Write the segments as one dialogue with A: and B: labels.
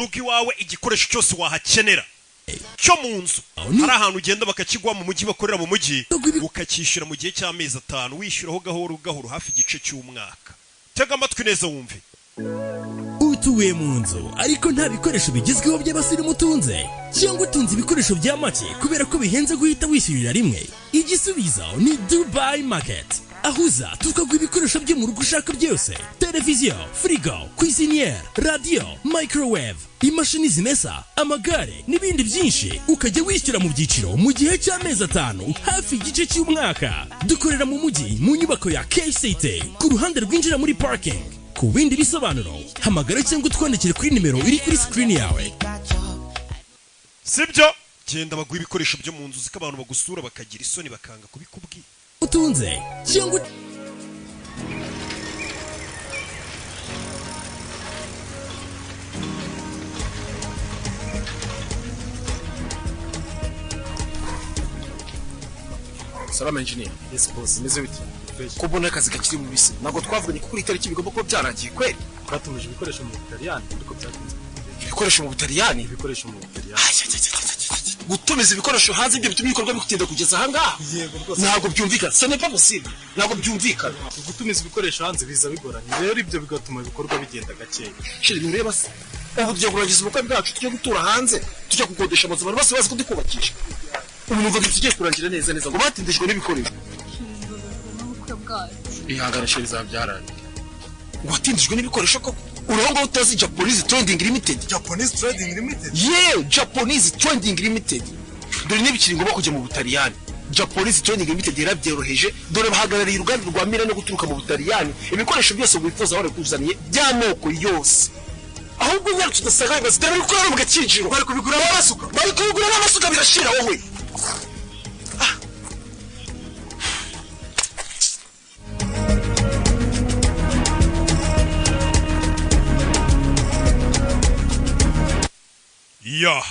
A: Rugo iwawe, igikoresho cyose wahakenera cyo mu nzu, hari ahantu ugenda bakakiguha mu mujyi, bakorera mu mujyi, ukacyishyura mu gihe cy'amezi 5, wishyuraho gahoro gahoro hafi igice cy'umwaka. Tega amatwi neza wumve.
B: Utuye mu nzu ariko nta bikoresho bigezweho by'abasirimu utunze, cyangwa utunze ibikoresho bya make kubera ko bihenze guhita wishyurira rimwe? Igisubizo ni Dubai Market, aho uza tukaguha ibikoresho byo mu rugo ushaka byose: televiziyo, firigo, cuisinière, radiyo, microwave, imashini zimesa, amagare n'ibindi byinshi, ukajya wishyura mu byiciro mu gihe cy'amezi 5, hafi igice cy'umwaka. Dukorera mu mujyi mu nyubako ya KCT, ku ruhande rwinjira muri parking. Ku bindi bisobanuro, hamagara cyangwa utwandikire kuri nimero iri kuri screen yawe.
A: Sibyo? Genda baguha ibikoresho byo mu nzu, ziko abantu bagusura bakagira isoni bakanga kubikubwira.
B: Utunze cyangwa
C: Salama, engineer.
D: Yes, boss. Meze bite?
C: Ko mbona akazi kakiri mu bisi? Ntabwo twavuganye ko kuri iyi tariki bigomba kuba byarangiye kweri?
D: Twatumije ibikoresho mu Butaliyani, ariko byatinze.
C: Ibikoresho mu Butaliyani?
D: Ibikoresho mu Butaliyani.
C: Ay, ay, ay, ay, ay, ay. Gutumiza ibikoresho hanze, ibyo bituma ibikorwa bitinda kugeza ahangaha?
D: Yego rwose.
C: Ntabwo byumvikana, ce n'est pas possible, ntabwo byumvikana.
D: Gutumiza ibikoresho hanze biza bigoranye, rero ibyo bigatuma ibikorwa bigenda gakeya.
C: Chéri, ntureba se? Ubu tugiye kurangiza ubukwe bwacu, tujye gutura hanze, tujya gukodesha amazu, abantu bose bazi ko ndikubakisha. Ubu numva tugiye kurangira neza neza ngo batindijwe n'ibikoresho.
E: N'ubukwe bwacu.
C: Ihangane chéri, bizaba byarangiye. Watindijwe n'ibikoresho koko? Uraho ngaho utazi Japanese Trading Limited?
D: Japanese Trading Limited?
C: Yewe, Japanese Trading Limited. Dore ntibikiri ngombwa kujya mu Butaliyani, Japanese Trading Limited yarabyoroheje. Dore bahagarariye uruganda rwa Milano guturuka mu Butaliyani. Ibikoresho byose wifuza barabikuzaniye by'amoko yose. Ahubwo nyarutse tudasanga ibibazo. Dore bari gukorera mu Gakinjiro,
D: Bari kubigura n'amasuka.
C: Bari kubigura n'amasuka, birashira wowe.
A: Ya,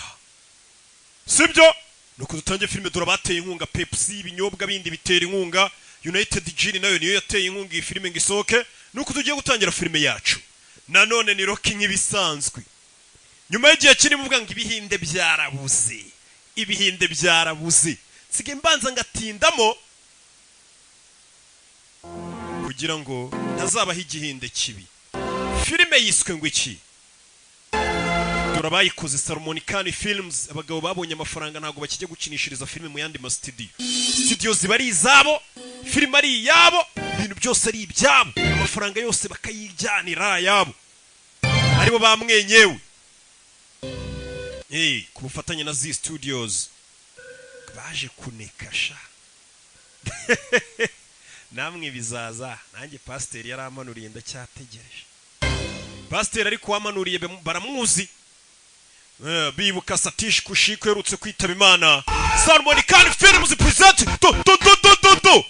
A: sibyo? Nuko dutangiye filime. Dore abateye inkunga: Pepsi, ibinyobwa bindi bitera inkunga, United Gin nayo niyo yateye inkunga iyi filime ngo isohoke. Nuko tugiye gutangira filime yacu. Nanone ni Rocky nk'ibisanzwe, nyuma y'igihe kinini muvuga ngo ibihinde byarabuze, ibihinde byarabuze. Nsigaye mbanza ngatindamo kugira ngo ntazabaho igihinde kibi. Filime yiswe ngo iki? Dore abayikoze: Salomon Khan Films. Abagabo babonye amafaranga, ntabwo bakijya gukinishiriza filime mu yandi masitidiyo. Studio ziba ari izabo, filime ari iyabo, ibintu byose ari ibyabo, amafaranga yose bakayijyanira ayabo, aribo bamwenyewe. Ku bufatanye na Z Studios baje kuneka sha. Namwe bizaza. Nanjye pasiteri yarampanuriye, ndacyategereje pasiteri, ariko wamanuriye baramuzi. Bibuka Satish Kushiko uherutse kwitaba Imana. Salmon Khan Films present do do do do do do.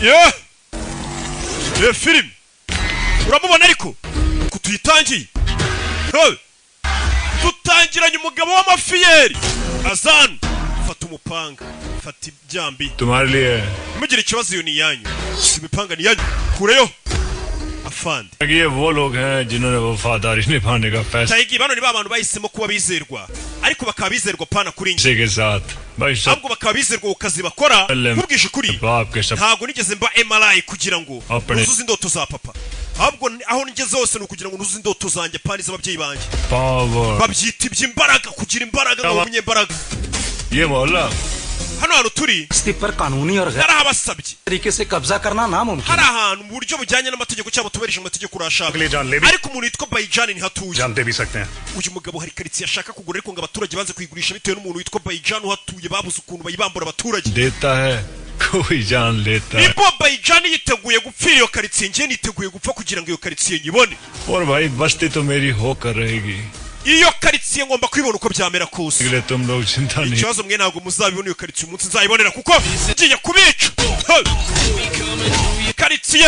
A: Yeah, yeah, film uramubona, ariko ku tuyitangiye. Hey! Dutangiranye umugabo w'amafiyeri azan fata umupanga, fata ibyambi.
F: तुम्हारे लिए है।
A: Mugire ikibazo, iyo ni iyanyu, si imipanga ni iyanyu, kureyo afande.
F: ये वो लोग हैं जिन्होंने वफादारी निभाने का फैसला
A: Tayigi, bano ni ba bantu bahisemo kuba bizerwa, ariko bakaba bizerwa pana kuri njye,
F: के साथ भाई सब
A: ahubwo bakaba bizerwa ku kazi bakora. Nkubwije ukuri,
F: बाप के सब
A: ntabwo nigeze mba MRI kugira ngo
F: Apane.
A: nuzuze indoto za papa, ahubwo aho ngeze hose ni ukugira ngo nuzuze indoto zanjye, pani z'ababyeyi banjye.
F: Power.
A: Babyita iby'imbaraga, kugira imbaraga ngo umunyembaraga.
F: ये मोहल्ला
A: Hano hantu turi
G: बस्ती पर कानूनी और गैर
A: narahabasabye.
G: तरीके से कब्जा करना नामुमकिन।
A: Hari ahantu mu buryo bujyanye n'amategeko cyangwa tubahirije amategeko urashaka,
F: अगले जान ले भी
A: ariko umuntu witwa Bayijani ntihatuye.
F: जानते भी सकते हैं।
A: Uyu mugabo hari karitsiye ashaka kugura, ariko ngo abaturage banze kuyigurisha bitewe n'umuntu witwa Bayijani uhatuye. Babuze ukuntu bayibambura abaturage.
F: देता है कोई जान लेता है।
A: Niba Bayijani yiteguye gupfira iyo karitsiye, njye niteguye gupfa kugira ngo iyo karitsiye nyibone.
F: और भाई, बस्ती तो मेरी होकर रहेगी।
A: Iyo karitsiye ngomba kuyibona uko byamera kose.
F: इसलिए तुम लोग चिंता नहीं
A: Ikibazo mwe ntabwo muzabibona iyo karitsiye umunsi nzayibonera, kuko ngiye kubica. Hey! Karitsiye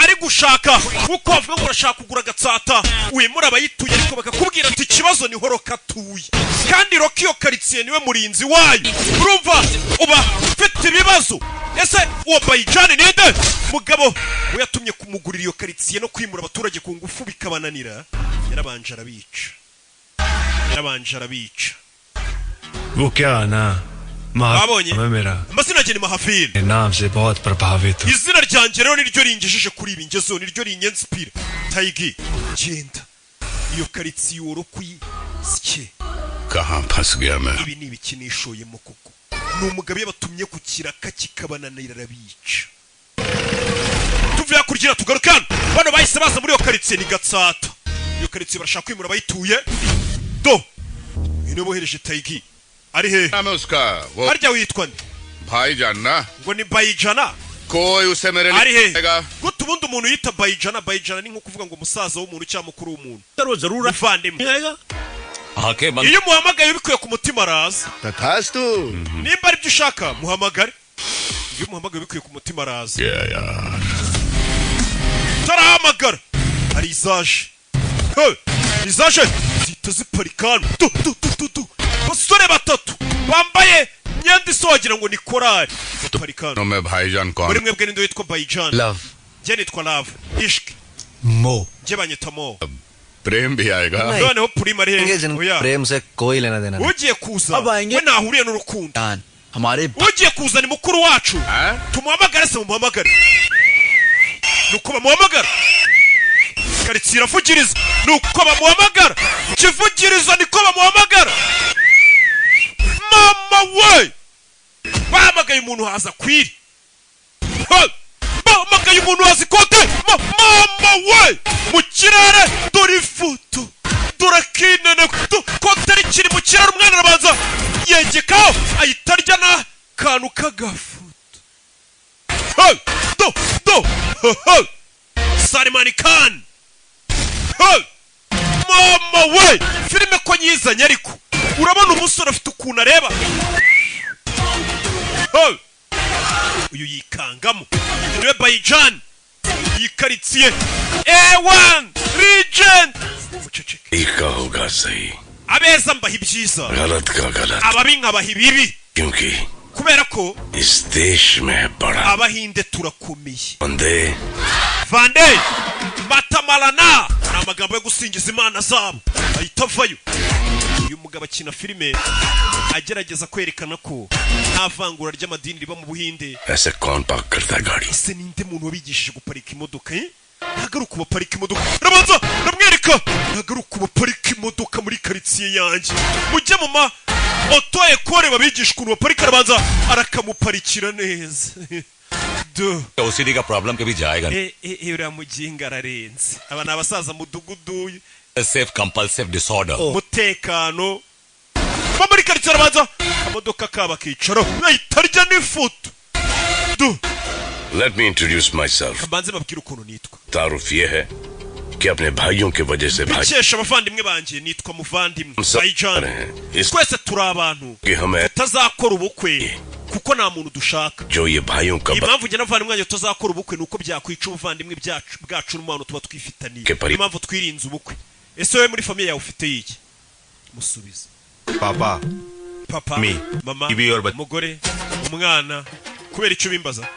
A: ari gushaka, kuko bavuga ngo urashaka kugura Agatsata wimura abayituye, ariko bakakubwira ati ikibazo niho Roka atuye, kandi Roka iyo karitsiye niwe murinzi wayo. Urumva uba ufite ibibazo. Ese uwo Bayijani ninde mugabo we yatumye kumugurira iyo karitsiye no kwimura abaturage ku ngufu bikabananira? Yarabanje arabica, yarabanje arabica.
F: वो क्या है ना
A: Babonye?
F: मैं मेरा
A: Amazina yanjye ni Mahafili.
F: नाम से बहुत प्रभावित हूँ।
A: Izina ryanjye rero niryo ringejeje kuri ibi ngezeho, niryo rinyensipira. Tayigi, genda iyo karitsiye woro kuyisye.
H: कहाँ फंस गया मैं?
A: Ibi ni ibikinishoyemo koko. Ni umugabo iyo batumye ku kiraka kikabananira arabica. Tuvuye hakurya tugaruke hano. Bano bahise baza muri iyo karitsiye, ni Gatsata. Iyo karitsiye barashaka kwimura abayituye. Do uyu niwe bohereje. Tayigi ari hehe?
H: नाम है उसका वो
A: Harya witwa nde?
H: भाईजान ना।
A: Ngo ni Bayijana.
H: कोई उसे मेरे
A: Ari
H: लिए
A: hehe?
H: आएगा।
A: Gute ubundi umuntu yita Bayijana? Bayijana ni nko kuvuga ngo umusaza w'umuntu cyangwa mukuru w'umuntu,
B: sir वो जरूर
A: umuvandimwe.
B: आएगा।
G: आंखें बंद
A: Iyo umuhamagaye ubikuye ku mutima araza.
H: तथास्तु।
A: Nimba aribyo ushaka, muhamagare. Iyo umuhamagaye ubikuye ku mutima araza.
H: क्या यार?
A: Tarahamagara, hari izaje. Hey! Izaje zihita ziparika hano. Tu tu tu tu tu, basore batatu bambaye imyenda isa wagira ngo ni korari baparika hano.
H: मैं भाईजान कौन?
A: Muri mwebwe ninde witwa Bayijani?
G: Love.
A: Njye nitwa Love Ishk.
G: मो
A: Njye banyita Mo.
H: प्रेम भी आएगा।
A: Noneho Purima ari hehe? Oya.
G: प्रेम से कोई लेना देना नहीं।
A: Ugiye kuza
G: अब आएंगे।
A: we ntahuriye n'urukundo.
G: जान, हमारे
A: Ugiye kuza ni mukuru wacu. Tumuhamagare se? Mumuhamagare. Nuko bamuhamagara, karitsiye iravugiriza. Nuko bamuhamagara, kivugiriza niko bamuhamagara. Mama we, bahamagaye umuntu haza kwiri. Ha! Bahamagaye umuntu haza ikote. Mama we, mu kirere dore ifoto, dore akinene kote rikiri mu kirere. Umwana arabanza yegekaho, ahita arya n'akantu k'agafoto. Hey! Do do. Hey! Salimani Khan. Hey! Mama we, filime ko nyizanye, ariko urabona umusore afite ukuntu areba. Hey! Uyu yikangamo niwe Bayijan, iyi karitsiye A1 Regent. Muceceke.
I: एक का होगा सही,
A: Abeza mbaha ibyiza,
I: गलत का गलत,
A: ababi nkabaha ibibi,
I: क्योंकि
A: kubera ko
I: इस देश में है बड़ा
A: Abahinde turakomeye.
I: बंदे।
A: Vande Matamarana ni amagambo yo gusingiza imana zabo. Ahita avayo. Uyu mugabo akina filime agerageza kwerekana ko nta vangura ry'amadini riba mu Buhinde.
I: ऐसे कौन पार्क करता है गाड़ी?
A: Ese ninde muntu wabigishije guparika imodoka, eh? Ntabwo ari ukubaparika imodoka. Arabanza aramwereka, ntabwo ari ukubaparika imodoka muri karitsiye yanjye, mujye mu ma auto école babigisha ukuntu baparika. Arabanza arakamuparikira neza do.
G: OCD का problem कभी जाएगा नहीं।
A: Eh, eh, eh, uriya muginga ararenze. Aba ni abasaza mudugudu.
G: Self compulsive disorder.
A: Umutekano va muri karitsiye. Arabanza akamodoka kabo akicaro, ahita arya n'ifoto du.
I: Let me introduce myself.
A: Mbanze babwire ukuntu nitwa.
I: तारुफ ये है कि अपने भाइयों के वजह से भाई
A: Bikesha abavandimwe banjye nitwa muvandimwe
I: हम सब
A: Bayijani.
I: हैं इस
A: Twese turi abantu
I: कि हमें
A: tutazakora ubukwe kuko nta muntu dushaka.
I: जो ये भाइयों का
A: Impamvu njye n'abavandimwe banjye tutazakora ubukwe ni uko byakwica ubuvandimwe byacu bwacu n'umubano tuba twifitaniye.
I: Ke pari-
A: Niyo mpamvu twirinze ubukwe. Ese wowe muri famille yawe ufite iki? Musubize.
J: Papa.
A: Papa,
J: Me.
A: mama,
J: Ibi और बच्चे।
A: umugore, umwana. Kubera icyo bimbaza?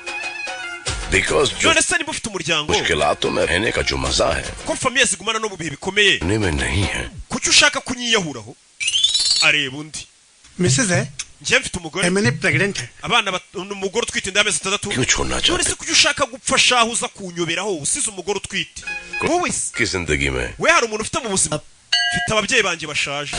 I: Because जो
A: None se niba ufite umuryango,
I: मुश्किलातों में रहने का जो मजा है,
A: ko famille zigumana no mu bihe bikomeye,
I: उन्हें में नहीं है।
A: kuki ushaka kunyiyahuraho? Areba undi.
K: Mrs है।
A: Njye mfite umugore.
K: Emily pregnant है।
A: Abana umugore utwite inda y'amezi 6.
I: क्यों छोड़ना
A: None
I: चाहते
A: se kuki ushaka gupfa shaho, uza kunyoberaho usize umugore utwite wowe se?
I: की जिंदगी में
A: We hari umuntu ufite mu buzima? Mfite ababyeyi banjye bashaje.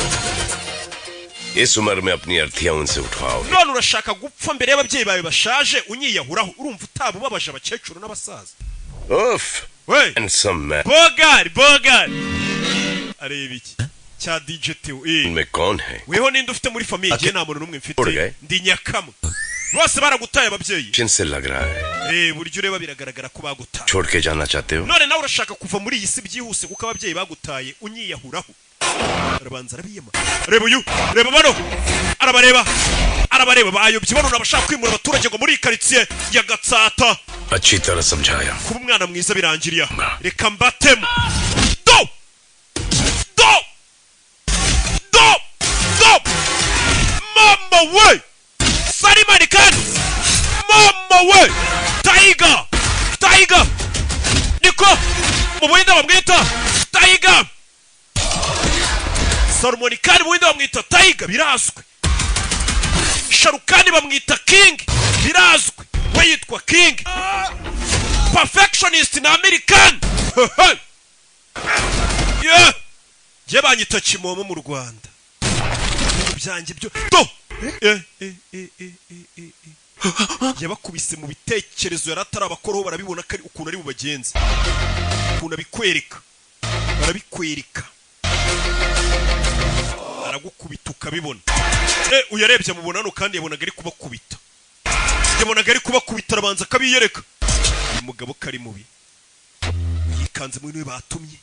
I: इस उम्र में अपनी अर्थियां उनसे उठवाओ?
A: None urashaka gupfa mbere y'ababyeyi bawe bashaje unyiyahuraho? Urumva utaba ubabaje abakecuru n'abasaza?
I: उफ।
A: We.
I: Handsome man.
A: Bogari bogari, areba iki cya DJ Teo, eh.
I: में कौन है?
A: Weho ninde ufite muri famille? Njye nta muntu n'umwe mfite.
I: Urgaye.
A: Ndi nyakamwe. Bose baragutaye ababyeyi.
I: जिनसे लग रहा है
A: Reba uburyo ureba, biragaragara ko bagutaye.
I: छोड़ के जाना चाहते हो?
A: None nawe urashaka kuva muri iyi si byihuse kuko ababyeyi bagutaye, unyiyahuraho? Arabanza arabiyama. Reba uyu, reba bano, arabareba, arabareba, bayobye. Bano ni abashaka kwimura abaturage ngo muri iyi karitsiye ya Gatsata.
I: अच्छी तरह समझाया।
A: Kuba umwana mwiza birangiriye aha. Reka mbatemo. Do do do do. Mama we, Salimani Khan, mama. Mama we, Tiger, Tiger, niko mu Buhinde bamwita Tiger. Salman Khan mu Buhinde bamwita Tiger, birazwi. Shah Rukh Khan bamwita King, birazwi, we yitwa King. Perfectionist na American. Yeah, njye banyita Kimomo mu Rwanda. Ibintu byanjye byo do eh eh eh eh eh eh eh. Yabakubise mu bitekerezo, yari atarabakoroho, barabibona ko ari ukuntu ari bubagenze, ukuntu abikwereka, barabikwereka, aragukubita ukabibona. Uyarebye amubona hano, kandi yabonaga ari kubakubita, yabonaga ari kubakubita, arabanza akabiyereka. Uyu mugabo kari mubi, yikanze muri we batumye.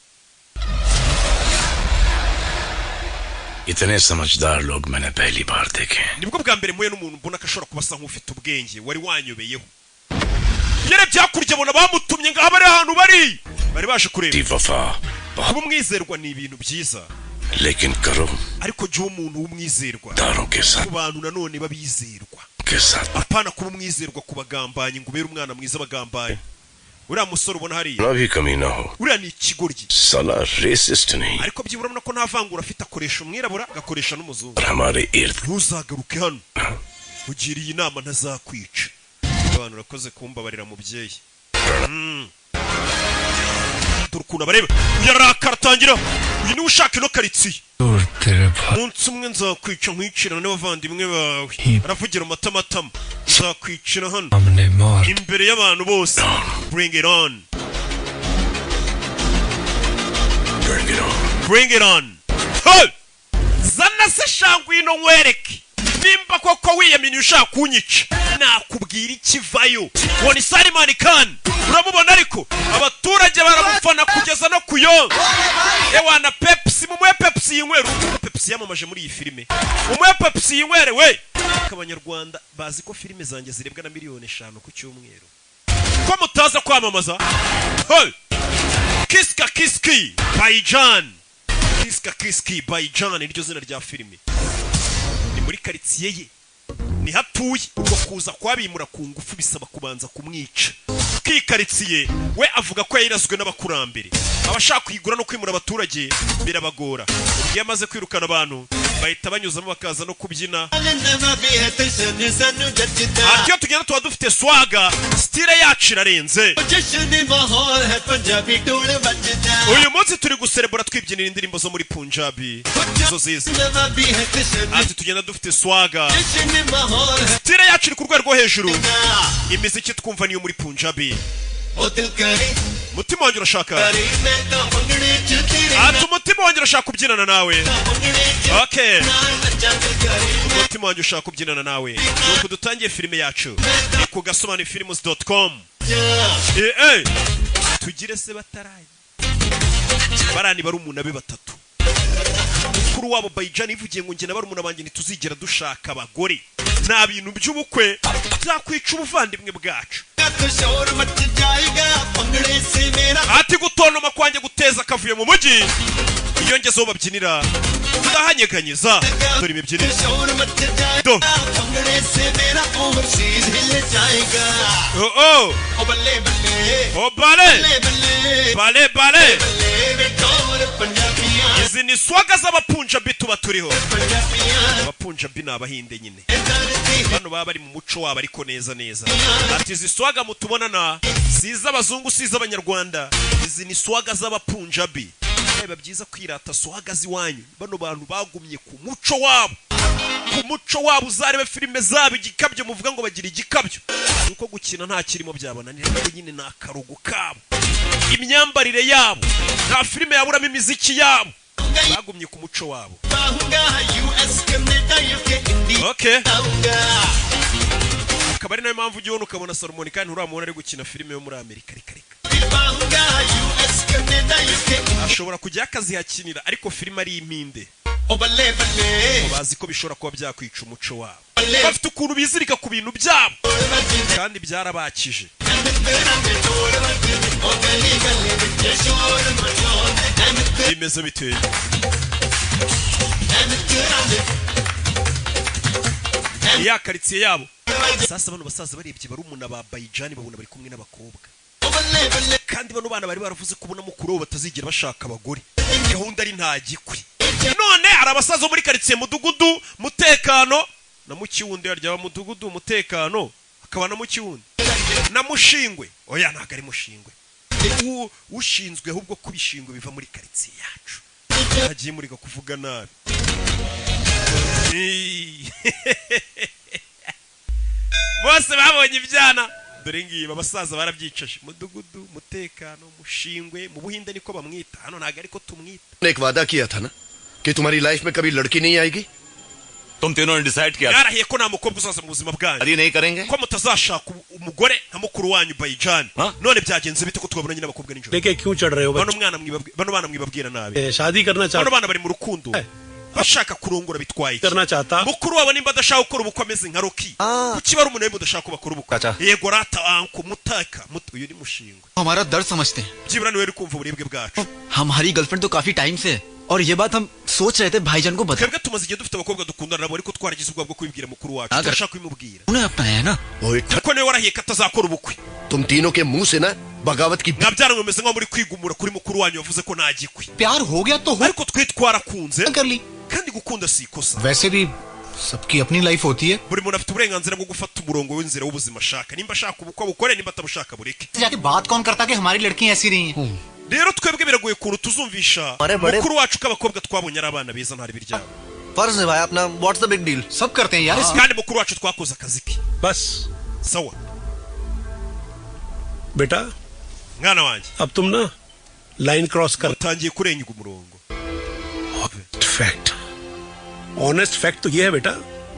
I: इतने समझदार लोग मैंने पहली बार देखे हैं।
A: Nibwo bwa mbere mpuye n'umuntu mbona ko ashobora kuba asa nk'ufite ubwenge wari wanyobeyeho. Yarebye hakurya abona bamutumye ngaho, bari ahantu bari baje kureba.
I: वफा
A: Kuba umwizerwa ni ibintu byiza,
I: लेकिन करो
A: ariko jya uba umuntu w'umwizerwa
I: दारों के साथ
A: ku bantu nanone b'abizerwa,
I: के साथ
A: apana kuba umwizerwa ku bagambanyi ngo ubere umwana mwiza abagambanyi. Uriya musore ubona hariya,
I: ना भी कमी ना हो।
A: uriya ni ikigoryi,
I: साला रेसिस्ट नहीं
A: ariko byibura urabona ko nta vangura afite, akoresha umwirabura agakoresha n'umuzungu.
I: और हमारे इर्द
A: Ntuzagaruke hano, ugiriye inama ntazakwica. Abantu urakoze kumbabarira mubyeyi. Dore ukuntu abareba, yarakara atangira. Uyu niwe ushaka ino karitsiye.
F: तेरे भाई
A: Umunsi umwe nzakwica nkwicira n'abavandimwe bawe. Aravugira amatamatama, nzakwicira hano
F: सामने मार
A: imbere y'abantu bose. Bring it on,
I: bring it on.
A: Bring it on. Hey! Zana se shangwino nkwereke nimba koko wiyaminiye ushaka kunyica, nakubwira ikivayo. Ngo ni Salman Khan, uramubona, ariko abaturage baramufana kugeza no kuyonga. Ewana, Pepsi, mumuhe Pepsi yinywere. Urumva Pepsi yamamaje muri iyi filime, mumuhe Pepsi yinywere we. Ariko Abanyarwanda bazi ko filime zanjye zirebwa na miliyoni 5 ku cyumweru, ko mutaza kwamamaza? Hey! Kiska Kiski Bhaijaan, Kiska Kiski Bhaijaan niryo zina rya filime. Ni muri karitsiye ye niho atuye. Ubwo kuza kwabimura ku ngufu bisaba kubanza kumwica. Kikaritsiye we avuga ko yayirazwe n'abakurambere, abashaka kuyigura no kwimura abaturage birabagora. Ubwo iyo amaze kwirukana abantu, bahita banyuzamo bakaza no kubyina. Ati iyo tugenda tuba dufite swagger, style yacu irarenze. Uyu munsi turi guserebura twibyinira indirimbo zo muri Punjabi izo ziza. Ati tugenda dufite swagger, style yacu iri ku rwego rwo hejuru, imiziki twumva niyo muri Punjabi. Umutima wanjye urashaka, ati umutima wanjye urashaka kubyinana nawe. Okay, umutima wanjye ushaka kubyinana nawe. Nuko dutangiye filime yacu, ni ku gasobanufilms.com. Eh eh, tugire se batarayi barani barumuna be batatu. Mukuru wabo Bhaijaan ivugiye ngo njye na barumuna banjye ntituzigera dushaka abagore, nta bintu by'ubukwe byakwica ubuvandimwe bwacu. Ati gutontoma kwanjye guteza akavuyo mu mujyi, iyo ngezeho babyinira ndahanyeganyeza. Dore imibyinire do. Oh oh, oh bale bale bale, izi ni swagger z'Abapunjabi tuba turiho. Abapunjabi ni Abahinde nyine, bano baba bari mu muco wabo ariko neza neza. Ati izi swagger mutubonana si iz'abazungu, si iz'Abanyarwanda, izi ni swagger z'Abapunjabi. Biba byiza kwirata swagger z'iwanyu. Bano bantu bagumye ku muco wabo, ku muco wabo. Uzarebe filime zabo, igikabyo muvuga ngo bagira igikabyo, nuko gukina nta kirimo byabananira, ariko nyine ni akarugo kabo, imyambarire yabo, nta filime yaburamo imiziki yabo, bagumye ku muco wabo. Okay, akaba ari nayo mpamvu ujya ubona ukabona Salman kandi nturamubona ari gukina filime yo muri Amerika. Reka reka, ashobora kujya akazihakinira ariko filime ari impinde. Bazi ko bishobora kuba byakwica umuco wabo. Bafite ukuntu bizirika ku bintu byabo kandi byarabakije. Bimeze bite ya karitsiye yabo? Sasa bano basaza barebye barumuna ba Bayijani, babona bari kumwe n'abakobwa, kandi bano bana bari baravuze ko ubona mukuru wabo batazigera bashaka abagore, gahunda ari nta gikwe. None hari abasaza bo muri karitsiye, mudugudu, mutekano na mukiwundi, harya mudugudu, mutekano, hakaba na mukiwundi na mushingwe. Oya, ntabwo ari mushingwe, ushinzwe ahubwo kubishingwe biva muri karitsiye yacu. Hagiye murika kuvuga nabi. Bose babonye ibyana, dore ngibi abasaza barabyicaje, mudugudu, mutekano, mushingwe. Mu Buhinde niko bamwita, hano ntabwo ariko tumwita.
J: एक वादा किया था ना कि तुम्हारी लाइफ में कभी लड़की नहीं आएगी।
G: तुम तीनों ने डिसाइड किया
A: Mwarahiye ko nta mukobwa uzaza mu buzima bwanyu,
G: शादी नहीं करेंगे।
A: ko mutazashaka umugore nka mukuru wanyu Bayijani. None byagenze bite ko twabonanye n'abakobwa nijoro?
K: लेके क्यों चढ़ रहे हो?
A: Bano mwana mwibabwi, bano bana mwibabwira nabi.
K: बच्चे शादी करना
A: Bano
K: चाहता
A: bana bari mu rukundo, bashaka kurongora, bitwaye iki?
K: करना चाहता।
A: Mukuru wabo nimba adashaka gukora ubukwe ameze nka Roki, kuki bari umuntu mudashaka ko bakora ubukwe? Yego rata anko mutaka uyu ni mushingwe।
L: हमारा दर्द समझते हैं।
A: Byibura niwe uri kumva uburibwe bwacu।
L: हमारी गर्लफ्रेंड तो काफी टाइम से है और ये बात हम सोच रहे थे भाईजान को बता।
A: Twebwe tumaze igihe dufite abakobwa dukundana nabo, ariko twaragize ubwoba bwo kubibwira mukuru wacu, turashaka kubimubwira
L: उन्हें अपनाया है ना।
A: kuko niwe warahiye ko atazakora ubukwe।
J: तुम तीनों के मुंह से ना बगावत की
A: Mwabyara mumeze nkaho muri kwigumura kuri mukuru wanyu wavuze ko nta gikwe।
L: प्यार हो गया तो हो,
A: ariko twe twarakunze
L: कर ली।
A: kandi gukunda si ikosa।
L: वैसे भी सबकी अपनी लाइफ होती है।
A: Buri muntu afite uburenganzira bwo gufata umurongo w'inzira w'ubuzima ashaka, nimba ashaka ubukwe bukore, nimba atabushaka bureke.
L: जाके बात कौन करता कि हमारी लड़कियां ऐसी नहीं हैं।
A: Rero twebwe biragoye ukuntu tuzumvisha
J: bare-
A: mukuru wacu ko abakobwa twabonye ari abana beza, ntari biryabo.
J: फर्ज निभाया अपना, what's the big deal?
L: सब करते हैं यार इसमें।
A: Kandi mukuru wacu twakoze akazi ke.
K: बस
A: Sawa.
K: बेटा,
A: Mwana wanjye,
K: अब तुम ना लाइन क्रॉस कर।
A: Utangiye kurenga umurongo.
K: Fact, honest fact तो ये है बेटा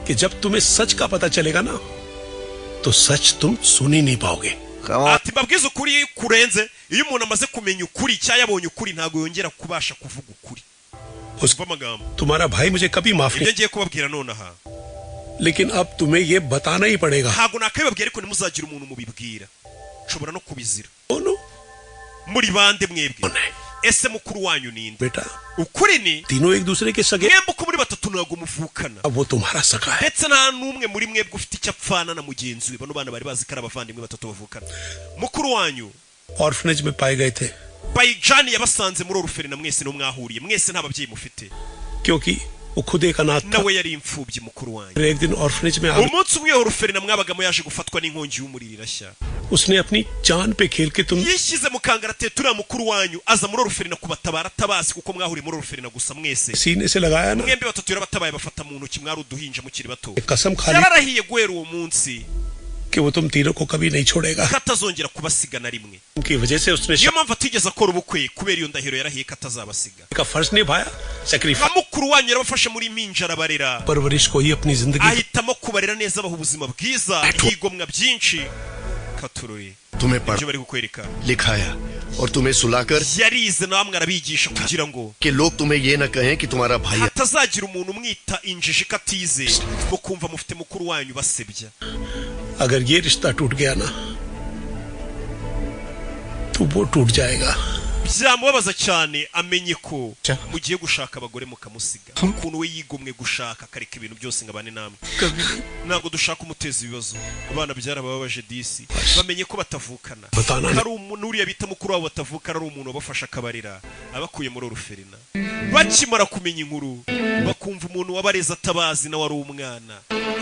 K: कि जब तुम्हें सच का पता चलेगा ना, तो सच तुम सुन ही नहीं पाओगे।
A: Ati mbabwize ukuri, iyo kurenze, iyo umuntu amaze kumenya ukuri cyangwa yabonye ukuri, ntabwo yongera kubasha kuvuga ukuri.
K: उस
A: Umva amagambo
K: तुम्हारा भाई मुझे कभी माफ
A: ibyo
K: नहीं,
A: ngiye kubabwira nonaha,
K: लेकिन अब तुम्हें ये बताना ही पड़ेगा।
A: Ntabwo nakabibabwira, ariko ntimuzagire umuntu mubibwira, nshobora no kubizira.
K: दोनों
A: Muri bande mwebwe? Ese mukuru wanyu ninde?
K: बेटा,
A: Ukuri ni
K: तीनों एक दूसरे के सगे,
A: mwembi uko muri batatu ntabwo muvukana,
K: अब वो तुम्हारा सगा है।
A: ndetse nta n'umwe muri mwebwe ufite icyo apfana na mugenzi we. Bano bana bari bazi ko ari abavandimwe batatu bavukana. Mukuru wanyu
K: orphanage में पाए गए थे,
A: Bayijani yabasanze muri orphelinat, mwese niho mwahuriye, mwese nta babyeyi mufite.
K: क्योंकि वो खुद एक अनाथ था।
A: Nawe yari imfubyi mukuru wanyu.
K: फिर एक दिन ऑर्फनेज में आ
A: Umunsi umwe orphelinat mwabagamo yaje gufatwa n'inkongi y'umuriro irashya.
K: उसने अपनी जान पे खेल के तुम
A: Yishyize mu kangaratete uriya mukuru wanyu, aza muri orphelinat kubatabara atabazi, kuko mwahuriye muri orphelinat gusa mwese.
K: सीने से लगाया ना।
A: Mwembi batatu yarabatabaye, bafata mu ntoki, mwari uduhinja mukiri bato.
K: कसम खा ली
A: Yararahiye guhera uwo munsi
K: कि वो तुम तीनों को कभी नहीं छोड़ेगा।
A: ko atazongera kubasiga na rimwe.
K: उनकी वजह से उसने
A: Niyo mpamvu atigeze akora ubukwe, kubera iyo ndahiro yarahiye ko atazabasiga.
K: का फर्ज निभाया, sacrifice.
A: Nka mukuru wanyu yarabafashe muri minja arabarera,
K: परवरिश को ही अपनी जिंदगी
A: ahitamo kubarera neza, abaha ubuzima bwiza, yigomwa byinshi katurori.
J: तुम्हें पढ़
A: Ibyo bari kukwereka,
J: लिखाया और तुम्हें सुलाकर
A: yarize namwe arabigisha kugira ngo
J: कि लोग तुम्हें ये न कहें कि तुम्हारा भाई है।
A: hatazagira umuntu umwita injiji ko atize, mukumva mufite mukuru wanyu basebya.
K: अगर ये रिश्ता टूट गया ना, तो वो टूट जाएगा।
A: Byamubabaza cyane amenye ko mugiye gushaka abagore mukamusiga, ukuntu we yigomwe gushaka akareka ibintu byose ngo abane namwe. Ntabwo dushaka umuteza ibibazo. Abana byarabababaje disi, bamenye ko batavukana,
K: Batana.
A: hari umuntu uriya bita mukuru wabo batavukana, ari umuntu wabafasha akabarera abakuye muri orphelinat. Bakimara kumenya inkuru, bakumva umuntu wabareze atabazi nawe ari umwana,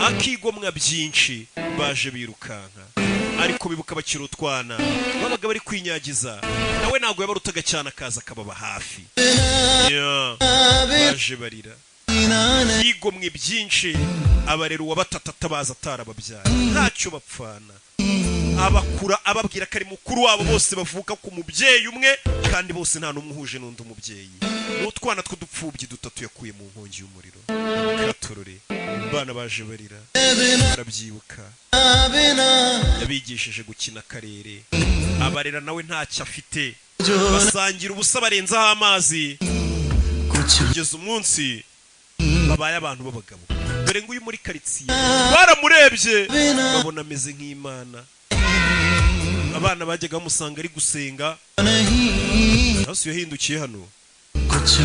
A: akigomwa byinshi, baje birukanka. Ariko bibuka bakiri utwana babaga bari kwinyagiza, nawe ntabwo yabarutaga cyane, akaza akababa hafi. Yeah. Baje barira, yigomwe byinshi, abarera uwa batatu atabaza, atarababyara, ntacyo bapfana, abakura ababwira ko ari mukuru wabo, bose bavuka ku mubyeyi umwe, kandi bose nta n'umwe uhuje n'undi mubyeyi. Ni utwana tw'udupfubyi dutatu yakuye mu nkongi y'umuriro. Katorore, abana baje barira, barabyibuka. Yabigishije gukina akarere, abarera nawe ntacyo afite, basangira ubusa, barenzaho amazi, kugeza umunsi babaye abantu b'abagabo. Dore nguyu muri karitsiye baramurebye babona ameze nk'Imana. Abana bajyaga bamusanga ari gusenga. Hasi yahindukiye hano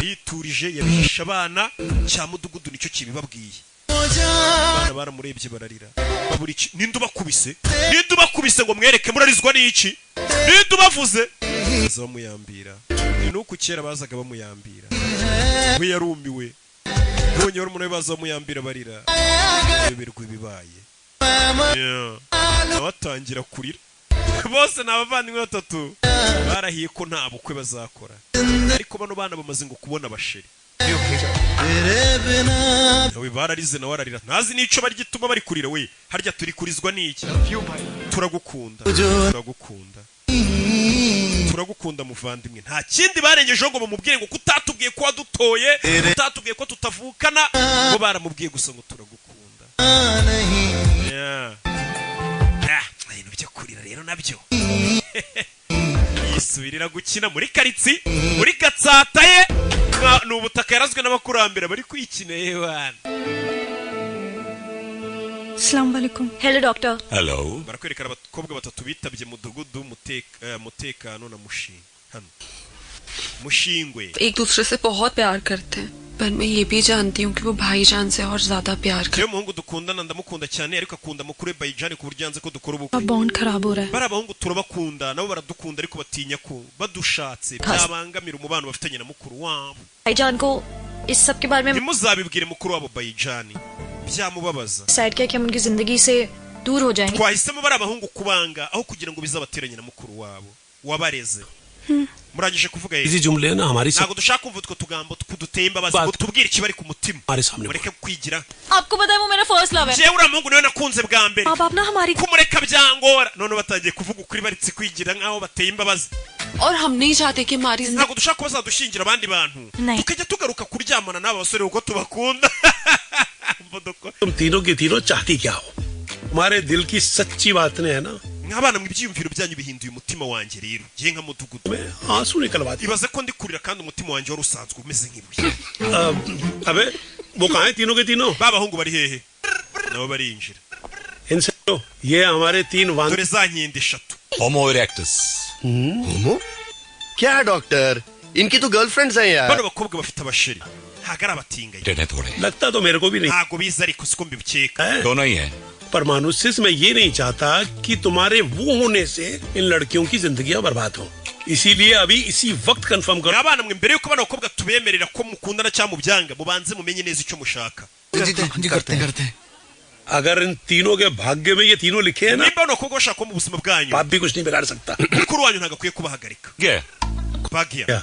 A: yiturije, yabihisha abana cya mudugudu nicyo kibibabwiye. Abana baramurebye bararira, babura iki? Ninde ubakubise? Ninde ubakubise ngo mwereke? Murarizwa n'iki? Ninde ubavuze? Baza bamuyambira. Ni nuko kera bazaga bamuyambira, we yarumiwe, ubonye barumuna be baza bamuyambira barira, ayoberwa ibibaye. Yeah. Nawe atangira kurira. Bose ni abavandimwe batatu barahiye ko nta bukwe bazakora, ariko bano bana bamaze ngo kubona abasheri. Nawe bararize, nawe ararira, ntazi n'ico bari gituma bari kurira. We harya turi kurizwa n'iki? Turagukunda, turagukunda, turagukunda muvandimwe. Nta kindi barengejeho ngo bamubwire ngo kutatubwiye ko wadutoye, kutatubwiye ko tutavukana. Bo baramubwiye gusa ngo turagukunda. Yeah. Ah, ibintu byo kurira rero nabyo. Yisubirira gukina muri karitsi, muri Gatsata ye. Ni ubutaka yarazwe n'abakurambere, bari kwikina yewana.
E: Assalamu alaikum. Hello doctor.
G: Hello.
A: Barakwerekana abakobwa batatu bitabye mudugudu mutekano na Mushinga hano Mushingwe.
M: एक दूसरे से बहुत प्यार करते हैं, पर मैं ये भी जानती हूँ कि वो भाईजान से और ज्यादा प्यार
A: Jewe umuhungu dukundana ndamukunda cyane, ariko akunda mukuru we Bayijani ku buryo yanze ko dukora ubukwe.
M: करते। Bond खराब हो रहा है।
A: Bari abahungu turabakunda, nabo baradukunda, ariko batinya ko badushatse byabangamira umubano bafitanye na mukuru wabo.
E: भाईजान को इस सब के बारे में
A: Ntimuzabibwire mukuru wabo Bayijani, byamubabaza.
E: Decide किया कि हम उनकी जिंदगी से दूर हो जाएंगे।
A: Twahisemo bari abahungu kubanga aho kugira ngo bizabateranye na mukuru wabo wabareze. Murangije kuvuga
K: इसी जुमले ना हमारी
A: Ntabwo dushaka kumva utwo tugambo duteye imbabazi, ngo tubwire ikibari ku mutima.
K: हमारे सामने
A: Mureke kwigira.
E: आपको पता है वो मेरा first love है।
A: Jewe uriya muhungu niwe nakunze bwa mbere.
E: माँ बाप ना हमारी
A: Kumureka byangora. None batangiye kuvuga ukuri, baretse kwigira nk'aho bateye imbabazi.
M: और हम नहीं चाहते कि हमारी जिंदगी
A: Ntabwo dushaka ko bazadushingira abandi bantu, tukajya tugaruka kuryamana n'aba basore kuko tubakunda.
K: तुम तीनों की तीनों चाहती क्या हो? तुम्हारे दिल की सच्ची बात ने है ना
A: Mwabana mwe, ibyiyumviro byanyu bihinduye umutima wanjye. Rero ngiye nka mudugudu,
K: आंसू निकलवा दिए।
A: ibaze ko ndi kurira kandi umutima wanjye wari usanzwe umeze nk'ibuye.
K: अबे वो कहाँ है तीनों के तीनों?
A: Ba bahungu bari hehe? Nabo barinjira.
K: इनसे तो ये हमारे तीन वान
A: Dore za nkende eshatu.
G: Homo erectus.
J: Homo क्या है डॉक्टर? इनकी तो गर्लफ्रेंड्स हैं यार।
A: Bano bakobwa bafite abasheri, ntabwo ari abatinganyi.
G: टेढ़े थोड़े।
K: लगता तो मेरे को भी नहीं।
A: Ntabwo biza, ariko siko mbikeka.
G: दोनों ही हैं।
K: परमाणु सिस, मैं ये नहीं चाहता कि तुम्हारे वो होने से इन लड़कियों की जिंदगियां बर्बाद हो, इसीलिए अभी इसी वक्त कंफर्म करो।
A: Abana mwe, mbere yuko bano bakobwa tubemerera ko mukundana cyangwa mubyanga, mubanze mumenye neza icyo mushaka.
L: करते करते
K: अगर इन तीनों के भाग्य में ये तीनों लिखे हैं ना,
A: Nimba bano bakobwa bashaka ko mu buzima bwanyu,
K: बाप भी कुछ नहीं बिगाड़ सकता।
A: mukuru wanyu ntabwo akwiye kubahagarika.
G: क्या?
A: Bagiya.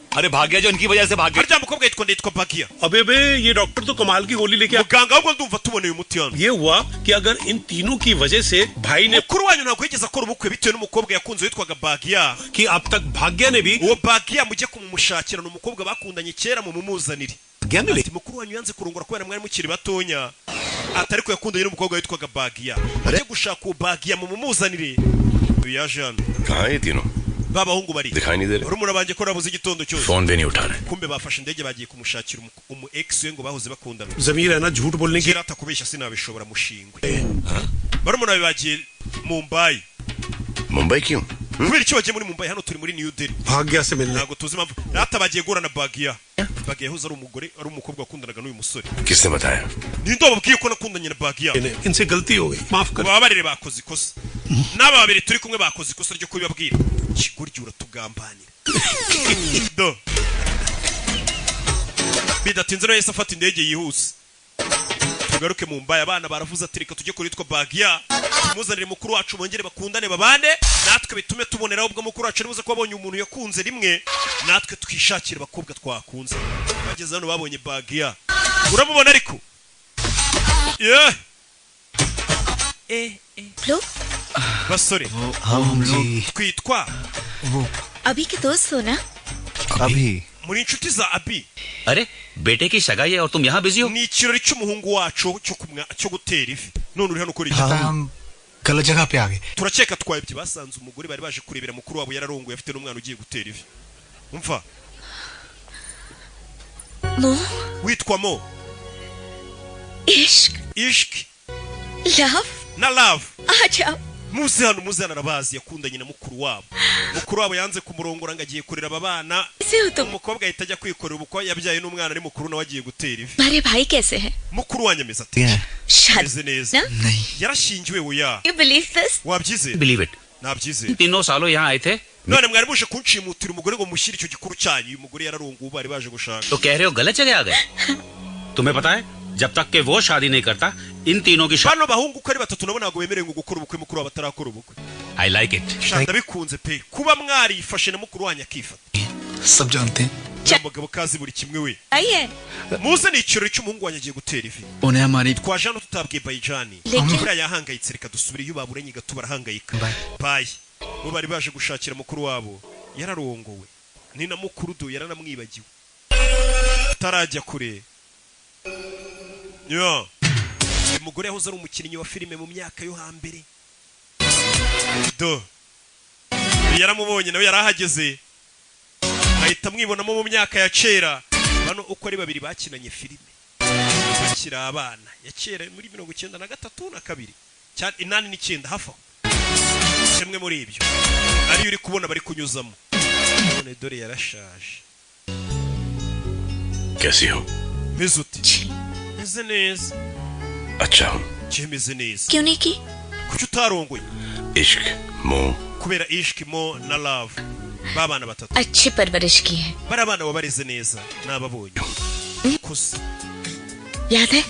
G: अरे भाग्य जो इनकी वजह से भाग गए।
A: Harya mukobwa yitwa nde? Yitwa Bagiya.
K: अबे बे, ये डॉक्टर तो कमाल की गोली लेके
A: Muganga, ahubwo ndumva tuboneye umuti hano.
K: ये हुआ कि अगर इन तीनों की वजह से भाई ने
A: Mukuru wanyu ntabwo yigeze akora ubukwe bitewe n'umukobwa yakunze witwaga Bagiya.
K: कि अब तक भाग्य ने भी
A: Uwo Bagiya mujye kumumushakira, ni umukobwa bakundanye kera, mumumuzanire. Ati mukuru wanyu yanze kurongora kubera mwari mukiri batonya, ati ariko yakundanye n'umukobwa witwaga Bagiya. Mujye gushaka uwo Bagiya mumumuzanire. Uyu yaje hano.
I: कहाँ है ये तीनों?
A: Ba bahungu bari
I: दिखाई नहीं दे रहे।
A: Barumuna banjye ko nabuze igitondo cyose?
I: Phone भी नहीं उठा रहे।
A: Kumbe bafashe indege, bagiye kumushakira umu ex we ngo bahoze bakundana.
K: जमीर है ना झूठ बोलने की।
A: Kera atakubeshya sinabishobora Mushingwe. Barumuna be bagiye Mumbai.
J: Mumbai क्यों?
A: Kubera icyo bagiye muri Mumbai? Hano turi muri New Delhi.
K: भाग्य से मिलने।
A: Ntabwo tuzi impamvu rata bagiye guhura na Bagiya. Bagiya yahoze ari umugore, ari umukobwa wakundanaga n'uyu musore.
I: किसने बताया?
A: Ninde wababwiye ko nakundanye na Bagiya?
K: इनसे गलती हो गई, माफ कर।
A: Bababarire, bakoze ikosa. N'aba babiri turi kumwe bakoze ikosa ryo kubibabwira. Kigoryi, uratugambanira. Do bidatinze no yahise afata indege yihuse. Tugaruke mu mbaye, abana baravuze ati reka tujye kuri yitwa Bagiya, tumuzanire mukuru wacu bongere bakundane babane, natwe bitume tuboneraho ubwo mukuru wacu aribuze ko abonye umuntu yakunze rimwe, natwe twishakira abakobwa twakunze. Bageze hano babonye Bagiya. Uramubona ariko? Yeah. Eh, eh. Basore,
L: हम लोग
A: twitwa
L: वो
N: अभी के दोस्त हो ना?
L: अभी।
A: Muri inshuti za Abi?
G: अरे बेटे की सगाई है और तुम यहाँ बिजी हो।
A: Ni ikirori cy'umuhungu wacu cyo kumwa cyo gutera ivi, none uri hano ukora iki?
L: हम गलत जगह पे आ गए।
A: Turakeka twayobye. Basanze umugore bari baje kurebera mukuru wabo yararongoye, afite n'umwana ugiye gutera ivi. Umva.
N: Mo.
A: Witwa Mo?
N: इश्क।
A: Ishk.
N: Love.
A: Na love.
N: आ जाओ।
A: Muze hano, muze hano. Arabazi, yakundanye na mukuru wabo. Mukuru wabo yanze kumurongora ngo agiye kurera aba bana. Umukobwa ahita ajya kwikorera ubukwe, yabyaye n'umwana ari mukuru, nawe agiye gutera ivi.
E: तुम्हारे भाई कैसे हैं?
A: Mukuru wanjye ameze ate?
E: शादी
A: Ameze neza.
E: ना?
A: Yarashyingiwe? Oya.
E: You believe this?
A: Wabyizeye?
G: Believe it.
A: Nabyizeye.
G: तीनों सालों यहाँ आए थे।
A: None mwari muje kunshimutira umugore ngo mushyire icyo gikuru cyanyu. Uyu mugore yararunguwe, ubu bari baje gushaka.
G: तो कह रहे हो गलत जगह आ गए। तुम्हें पता है जब तक के वो शादी नहीं करता इन तीनों की
A: Bano bahungu uko ari batatu nabo ntabwo bemerewe ngo gukora ubukwe mukuru wabo batarakora ubukwe.
G: I like it.
A: Sha, ndabikunze pe kuba mwarifashe na mukuru wanyu akifata.
L: सब जानते हैं।
A: Uriya mugabo kazi buri kimwe we.
E: आई है।
A: Muze, ni ikirori cy'umuhungu wanjye agiye gutera ivi.
L: उन्हें हमारी
A: Twaje hano tutabwiye Bayijani.
E: Lekin-
A: Buriya yahangayitse. Reka dusubire iyo baburanye gato, barahangayika. Bayi bo bari baje gushakira mukuru wabo, yararongowe ni na mukuru do yaranamwibagiwe atarajya kure. Yo, uyu mugore yahoze ari umukinnyi wa filime mu myaka yo hambere. Do yaramubonye, nawe yarahageze ahita amwibonamo mu myaka ya kera. Bano uko ari babiri bakinanye filime bakiri abana ya kera muri 93 na kabiri cyane 89, hafi aho, kimwe muri ibyo ariyo uri kubona bari kunyuzamo. None dore yarashaje.
I: कैसी हो?
A: Meze ute? Meze neza.
I: अच्छा हूँ।
A: Kimeze neza.
E: क्यों नहीं की?
A: Kuki utarongoye?
I: इश्क, मोह।
A: Kubera ishk, mo na love, babana batatu.
E: अच्छी परवरिश की है।
A: Bari abana wabareze neza, nababonye kusa.
E: याद है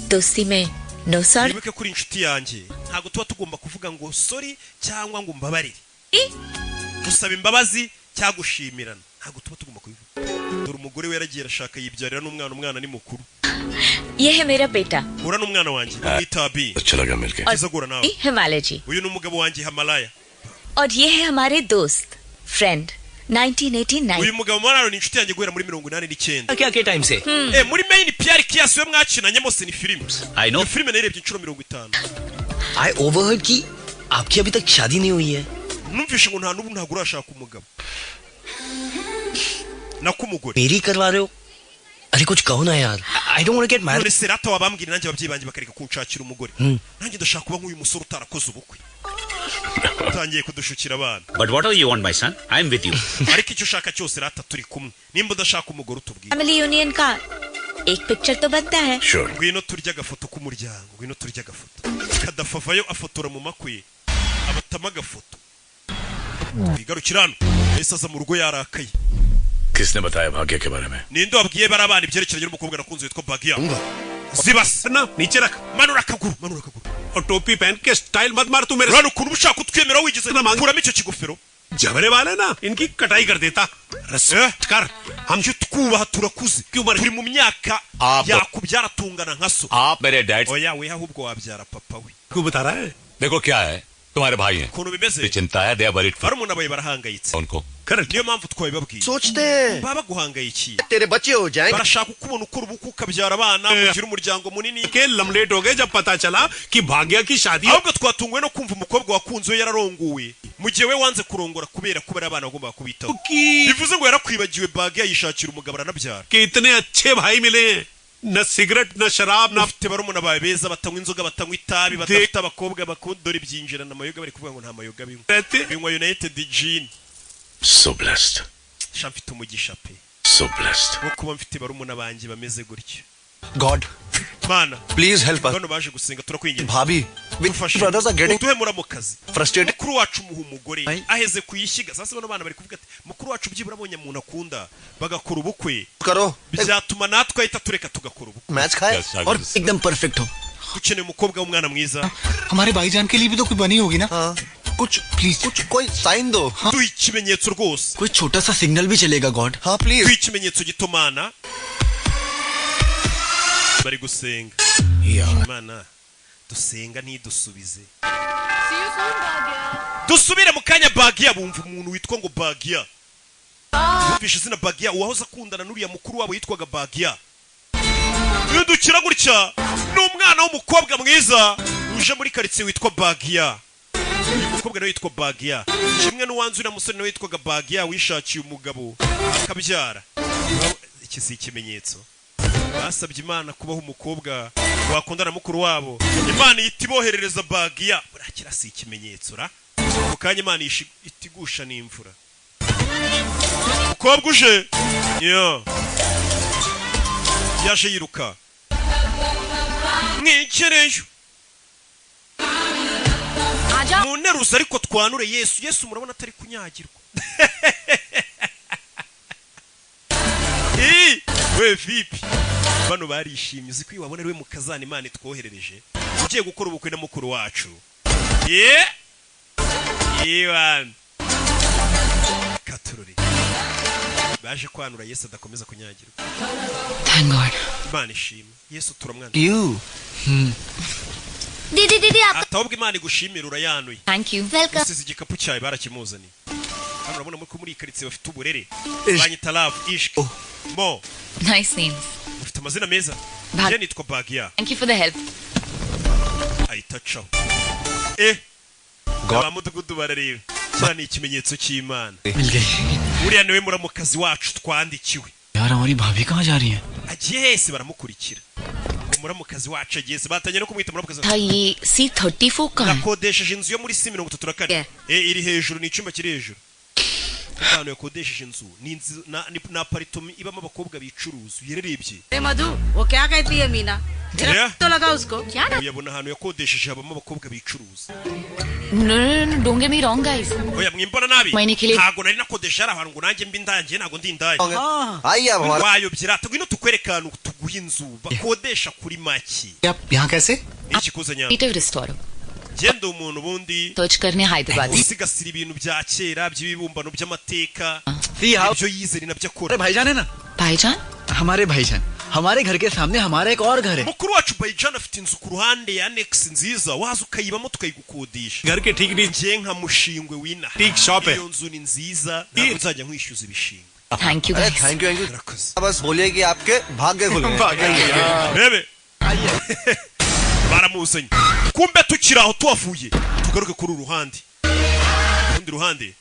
E: दोस्ती में no sorry.
A: Wibuke kuri inshuti yanjye, ntabwo tuba tugomba kuvuga ngo sorry cyangwa ngo mbabarire, gusaba imbabazi cyangwa gushimirana, ntabwo tuba tugomba kubivuga. Dore umugore we yaragiye arashaka, yibyarira n'umwana, umwana ni mukuru.
E: ये है मेरा बेटा।
A: Hura n'umwana wanjye bita Bi.
I: अच्छा लगा मिलके।
A: Byiza guhura nawe.
E: Himalaya जी।
A: Uyu ni umugabo wanjye Himalaya.
E: और ये है हमारे दोस्त friend 1989।
A: Uyu mugabo Mararo ni inshuti yanjye guhera muri 89.
G: क्या के time से।
A: Eh, muri Maine Pyar Kiya we mwakinanye mose ni filime.
G: I know.
A: Iyo filime nayirebye inshuro 50.
N: I overheard कि आपकी अभी तक शादी नहीं हुई है।
A: Numvishe ngo nta n'ubu ntabwo urashaka umugabo nako umugore.
N: मेरी करवा रहे हो? अरे कुछ कहो ना यार, I don't want to get
A: None
N: married.
A: Se rata wabambwira nanjye ababyeyi banjye bakareka kunshakira umugore. Nanjye ndashaka kuba nk'uyu musore utarakoze ubukwe, utangiye kudushukira abana.
G: But what you want, my son, I am with you.
A: Ariko icyo ushaka cyose rata turi kumwe, nimba udashaka umugore utubwire.
E: Family union का एक picture तो बनता है।
A: Ngwino turye agafoto k'umuryango, ngwino turye agafoto. Kadafavayo afotora mu makwe, abatama agafoto. Twigarukira hano, yahise aza mu rugo yarakaye.
I: किसने बताया भाग्य के बारे में?
A: Ninde wabwiye bari abana ibyerekeranye n'umukobwa nakunze witwa Bagiya? Zibase
K: ना नीचे रख।
A: Manura akaguru, manura akaguru.
K: और टोपी पहन के स्टाइल मत मार तू मेरे।
A: Urabona ukuntu uba ushaka kutwemera wigize? Kuramo icyo kigofero.
K: झबरे वाले ना इनकी कटाई कर देता।
A: Eh?
K: कर हम
A: Icyo twubaha, turakuze, turi mu myaka
G: आप-
A: yakubyara tungana nka so.
G: आप मेरे dad.
A: Oya we, ahubwo wabyara papa we.
K: क्यों बता रहा है?
G: देखो क्या है, तुम्हारे भाई हैं।
A: Ukuntu bimeze,
G: चिंता है, they are worried
A: barumuna bawe barahangayitse,
G: उनको।
A: Niyo mpamvu twabibabwiye.
J: सोचते हैं
A: Baba baguhangayikiye.
J: तेरे बच्चे हो जाएंगे।
A: Barashaka ukubona ukora ubukwe, ukabyara abana, mugira umuryango munini.
K: के लमलेट हो गए जब पता चला कि भाग्य की शादी
A: Ahubwo twatunguwe no kumva umukobwa wakunze we yararongowe, mu gihe we wanze kurongora kubera ko bari abana bagombaga kubitaho.
K: की
A: Bivuze ngo yarakwibagiwe bage, yishakira umugabo aranabyara.
K: कि इतने अच्छे भाई मिले हैं, न सिगरेट न शराब न
A: Ufite barumuna bawe beza, batanywa inzoga, batanywa itabi, badafite abakobwa bakunda. Dore byinjirana amayoga, bari kuvuga ngo nta mayoga binywa,
K: रहते।
A: Binywa United Gin.
I: So blessed.
A: Sha, mfite umugisha pe
I: So blessed.
A: wo kuba mfite barumuna banjye bameze gutya.
L: God,
A: Mana,
L: please help us.
A: Bano baje gusenga, turakwinginze.
L: भाभी,
A: Dufashe,
L: brothers are getting
A: uduhe muramukazi.
L: frustrated.
A: Mukuru wacu umuha umugore,
L: Ayi.
A: aheze kuyishyiga. Sasa bano bana bari kuvuga ati mukuru wacu byibura abonye umuntu akunda bagakora ubukwe,
J: करो
A: byatuma natwe ahita tureka tugakora ubukwe.
J: Match खाए।
L: और एकदम perfect हो।
A: Dukeneye umukobwa w'umwana mwiza.
L: हमारे भाईजान के लिए भी तो कोई बनी होगी ना?
J: हाँ।
L: कुछ प्लीज।
J: कुछ कोई साइन दो।
A: Duhe ikimenyetso rwose.
L: कोई छोटा सा सिग्नल भी चलेगा God.
J: हाँ please.
A: Duhe ikimenyetso gito Mana. Bari gusenga Imana, dusenga ntidusubize. Dusubire mu kanya. Bagiya bumva umuntu witwa ngo Bagiya, yumvishe izina Bagiya, uwahoze akundana n'uriya mukuru wabo yitwaga Bagiya. Iyo dukira gutya ni umwana w'umukobwa mwiza uje muri karitsiye witwa Bagiya. Uyu mukobwa nawe yitwa Bagiya, kimwe n'uwanze uriya musore nawe yitwaga Bagiya, wishakiye umugabo akabyara. Iki si ikimenyetso? Basabye Imana kubaho umukobwa wakundana na mukuru wabo, Imana ihita iboherereza Bagiya. Burakira si ikimenyetso ra? Mu kanya Imana itigusha n'imvura. Umukobwa uje yo yaje yiruka mwikireyo mu nteruzo, ariko twanure Yesu. Yesu murabona atari kunyagirwa. Ii, we vipi? Bano barishimye, uzi ko iyo wabona ari we mukazana Imana itwoherereje ugiye gukora ubukwe na mukuru wacu. Ye Iwan katururi baje kwanura Yesu adakomeza kunyagirwa.
M: Thank God.
A: Imana ishimwe, Yesu turamwana.
L: You.
O: दीदी दीदी आप
A: Atahubwo Imana igushimira, urayanuye.
E: Thank you.
O: Welcome.
A: Usize igikapu cyawe barakimuzaniye. Hano urabona ko muri iyi karitsiye bafite uburere. Banyita Love Ishk Mo.
E: Nice names.
A: Ufite amazina meza. Njye nitwa Bagia.
E: Thank you for the help.
A: Ahita acaho. Ba mudugudu barareba, kiriya ni ikimenyetso cy'Imana.
L: मिल गई.
A: Uriya niwe muramukazi wacu twandikiwe.
L: यार हमारी भाभी कहाँ जा रही है?
A: Agiye hese baramukurikira. Umuramukazi wacu agiye hese, batangiye no kumwita muramukazi.
E: था ये C34 कहाँ है?
A: Nakodesheje inzu yo muri C34. Iri hejuru, ni icyumba kiri hejuru. Ahantu yakodesheje inzu ni inzu na apartment ibamo abakobwa bicuruza, uyererebye.
P: अरे मधु वो क्या कहती है मीना
A: Yeah.
P: तो लगा उसको
A: Uyabona ahantu yakodesheje habamo abakobwa bicuruza.
E: No no no, don't get me wrong guys.
A: Oya mwimbona nabi.
E: Mine kile-
A: Ntago nari nakodesha ari ahantu ngo nanjye mbi ndangiye, ntago ndi indaya.
J: आइए आप हमारा
A: Wayobye rata, ngwino tukwereke ahantu tuguha inzu bakodesha kuri make.
L: आप यहाँ कैसे?
A: Iki kuzanya.
E: Creative restorer.
A: Genda umuntu ubundi
E: search करने Hyderabad.
A: usigasira ibintu bya kera by'ibibumbano by'amateka, ibyo yize ni nabyo akora.
L: अरे भाईजान है ना?
E: भाईजान?
L: हमारे भाईजान हमारे घर के सामने हमारा एक और घर है.
A: Mukuru wacu Bayijana afite inzu ku ruhande ya annex nziza, waza ukayibamo tukayigukodesha.
K: घर के ठीक नीचे
A: Njye nka mushingwe wina
K: ठीक shop है.
A: iyo nzu ni nziza, ntabwo nzajya nkwishyuza ibishingwe.
E: Thank you
J: अरे
E: guys.
J: Thank you, thank you. बस बोलिए कि आपके भाग्य खुल गए.
A: Rebe baramuzanye. Kumbe tukiri aho tuhavuye, tugaruke kuri uru ruhande. Urundi ruhande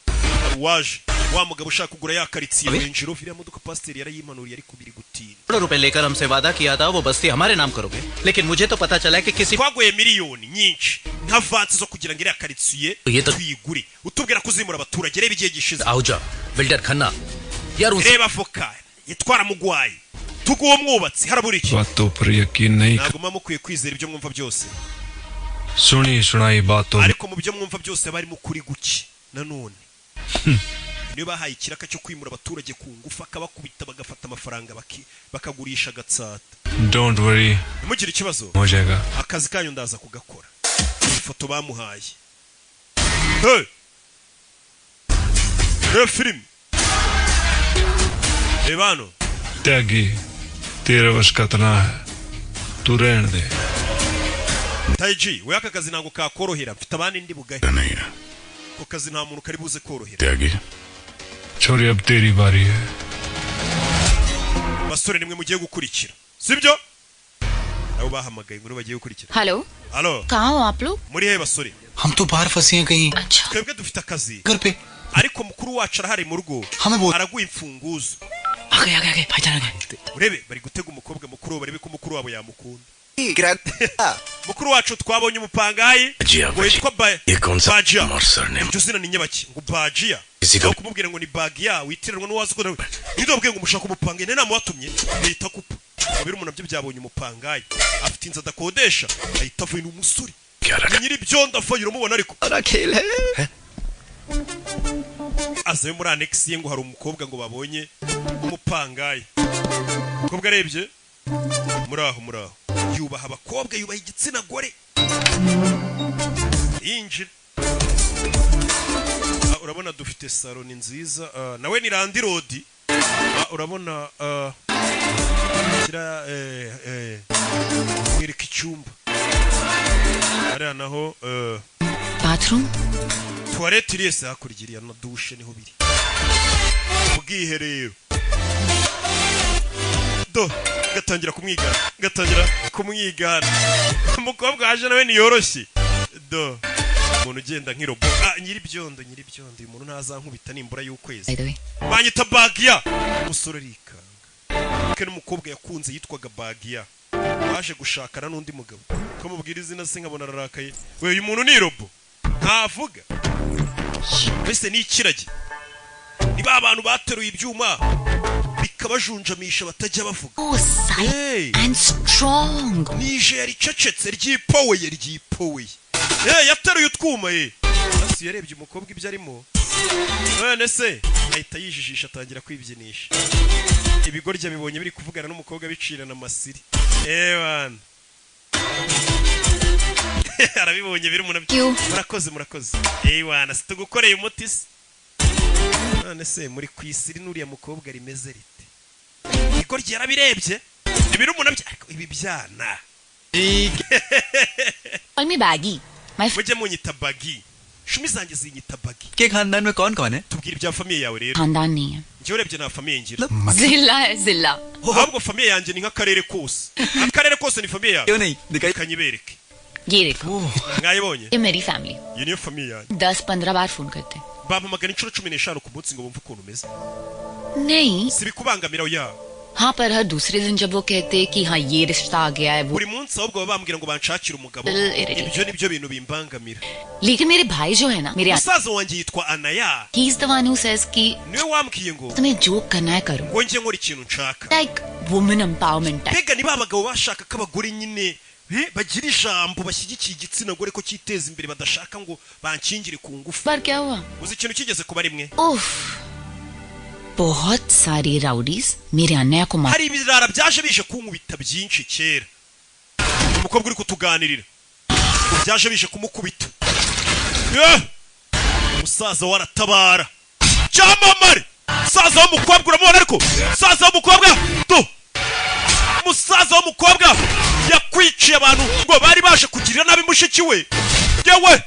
A: hari uwaje, wa mugabo ushaka kugura ya karitsiye Range Rover, iriya modoka pasiteri yarayimanuriye ariko biri gutinda.
G: करोड़ों रुपए लेकर हमसे वादा किया था वो बस्ती हमारे नाम करोगे, लेकिन मुझे तो पता चला कि किसी
A: Twaguye miliyoni nyinshi nka vansi zo kugira ngo iriya karitsiye
G: Ye to-
A: tuyigure, utubwira ko uzimura abaturage. Reba igihe gishize.
G: Ahuja builder Khanna यार उनसे
A: Reba avoka yitwara mugwayi, tuguwo mwubatsi, harabura iki?
F: बातों पर यकीन नहीं
A: Ntabwo muba mukwiye kwizera ibyo mwumva byose.
F: सुनी सुनाई बातों
A: Ariko mu byo mwumva byose haba harimo ukuri guke. Nanone niyo bahaye ikiraka cyo kwimura abaturage ku ngufu, akabakubita bagafata amafaranga bakagurisha agatsata.
F: Don't worry
A: Ntimugire ikibazo,
F: हो जाएगा.
A: akazi kanyu ndaza kugakora. Ifoto bamuhaye. Hey! Reba filime, reba hano.
F: त्यागी तेरे वश का तना है, तू रहने दे.
A: Taiji we, aka kazi ntabwo kakorohera, mfite abandi ndi bugahe. Ako kazi nta muntu kari buze korohera.
I: त्यागी
F: छोरी अब तेरी बारी है.
A: Basore, nimwe mugiye gukurikira, sibyo? Nabo bahamagaye ngo nibo bagiye gukurikira.
E: Hello.
A: Halo.
E: कहाँ हो आप लोग?
A: Muri he basore?
L: हम तो बाहर फंसे हैं कहीं.
A: Twebwe dufite akazi,
L: घर पे.
A: ariko mukuru wacu arahari mu rugo,
L: Hame
A: araguha imfunguzo.
L: आ गए आ गए आ गए भाईजान आ गए.
A: Urebe bari gutega umukobwa mukuru wabo, barebe ko mukuru wabo yamukunda. Mukuru wacu twabonye umupangayi
I: Bajiya,
A: ngo witwa
I: ये कौन सा
A: Bajiya.
I: और surname?
A: Iryo zina ni nyabaki ngo Bajiya?
I: Izi
A: Aho kumubwira ngo ni Bagiya witiranwa n'uwazi ko ninde wabwiye ngo mushaka umupangayi, nari namubatumye leta kupa babiri umuntu nabyo byabonye umupangayi afite inzu adakodesha, ahita avuye. Ni umusore, ni nyiri ibyondo, avuye uramubona ariko azayo muri annex ye ngo hari umukobwa ngo babonye umupangayi. Umukobwa arebye muri aho, muri aho yubaha abakobwa, yubaha igitsina gore, yinjira. Ah, urabona dufite salo ni nziza. Ah, nawe ni landlord. Ah, urabona kira mwereka icyumba hariya naho
E: Bathroom.
A: Toilette iri yese hakurya iriya na douche niho biri, ubwiherero. Do gatangira kumwigana, gatangira kumwigana. Umukobwa waje nawe niyoroshye. Do umuntu ugenda nk'irobo. Ah, nyiribyondo, nyiribyondo, uyu muntu ntazankubita nimbura y'ukwezi.
E: By the way.
A: Banyita Bagiya. Umusore arikanga. Ke n'umukobwa yakunze yitwaga Bagiya, baje gushakana n'undi mugabo. Ko mubwira izina se nkabona ararakaye we? Uyu muntu ni robo, ntavuga, mbese ni ikiragi. Ni ba bantu bateruye ibyuma bikabajunjamisha, batajya bavuga.
E: Oh, silent and strong.
A: Nije yaricecetse, ryipoweye, ryipoweye. Yateruye utwuma ye. Basi yarebye umukobwa ibyo arimo, none se ahita yijijisha, atangira kwibyinisha. Ibigoryi bibonye biri kuvugana n'umukobwa, bicirana amasiri. Bana, arabibonye biri umuntu.
E: You.
A: Murakoze, murakoze. Wana, situgukoreye umuti se? None se muri ku isiri n'uriya mukobwa rimeze rite? Igoryi yarabirebye, ibiri umuntu, ariko ibi byana.
E: Call me Baggy. My
A: Mujye munyita Bagi, shumi zanjye zinyita Bagi.
L: के खानदान में कौन कौन है?
A: Tubwira ibya famille yawe rero.
E: खानदान नहीं है.
A: Njyewe urebye nta famille ngira.
E: जिला है, जिला.
A: Ahubwo famille yanjye ni nk'akarere kose, akarere kose ni famille yanjye.
L: क्यों नहीं दिखाई?
A: Kanyibereke.
E: ये देखो.
A: Mwayibonye?
E: ये मेरी family.
A: Iyi niyo famille yanjye.
E: 10-15 बार phone करते हैं.
A: Bampamagara inshuro 15 ku munsi ngo bumve ukuntu umeze.
E: नहीं.
A: Si bikubangamira ya?
E: हाँ, पर हर दूसरे दिन जब वो कहते हैं कि हाँ, ये रिश्ता आ गया है, वो
A: Buri munsi ahubwo baba bambwira ngo banshakire umugabo.
E: Little irritating.
A: Ibyo nibyo bintu bimbangamira.
E: लेकिन मेरे भाई जो है ना, मेरे
A: Musaza wanjye yitwa Anaya.
E: He is the one who says कि
A: Niwe wambwiye ngo
E: तुम्हें जो करना है करो.
A: ngo njye nkora ikintu nshaka.
E: Like women empowerment type.
A: Mbega ni ba bagabo bashaka ko abagore nyine bagira ijambo, bashyigikiye igitsina gore ko cyiteza imbere, badashaka ngo bankingire ku ngufu.
E: पर क्या हुआ?
A: Uzi ikintu kigeze kuba rimwe?
E: उफ, बहुत सारी rowdies मेरे अन्याय को मार
A: Hari ibirara byaje bije kunkubita byinshi kera. Umukobwa uri kutuganirira ngo byaje bije kumukubita. Musaza waratabara cyamamare, musaza w'umukobwa uramubona, ariko musaza w'umukobwa do, musaza w'umukobwa yakwiciye abantu ngo bari baje kugirira nabi mushiki we. Yewe,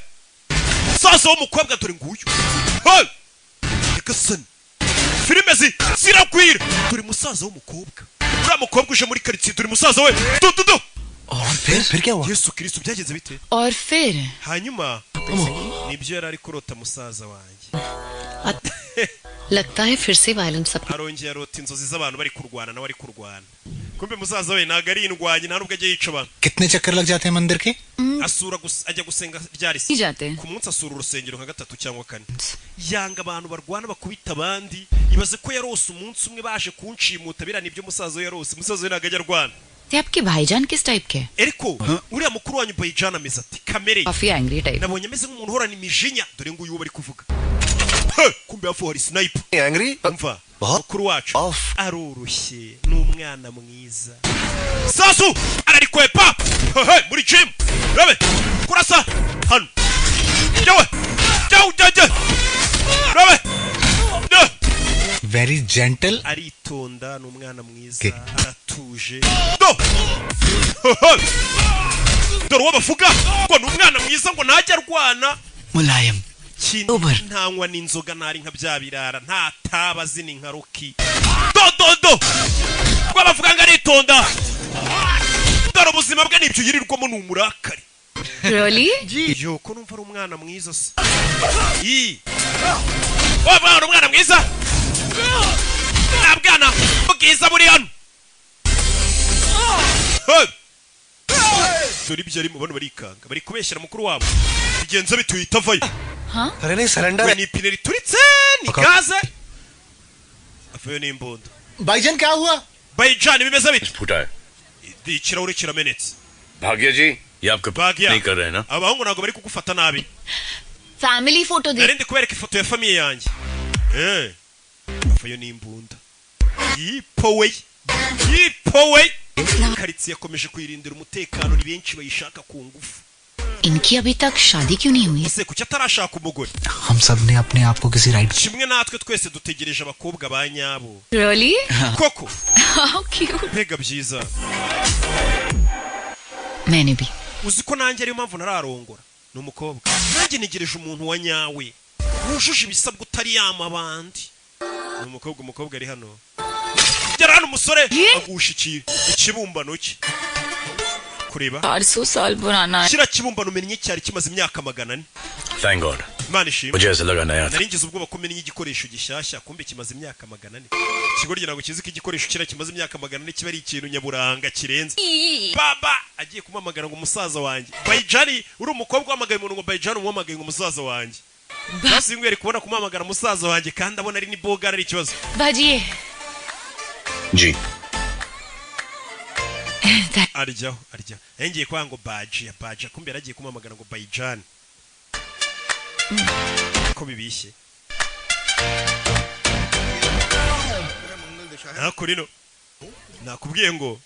A: musaza w'umukobwa dore nguyu. Hey! Nyagasani, filime ziragwira. Dore musaza w'umukobwa, uriya mukobwa uje muri karitsiye, dore musaza we, do do do.
J: फिर क्या हुआ?
A: Yesu Kristo, byagenze bite?
E: और फिर
A: Hanyuma nibyo yari ari kurota musaza wanjye.
P: लगता है फिर से violence अपना
A: Arongera arota inzozi z'abantu bari kurwana, nawe ari kurwana. Kumbe musaza we ntabwo ari indwanyi, nta nubwo ajya yica abantu.
O: कितने चक्कर लग जाते हैं मंदिर के?
A: Asura gusa, ajya gusenga ryari se?
E: नहीं जाते हैं.
A: Ku munsi asura urusengero nka gatatu cyangwa kane. Yanga abantu barwana, bakubita abandi. Ibaze ko yarose umunsi umwe baje kunshimuta. Biriya nibyo musaza we yarose. Musaza we ntabwo ajya arwana.
E: ते आपके भाईजान किस type के हैं?
A: Ariko uriya mukuru wanyu Bayijana ameze ati kamere ye?
E: काफी angry type.
A: Nabonye ameze nk'umuntu uhorana imijinya. Dore nguyu uwo bari kuvuga. He! Kumbe hafi hari sniper.
J: Angry?
A: Umva, mukuru wacu aroroshye, ni umwana mwiza. Sasu ararikwepa. Hehe, muri gym rabe kurasa hano. Yewe, jya jya jya, rabe.
O: Very gentle.
A: Aritonda, ni umwana mwiza, aratuje. Do. Hehe. Dore uwo bavuga ngo ni umwana mwiza, ngo ntajya arwana.
L: Mulayam.
A: Ikindi, ntanywa n'inzoga, ntari nka bya birara, nta taba zini nka Rocky. Do do do, ngo bavuga ngo aritonda, dore ubuzima bwe nibyo yirirwamo, ni umurakari.
E: Really?
A: Yo, ko numva ari umwana mwiza se? I waba ari umwana mwiza? Nta bwana bwiza buri hano. Hey! Dore ibyo arimo, bano barikanga, bari kubeshyira mukuru wabo. Bigenze bituhita avayo.
E: हाँ.
J: अरे नहीं, surrender.
A: We, ni ipine rituritse, ni gaze, avayo n'imbunda.
O: भाईजान, क्या हुआ?
A: Bayijani, bimeze bite?
I: फूटा है.
A: Ikirahure kiramenetse.
I: भाग्य जी, ये आपके
A: Bhagya.
I: नहीं कर रहे हैं ना?
A: Abahungu ntabwo bari kugufata nabi?
E: Family photo दे.
A: Nari ndi kubereka ifoto ya famille yanjye. Avayo n'imbunda, yipowe, yipowe. Karitsiye yakomeje kuyirindira umutekano, ni benshi bayishaka ku ngufu.
E: इनकी अभी तक शादी क्यों नहीं हुई?
A: Ese kuki atarashaka umugore?
O: हम सब ने अपने आप को किसी right
A: Kimwe natwe twese dutegereje abakobwa ba nyabo.
E: Really?
A: Koko?
E: How cute.
A: Mbega byiza.
E: मैंने भी.
A: Uzi ko nanjye ariyo mpamvu ntararongora? Ni umukobwa, nanjye ntegereje umuntu wa nyawe wujuje ibisabwa, utari yamabandi. Ni umukobwa, umukobwa ari hano. Gera hano umusore agusha ikibumbano cye kureba.
E: 400 साल पुराना है.
A: Kiriya kibumbano umennye cyari kimaze imyaka 400.
I: Thank God.
A: Imana ishimwe.
I: मुझे ऐसा लगा नया था।
A: Nari ngize ubwoba ko mennye igikoresho gishyashya, kumbe kimaze imyaka 400. Ikigoryi ntabwo kizi ko igikoresho kiriya kimaze imyaka 400 kiba ari ikintu nyaburanga kirenze. Baba agiye kumuhamagara ngo umusaza wanjye Bayijani. Uri umukobwa uhamagaye umuntu ngo Bayijani, umuhamagaye ngo umusaza wanjye. Basi nguyu ari kubona kumuhamagara musaza wanjye kandi abona ari ni bogara, ari ikibazo.
E: बाजी।
I: Ji.
A: Aryaho aryaho, ngiye kuvuga ngo baji ya baji, kumbe yaragiye kumuhamagara ngo Bayijani, ko bibishye ntakurino. Nakubwiye ngo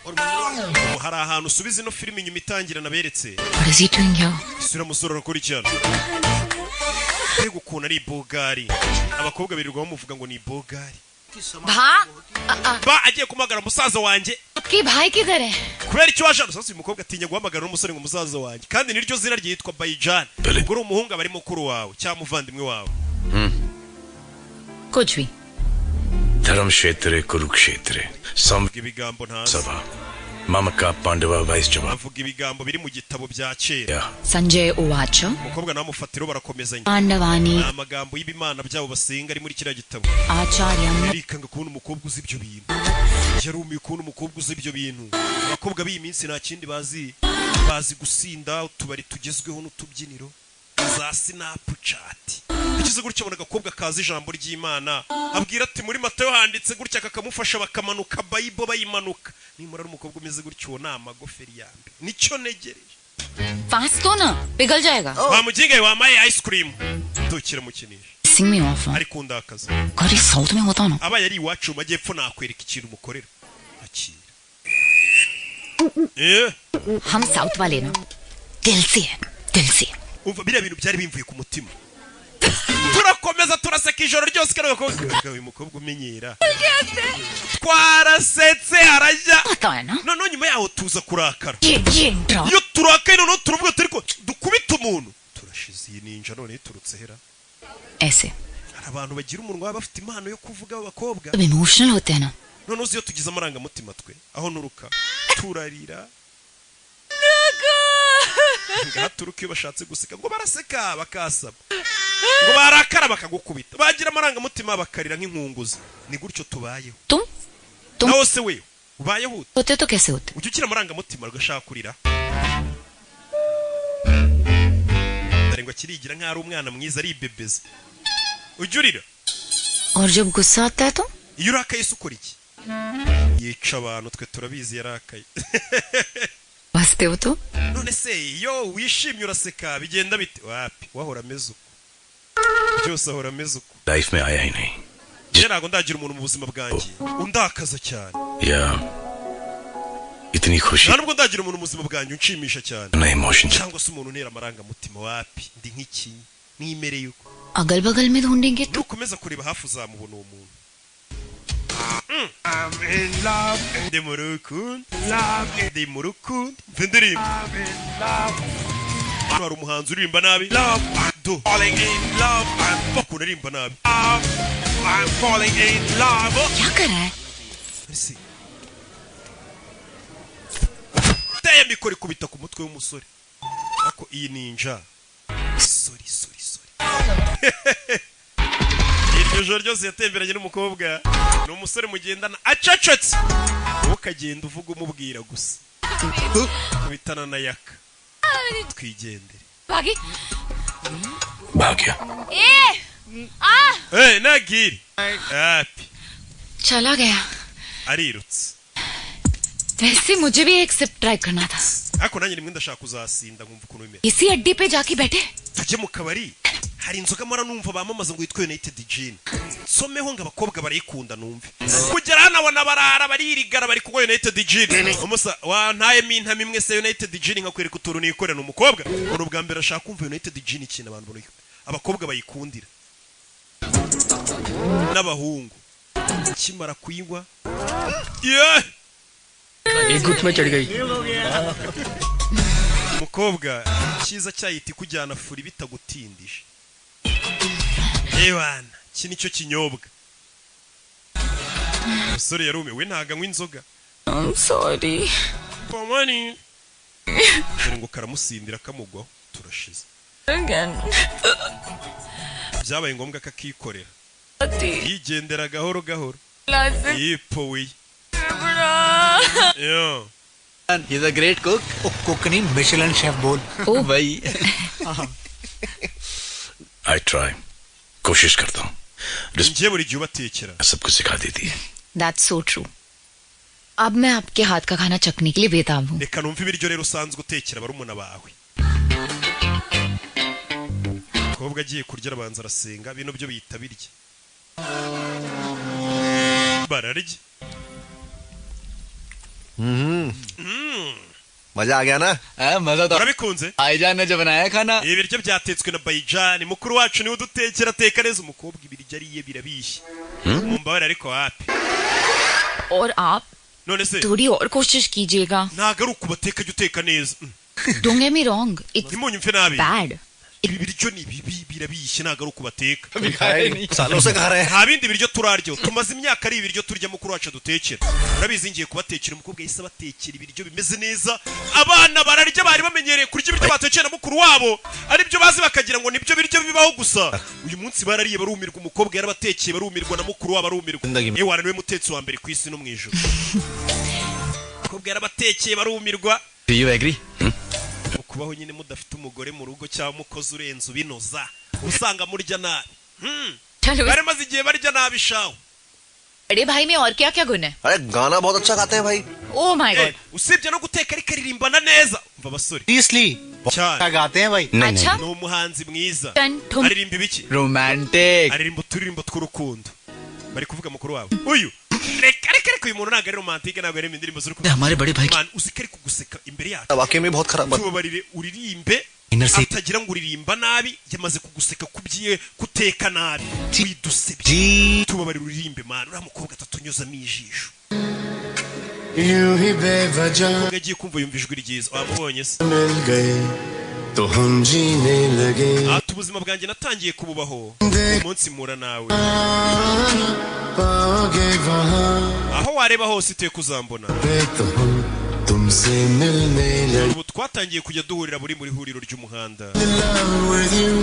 A: ubu hari ahantu usubiza ino filime inyuma itangira naberetse.
E: What is he doing here?
A: Isura musore arakurikirana. Mbega ukuntu ari ibogari! Abakobwa birirwa bamuvuga ngo ni ibogari.
E: भा
A: Ba agiye kumuhamagara musaza wanjye.
E: आपके भाई किधर है?
A: Kubera icyo waje hano sasa? Uyu mukobwa atinya guhamagara n'umusore ngo musaza wanjye, kandi niryo zina ryitwa Bayijani. Ubwo uri umuhungu aba ari mukuru wawe cyangwa umuvandimwe wawe.
E: कुछ भी।
I: धर्म क्षेत्र कुरुक्षेत्र सम
A: Avuga ibigambo ntazi.
I: सभा ममका पांडवा vice जवाब।
A: Avuga ibigambo biri mu gitabo bya kera.
E: Sanjay उवाच।
A: Umukobwa nawe amufatiro barakomezanya.
E: Pandavani.
A: Ni amagambo y'ibimana byabo basenga ari muri kiriya gitabo.
E: आचार्य।
A: Yarikanga kubona umukobwa uzi ibyo bintu, yarumiye kubona umukobwa uzi ibyo bintu. Abakobwa b'iyi minsi nta kindi bazi, bazi gusinda, utubari tugezweho n'utubyiniro za Snapchat. Ikize gutya abona agakobwa kazi ijambo ry'Imana, abwira ati muri Matayo handitse gutya, kakamufasha bakamanuka Bible bayimanuka. Nimura ari umukobwa umeze gutyo, uwo ni amagoferi ya mbere, nicyo negereje.
E: Fast दो ना, पिघल जाएगा।
A: Wa muginga wamaye ice cream dukira mukinisha.
E: Singh में off.
A: Ari kundakaza.
E: अगर ये south में होता ना।
A: Abaye ari iwacu mu majyepfo nakwereka ikintu umukorera. Akira. Eh,
E: हम साउथ वाले ना दिल से है, दिल से।
A: Umva, biriya bintu byari bimvuye ku mutima. Turakomeza turaseka ijoro ryose. Kano gakobwa, uyu mukobwa umenyera, twarasetse arajya. Noneho nyuma yaho tuza kurakara.
E: ये ये
A: Iyo turakaye noneho turavuga turi ko dukubita umuntu, turashize. Iyi ninja none iturutse hera.
E: ऐसे।
A: Hari abantu bagira umunwa, baba bafite impano yo kuvuga, b'abakobwa.
E: अब इमोशनल होते हैं ना।
A: Noneho uzi iyo tugize amarangamutima twe aho nturuka turarira, ngaha turuka. Iyo bashatse guseka ngo baraseka bakasaba, ngo barakara bakagukubita, bagira amarangamutima bakarira nk'inkunguzi. Ni gutyo tubayeho.
E: तुम तुम
A: Nawe se we ubayeho ute?
E: होते तो कैसे होते?
A: Ujya ugira amarangamutima ugashaka kurira? Dore ngo akirigira nk'aho ari umwana mwiza, aribebeza. Ujya urira?
E: और जब गुस्सा आता है तो?
A: Iyo urakaye se ukora iki? Yica abantu, twe turabizi yarakaye.
E: हंसते हो तो?
A: None se iyo wishimye uraseka, bigenda bite? Wapi, wahora ameze uko byose, ahora ameze uko.
I: Life में आया ही नहीं।
A: Njye ntabwo ndagira umuntu mu buzima bwanjye undakaza cyane.
I: या इतनी खुशी
A: Nta nubwo ndagira umuntu mu buzima bwanjye unshimisha cyane
I: na emotion.
A: cyangwa se umuntu untera amarangamutima. Wapi, ndi nk'ikinyi nimereye uko.
E: अगल बगल में ढूंढेंगे तो?
A: Nukomeza kureba hafi uzamubona uwo muntu. Ndi mu rukundo, ndi mu rukundo. Mva indirimbo. Hano hari umuhanzi uririmba nabi, do ukuntu aririmba nabi.
E: क्या कर रहा है?
A: Ese teye mikoro ikubita ku mutwe w'umusore. Ako iyi ninja, sorry, sorry, sorry. Iryo joro ryose yatemberanye n'umukobwa. Ni umusore mugendana acecetse, wowe ukagenda uvuga umubwira gusa, kubitana na yaka twigendere.
E: भागी।
I: भाग गया।
E: ए आ
A: Hey, nagiri api.
E: चला गया।
A: Arirutse.
E: वैसे मुझे भी एक SIP try करना था।
A: Ariko nanjye rimwe ndashaka kuzasinda nkumva ukuntu bimeze.
E: इसी अड्डे पे जाके बैठे।
A: Tujye mu kabari, hari inzoga mpora numva bamamaza ngo yitwa United Gin, nsomeho ngo abakobwa barayikunda, numve kugera hano abona barara baririgara bari kunywa United Gin. Umusa wantayemo intama imwe se United Gin nkakwereka utuntu nikorera. Umukobwa ngo ubwa mbere ashaka kumva United Gin, ikintu abantu abakobwa bayikundira n'abahungu, akimara kuyinywa, yeah!
N: एक गुट में चढ़ गई।
A: Umukobwa cyiza cyayita ikujyana furi bitagutindije. Ewana, iki nicyo kinyobwa. Umusore yarumiwe, ntago anywa inzoga.
M: I'm sorry.
A: Komani dore ngo karamusindira kamugwaho, turashize.
M: Again.
A: Byabaye ngombwa ko akikorera, yigendera gahoro gahoro, yipowiye. Yo.
L: He's a great cook.
O: Cook नहीं, Michelin chef बोल।
L: भाई।
I: I try, कोशिश करता हूँ।
A: Njye buri gihe ubatekera।
I: सबको सिखा देती है।
E: That's so true. अब मैं आपके हाथ का खाना चखने के लिए बेताब हूँ।
A: Reka numve ibiryo rero usanzwe utekera barumuna bawe. Umukobwa agiye kurya arabanza arasenga. Bino byo bihita birya, bararya.
J: मजा आ गया ना?
L: मजा तो
A: Urabikunze?
L: भाईजान ने जो बनाया खाना।
A: Ibi biryo byatetswe na Bayijani mukuru wacu, niwe udutekera, ateka neza. Umukobwa ibiryo ariye birabishye, mumbabarire ariko wapi.
E: और आप
A: None se
E: थोड़ी और कोशिश कीजिएगा।
A: Ntabwo ari ukubateka, jya uteka neza.
E: Don't get me wrong, it's
A: Ntimunyumve nabi.
E: bad.
A: Ibi biryo ni bibi, birabishye, ntabwo ari ukubateka.
J: सालों से खा रहे हैं।
A: Nta bindi biryo turarya, tumaze imyaka ari ibiryo turya mukuru wacu dutekera, urabizi. Ngiye kubatekera. Umukobwa yahise abatekera ibiryo bimeze neza, abana bararya. Bari bamenyereye kurya ibiryo batekera na mukuru wabo, aribyo bazi, bakagira ngo nibyo biryo bibaho gusa. Uyu munsi barariye barumirwa. Umukobwa yarabatekeye barumirwa, na mukuru wabo arumirwa. Ewana, niwe mutetsi wa mbere ku isi no mu ijuru. Umukobwa yarabatekeye barumirwa.
L: Do you agree?
A: Kubaho nyine mudafite umugore mu rugo cyangwa umukozi urenze ubinoza, usanga murya nabi. Bari maze igihe barya nabi shawe.
E: अरे भाई में और क्या क्या गुण है?
J: अरे, गाना बहुत अच्छा गाते हैं भाई।
E: Oh my God.
A: Usibye no guteka ariko aririmbana neza. Umva basore.
O: Seriously?
A: Cyane.
O: गाते हैं भाई।
E: अच्छा।
A: Ni umuhanzi mwiza.
E: Ton, tum.
A: Aririmba ibiki?
L: Romantic.
A: Aririmba uturirimbo tw'urukundo. Bari kuvuga mukuru wabo uyu. Reka reka reka, uyu muntu ntabwo ari romantique, ntabwo aririmba indirimbo z'urukundo.
L: हमारे बड़े भाई
A: Man, uzi ko ari kuguseka imbere yacu.
J: वाकई में बहुत खराब।
A: Tubabarire uririmbe, atagira ngo uririmba nabi. Yamaze kuguseka kubyiye kuteka nabi, widusebye. Tubabarire uririmbe, man, uriya mukobwa atatunyuzamo ijisho.
Q: यूं ही बेवजह
A: Umukobwa agiye kumva yumva ijwi ryiza. Wamubonye se?
Q: मिल गए तो हम जीने लगे।
A: Ati ubuzima bwanjye natangiye kububaho umunsi mpura nawe.
Q: पाओगे वहाँ
A: Aho wareba hose iteka uzambona.
Q: पे तो हम तुमसे मिलने लगे।
A: Ubu twatangiye kujya duhurira buri muri huriro ry'umuhanda.
Q: Love with you,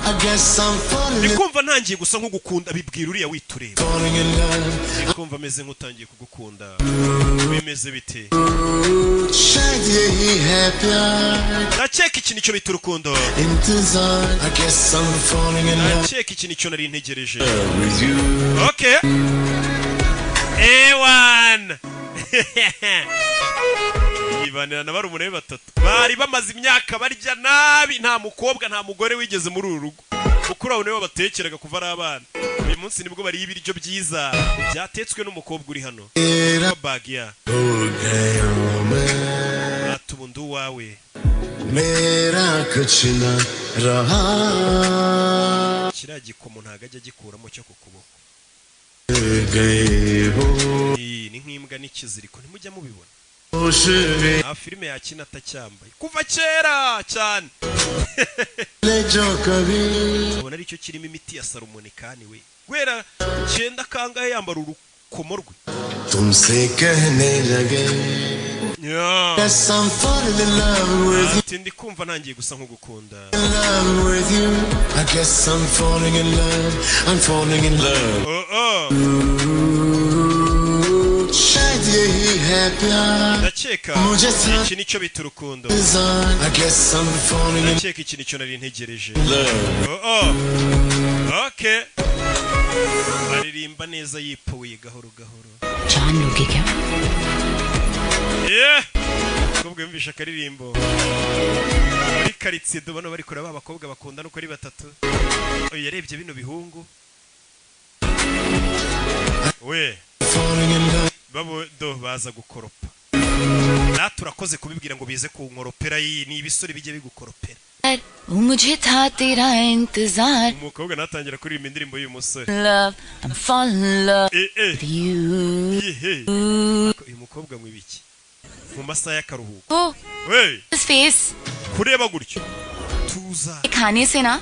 Q: I guess I'm falling
A: Ndi kumva ntangiye gusa nk'ugukunda, bibwira uriya witureba.
Q: falling in love.
A: Ndi kumva ameze nk'utangiye kugukunda, bimeze bite?
Q: शायद यही है प्यार।
A: Ndakeka iki nicyo bita urukundo.
Q: इंतजार, I guess I'm falling in love
A: Ndakeka iki nicyo nari ntegereje.
Q: with you.
A: Okay, ewan yibanira na barumuna be batatu bari bamaze imyaka barya nabi, nta mukobwa nta mugore wigeze muri uru rugo. Mukuru wabo niwe batekeraga kuva ari abana. Uyu munsi nibwo bariye ibiryo byiza byatetswe n'umukobwa uri hano witwa Bagiya.
Q: हो गया मैं।
A: Ati ubu ndi uwawe.
Q: मेरा कुछ न रहा।
A: Kiriya gikomo ntabwo ajya agikuramo cyo ku kuboko.
Q: गए हो।
A: Iyi ni nk'imbwa n'ikiziriko, ntimujya mubibona?
Q: होश में
A: Nta filime yakina atacyambaye kuva kera cyane.
Q: ले जो कभी।
A: Ubona aricyo kirimo imiti ya Salomon Kane we, guhera cyenda kangahe yambara urukomo rwe.
Q: तुमसे कहने लगे।
A: Yeah.
Q: Yes, I'm falling in love with you.
A: Ati ndi kumva ntangiye gusa nk'ugukunda.
Q: In love with you. I guess I'm falling in love. I'm falling in love.
A: Oh.
Q: शायद यही है प्यार।
A: Ndakeka
Q: मुझे
A: iki nicyo bita urukundo.
Q: I guess I'm falling in
A: Ndakeka iki nicyo nari ntegereje.
Q: love.
A: Oh. Okay, aririmba neza yipuye gahoro gahoro.
E: जान लोगे क्या?
A: Yeah. Umukobwa yumvisha akaririmbo muri karitsiye, tubona bari kureba abakobwa bakundana uko ari batatu. Uyu yarebye bino bihungu we
Q: Falling in love.
A: Babo do baza gukoropa. Natwe urakoze kubibwira ngo bize kunkoropera. Iyi ni ibisore bijye bigukoropera.
E: मुझे था तेरा इंतजार।
A: Umukobwa natangira kuririmba indirimbo y'uyu musore.
E: Love, I'm falling in love
A: Eh, eh.
E: with you.
A: Yehe. Uyu mukobwa ngo ibiki mu masaha y'akaruhuko?
E: Oh,
A: we
E: his face.
A: Kureba gutyo, tuza.
E: खाने से ना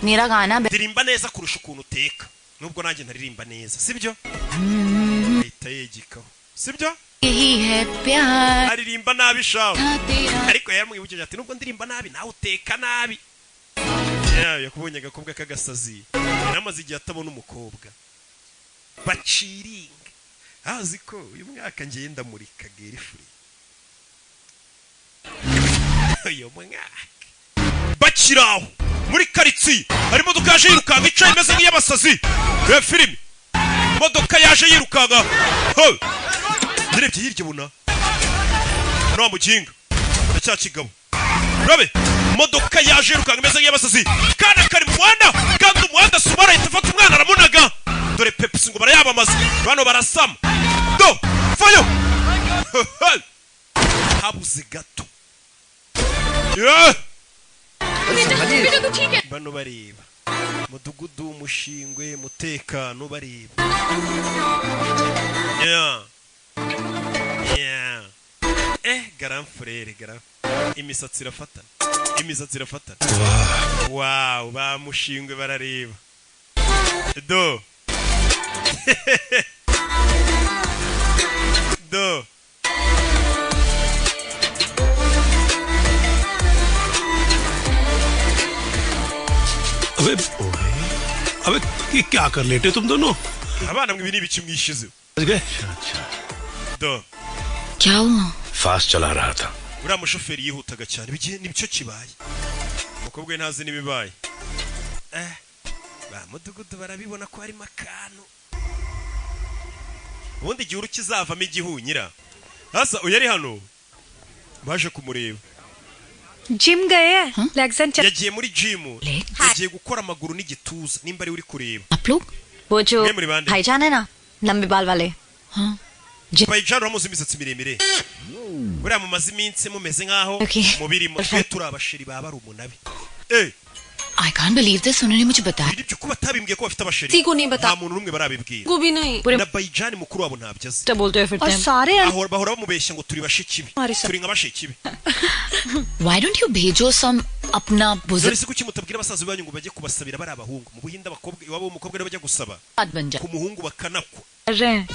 E: मेरा गाना
A: Ndirimba neza kurusha ukuntu uteka, nubwo nanjye ntaririmba neza, sibyo? Ahita yegikaho, sibyo?
E: यही है प्यार।
A: Aririmba nabi shawe.
E: था तेरा
A: Ariko yaramwibukije ati nubwo ndirimba nabi, nawe uteka nabi. Yeah, yakubonye agakobwa k'agasazi. Yaramaze igihe atabona umukobwa baciringa. Azi ko uyu mwaka ngiye ndamurika girlfriend uyu mwaka. Bakiraho muri karitsiye hari imodoka yaje yirukanka, icaye imeze nk'iy'abasazi. Reba filime, imodoka yaje yirukanka. Ho! Yarebye hirya ubona hano wa muginga na cya kigabo. Urabe imodoka yaje yirukanka imeze nk'iy'abasazi. Kana kari mu muhanda kandi umuhanda subara ahita afata umwana aramunaga. Dore Pepsi ngo barayamamaza, bano barasama. Do fayo, habuze gato. Yeah!
M: बेटा तू ठीक है?
A: Bano bareba mudugudu umushingwe mutekano bareba. Yeah. Grand frère, grand, imisatsi irafatana, imisatsi irafatana. Wow, bamushingwe barareba. Do do
K: अबे अबे, ये क्या कर लेटे तुम दोनों?
A: Abana mwe, ibi ni ibiki mwishizeho?
K: बच गए।
A: Do
E: क्या हुआ?
I: Fast चला रहा था।
A: Uriya mushoferi yihutaga cyane. Bigiye nicyo kibaye, umukobwa we ntazi n'ibibaye. Ba mudugudu barabibona ko harimo akantu. Ubundi igihuru kizavamo igihunyira. Hasa uyu ari hano, baje kumureba.
R: Gym गए हैं, legs and
A: Yagiye muri gym, yagiye gukora amaguru n'igituza nimba ari uri kureba.
E: आप लोग वो जो
A: Mwe muri bande?
E: भाईजान है ना, लंबे बाल वाले। हाँ।
A: Bayijana uramuzi, imisatsi miremire. Buriya mumaze iminsi mumeze nk'aho
E: Okay.
A: mubirimo. Twe turi abasheri ba barumuna be.
E: I can't believe this, उन्होंने मुझे बताया।
A: Ibyo kuba batabimbwiye ko bafite abasheri?
M: किसी को नहीं बता
A: Nta muntu n'umwe barabibwira.
M: को भी नहीं।
A: Na Bayijani mukuru wabo ntabyo azi.
E: बोलते हैं फिर
R: और सारे
A: Ahora bahora bamubeshya ngo turi bashiki be, turi nka bashiki be.
E: Why don't you भेजो some अपना
A: Dore
E: बुजुर्ग
A: se kuki mutabwira abasaza banyu ngo bajye kubasabira bari abahungu? Mu Buhinde abakobwa iwabo w'umukobwa nibo bajya gusaba
E: बन जाए।
A: ku muhungu bakanakwa.
R: कर रहे हैं।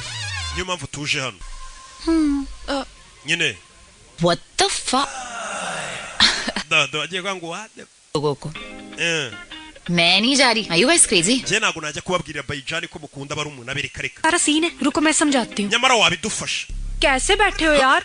A: Niyo mpamvu tuje hano nyine.
E: What the fuck?
A: Do agiye kuvuga ngo what the
E: लोगों को
A: Eh.
E: मैं नहीं जा रही। Are you guys crazy?
A: Njye ntabwo najya kubabwirira Bayijani ko mukunda barumuna be, reka reka.
R: सारा सीन है, रुको मैं समझाती हूँ।
A: Nyamara wabidufasha.
R: कैसे बैठे हो यार,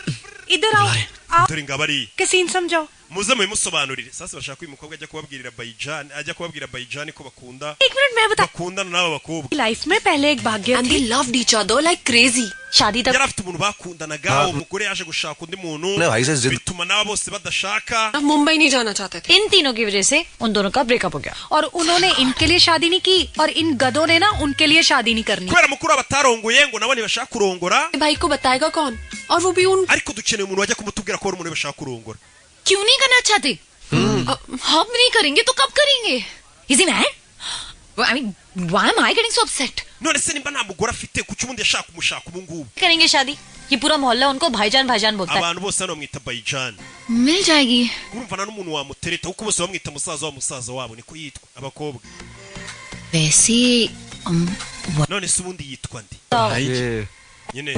R: इधर आओ, आओ
A: Dore ngabo ari
R: के सीन समझाओ।
A: Muze mubimusobanurire. Sasa bashaka ko uyu mukobwa ajya kubabwirira Bayijani, ajya kubabwira Bayijani ko bakunda,
R: एक मिनट मैं बता
A: bakundana n'aba bakobwa.
R: Life में पहले एक भाग्य
M: And they loved each other like crazy.
E: शादी तक
A: Yari afite umuntu bakundanaga, umugore yaje gushaka undi muntu,
I: Ne, भाई से जिद
A: bituma n'aba bose badashaka.
M: अब मुंबई नहीं जाना चाहते थे।
E: इन तीनों की वजह से उन दोनों का ब्रेकअप हो गया।
R: और उन्होंने इनके लिए शादी नहीं की और इन गधों ने ना उनके लिए शादी नहीं करनी।
A: Kubera mukuru wabo atarongoye ngo nabo ntibashaka kurongora.
M: भाई को बताएगा कौन? और वो भी उन
A: Ariko dukeneye umuntu wajya kumutubwira ko ari umuntu bashaka kurongora.
E: क्यों नहीं करना चाहते? हम नहीं करेंगे तो कब करेंगे? Is he mad? I mean, why am I getting so upset?
A: None se nimba nta mugore afite, kuki ubundi yashaka kumushaka ubu ngubu?
E: करेंगे शादी, ये पूरा मोहल्ला उनको भाईजान भाईजान बोलता है।
A: Abantu bose hano bamwita Bayijani.
E: मिल जाएगी।
A: Urumva nta n'umuntu wamutereta kuko bose bamwita musaza wa musaza wabo, niko yitwa abakobwa.
E: वैसे
A: None se ubundi yitwa nde nyine?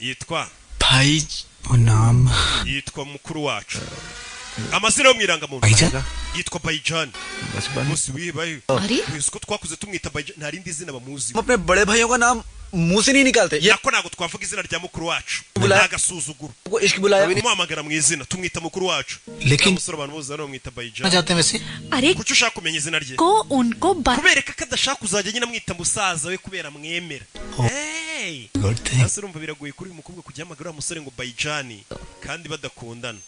A: Yitwa
O: भाई नाम
A: yitwa mukuru wacu, amazina yo mu irangamuntu.
O: Bayijani?
A: Yitwa Bayijani. Bose wibaye
E: Ari?
A: wizi ko twakuze tumwita Bayijani, nta rindi zina bamuzi.
L: हम अपने बड़े भाइयों का नाम मुंह से नहीं निकालते। ये
A: Nako ntabwo twavuga izina rya mukuru wacu,
L: Bulaya.
A: nta gasuzuguro
L: को इश्क बुलाया।
A: kumuhamagara mu izina. Tumwita mukuru wacu.
O: Lekin-
A: Uriya musore abantu bose hano bamwita Bayijani.
O: जाते हैं वैसे।
R: अरे
A: Kuki ushaka kumenya izina rye?
R: को उनको
A: Kubereka ko adashaka kuzajya nyine amwita musaza we kubera mwemera. Hey!
O: Good thing.
A: Hasi urumva biragoye kuri uyu mukobwa kujya ahamagara uriya musore ngo Bayijani kandi badakundana.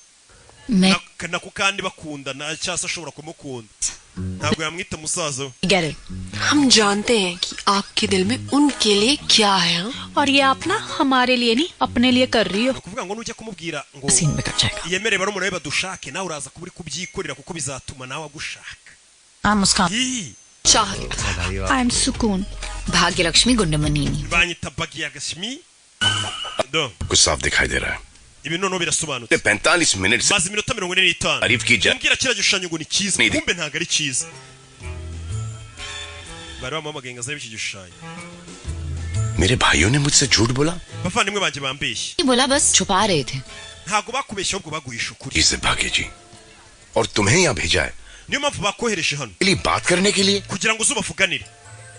E: मैं
A: Nako kandi bakundana, cyangwa se ashobora kumukunda, ntabwo yamwita musaza we.
E: Get it.
M: हम जानते हैं कि आपके दिल में उनके लिए क्या है, हाँ?
R: और ये आप ना हमारे लिए नहीं, अपने लिए कर रही हो।
A: Ni ukuvuga ngo nujya kumubwira ngo
E: scene बिगड़ जाएगा।
A: yemere barumuna be badushake, nawe uraza kuba uri kubyikorera kuko bizatuma nawe agushaka.
E: हाँ मुस्कान।
A: Ii,
M: चाहत।
R: I am सुकून।
E: भाग्य लक्ष्मी गुंडमनीनी।
A: Banyita Bagiyagashmi. Do
I: कुछ साफ दिखाई दे रहा है।
A: Ibi noneho birasobanutse.
I: 45 minute से
A: Maze iminota 45
I: तारीफ की जा
A: umbwira kiriya gishushanyo ngo ni cyiza,
I: Nidi.
A: kumbe ntabwo ari cyiza. Bari bamuhamagaye ngo azabe iki gishushanyo.
I: मेरे भाइयों ने मुझसे झूठ बोला।
A: Bavandimwe banjye bambeshye?
E: बोला बस छुपा रहे थे।
A: Ntabwo bakubeshye, ahubwo baguhisha ukuri.
I: इसे भाग्य जी और तुम्हें यहाँ भेजा है
A: Niyo mpamvu bakohereje hano.
I: लिए बात करने के लिए।
A: Kugira ngo uzubavuganire.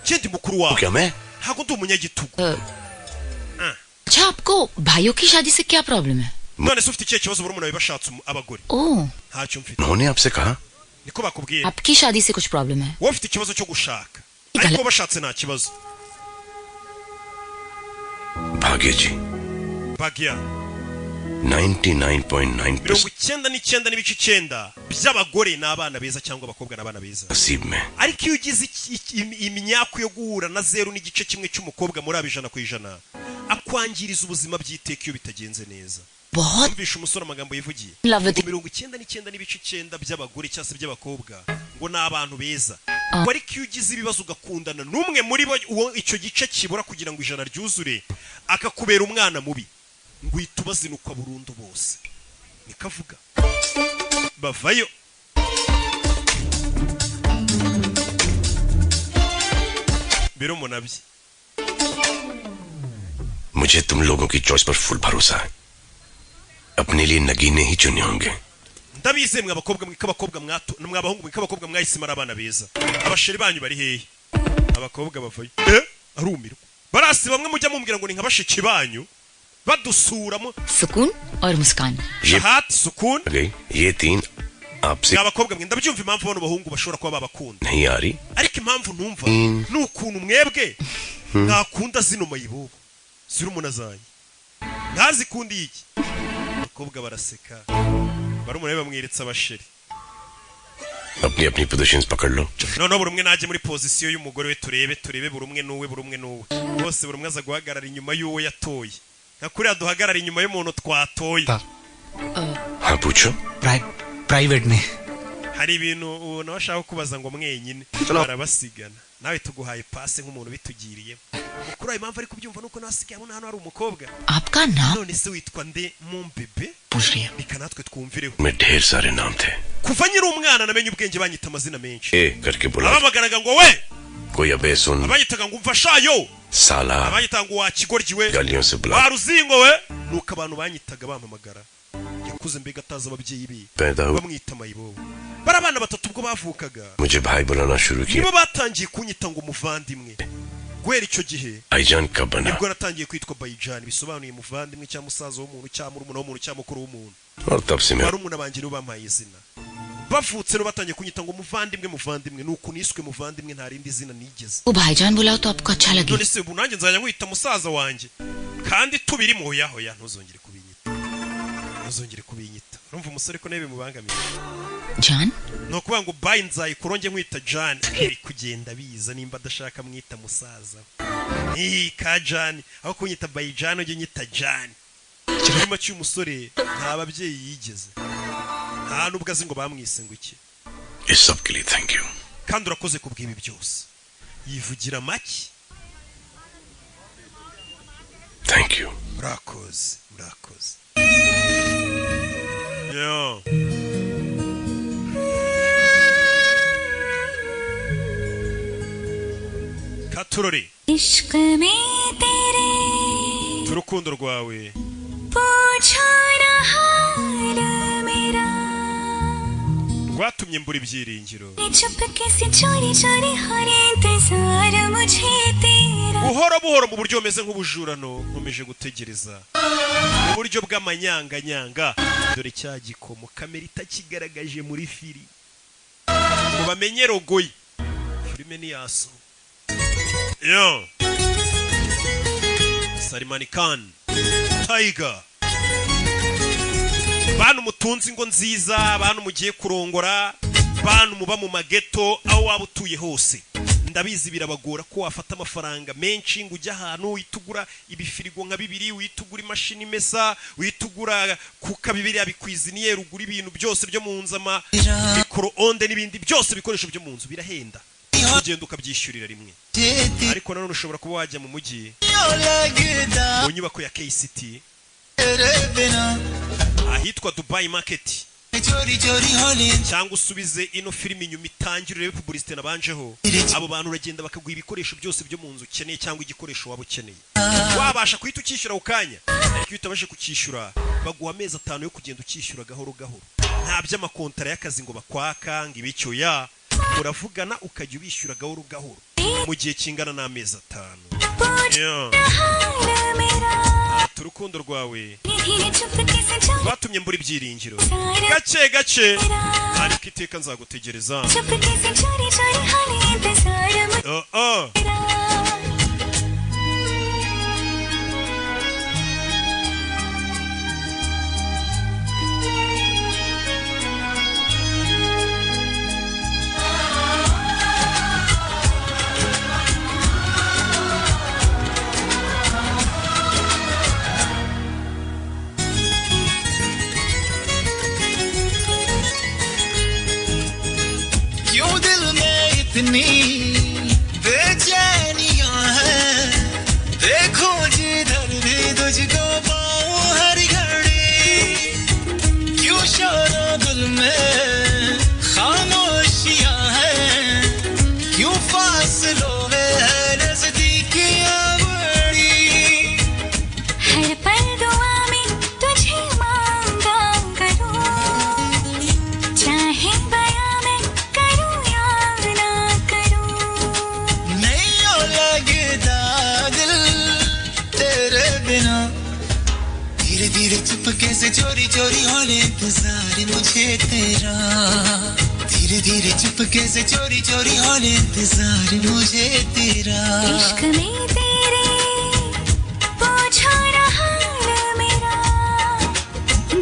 A: Kindi mukuru wawe.
I: क्या मैं
A: Ntabwo ndi umunyagitugu.
E: अच्छा, आपको भाइयों की शादी से क्या प्रॉब्लम है?
A: None se ufite ikihe kibazo barumuna bawe bashatse abagore?
E: Oh,
A: Ntacyo mfite.
I: उन्होंने आपसे कहा?
A: Niko bakubwiye.
E: आपकी शादी से कुछ प्रॉब्लम है?
A: Wowe ufite ikibazo cyo gushaka, ariko bashatse nta kibazo.
I: भाग्य जी,
A: Bagiya,
I: 99.9
A: 99.9 by'abagore ni abana beza cyangwa abakobwa ni abana beza.
I: नसीब में
A: Ariko iyo ugize imyaku yo guhura na 0.1 cy'umukobwa muri abo 100%, akwangiriza ubuzima by'iteka iyo bitagenze neza.
E: बहुत
A: Yumvishe umusore amagambo yivugiye.
E: Love
A: Ngo 99.9 by'abagore cyangwa se by'abakobwa ngo ni abantu beza, ngo ariko iyo ugize ibibazo ugakundana n'umwe muri bo, uwo icyo gice kibura kugira ngo ijana ryuzure, akakubera umwana mubi, ngo uhita ubazinukwa burundu bose. Niko avuga. Bavayo. Birumuna bye.
I: मुझे तुम लोगों की चॉइस पर फुल भरोसा है। अपने लिए नगीने ही चुने होंगे।
A: Ndabizeye mwe abakobwa mwe ko abakobwa mwatu mwe abahungu mwe ko abakobwa mwahisemo ari abana beza. Abasheri banyu bari hehe? Abakobwa bavayo. Arumirwa. Barasi bamwe mujya mumbwira ngo ni nka bashiki banyu badusuramo.
E: सुकून और मुस्कान।
I: ये
A: Shahat, Sukun.
I: गई ये तीन आपसे
A: Mwa bakobwa mwe, ndabyumva impamvu bano bahungu bashobora kuba babakunda,
I: नहीं आ रही।
A: ariko impamvu ntumva ni ukuntu mwebwe mwakunda zino mayibobo zirumuna zanjye ntazikundiye iki. Abakobwa baraseka, barumuna be bamweretse abasheri.
I: अपनी अपनी पोजीशंस पकड़ लो।
A: Noneho buri umwe najye muri pozisiyo y'umugore we, turebe turebe buri umwe n'uwe, buri umwe n'uwe, bose buri umwe aza guhagarara inyuma y'uwo yatoye, nka kuriya duhagarara inyuma y'umuntu twatoye.
I: हाँ पूछो।
O: Private में।
A: Hari ibintu ubona bashaka kubaza ngo mwenyine barabasigana. Nawe tuguhaye pase nk'umuntu bitugiriye mukuru wawe. Impamvu ari kubyumva nuko nawe asigaye abona hano hari umukobwa.
E: आपका नाम?
A: None se witwa nde mumbebe?
O: पूछ रही है।
A: Reka natwe twumvireho.
I: में ढेर सारे नाम थे।
A: Kuva nkiri umwana namenye ubwenge banyita amazina menshi.
I: ए करके बुला,
A: Abamaganaga ngo we,
I: कोई अबे सुन,
A: abanyitaga ngo umva shayo,
I: साला,
A: abanyitaga ngo wa kigoryi we,
I: गालियों से बुला।
A: Wa ruzingo we. Nuko abantu banyitaga bampamagara. Yakuze mbega atazi ababyeyi be.
I: पैदा हुआ
A: Bamwita mayibobo. Bari abana batatu ubwo bavukaga,
I: मुझे भाई बुलाना शुरू किया।
A: Nibo batangiye kunyita ngo muvandimwe. Guhera icyo gihe
I: भाईजान कब बना?
A: nibwo natangiye kwitwa Bayijani, bisobanuye muvandimwe cyangwa musaza w'umuntu cyangwa murumuna w'umuntu cyangwa mukuru w'umuntu.
I: और तब से मैं
A: Barumuna banjye nibo bampaye izina. Bavutse rero batangiye kunyita ngo muvandimwe, muvandimwe. Nuko niswe muvandimwe, nta rindi zina nigeze.
E: वो भाईजान बुलाओ तो आपको अच्छा लगे।
A: None se ubu nanjye nzajya nkwita musaza wanjye kandi tubirimo? Hoya hoya, ntuzongere kubinyita, ntuzongere kubinyita. Urumva umusore ko nawe bimubangamiye.
E: जान।
A: Ni ukuvuga ngo bayi nzayikuronge nkwita Jane, biri kugenda biza nimba adashaka mwita musaza we. Ii, ka Jane, aho kunyita bayi Jane ujye unyita Jane. Muri make uyu musore nta babyeyi yigeze, nta nubwo azi ngo bamwise ngo iki.
I: इस सब के लिए thank you.
A: Kandi urakoze kubw'ibi byose. Yivugira make.
I: Thank you.
A: Murakoze, murakoze. Yo. Katurori.
S: इश्क में तेरे
A: Turukundo rwawe
S: पूछा न हाल मेरा,
A: rwatumye mbura ibyiringiro.
S: चुपके से चोरी चोरी हर इंतजार मुझे तेरा।
A: Buhoro buhoro mu buryo bumeze nk'ubujurano nkomeje gutegereza mu buryo bw'amanyanganyanga. Dore cya gikomo kamera itakigaragaje muri fili ngo bamenye rogoyi filime niyaso yo. Salimani Khan Tiger. Bantu mutunze ingo nziza, bantu mugiye kurongora, bantu muba mu mageto, aho waba utuye hose, ndabizi birabagora ko wafata amafaranga menshi ngo ujye ahantu uhita ibifirigo nka bibiri, uhita ugura imashini imesa, uhita ugura kuka bibiriya bikwiziniyeri, ugura ibintu byose byo mu nzu, ama micro onde n'ibindi byose, ibikoresho byo mu nzu birahenda, ugenda ukabyishyurira rimwe. Ariko nanone ushobora kuba wajya mu mujyi mu nyubako ya KCT ahitwa Dubai Market, cyangwa usubize ino filime inyuma itangire urebe publicité nabanjeho. Abo bantu uragenda bakaguha ibikoresho byose byo mu nzu ukeneye cyangwa igikoresho waba ukeneye, wabasha kuhita ucyishyura ako kanya. Ariko iyo utabashe kucyishyura baguha amezi 5 yo kugenda ucyishyura gahoro gahoro. Nta by'amakontara y'akazi ngo bakwaka ngo ibicyo ya muravugana, ukajya ubishyura gahoro gahoro mu gihe kingana n'amezi 5. Yeah. Ati urukundo rwawe
S: धीरे चुपके से चोरी
A: rwatumye mbura ibyiringiro gake gake, ariko iteka nzagutegereza.
S: चुपके से चोरी चोरी हाले इंतजार मुझे
A: Oh, oh.
S: तेरा।
Q: क्यों दिल में इतनी बेचैनियां है, देखो जिधर भी तुझको पाऊं हर घड़ी, क्यों शोरों गुल में खामोशियां हैं, क्यों फासलों में है नजदीकियां बड़ी।
S: हर पल दुआ में तुझे मांगा करूं, चाहे बयां मैं करूं या ना करूं।
Q: नहीं ओ लगता दिल तेरे बिना, धीरे धीरे चुपके से चोरी चोरी होने इंतजार मुझे तेरा, धीरे धीरे चुपके से चोरी चोरी होने इंतजार मुझे तेरा।
S: इश्क में तेरे पूछो ना हाल मेरा,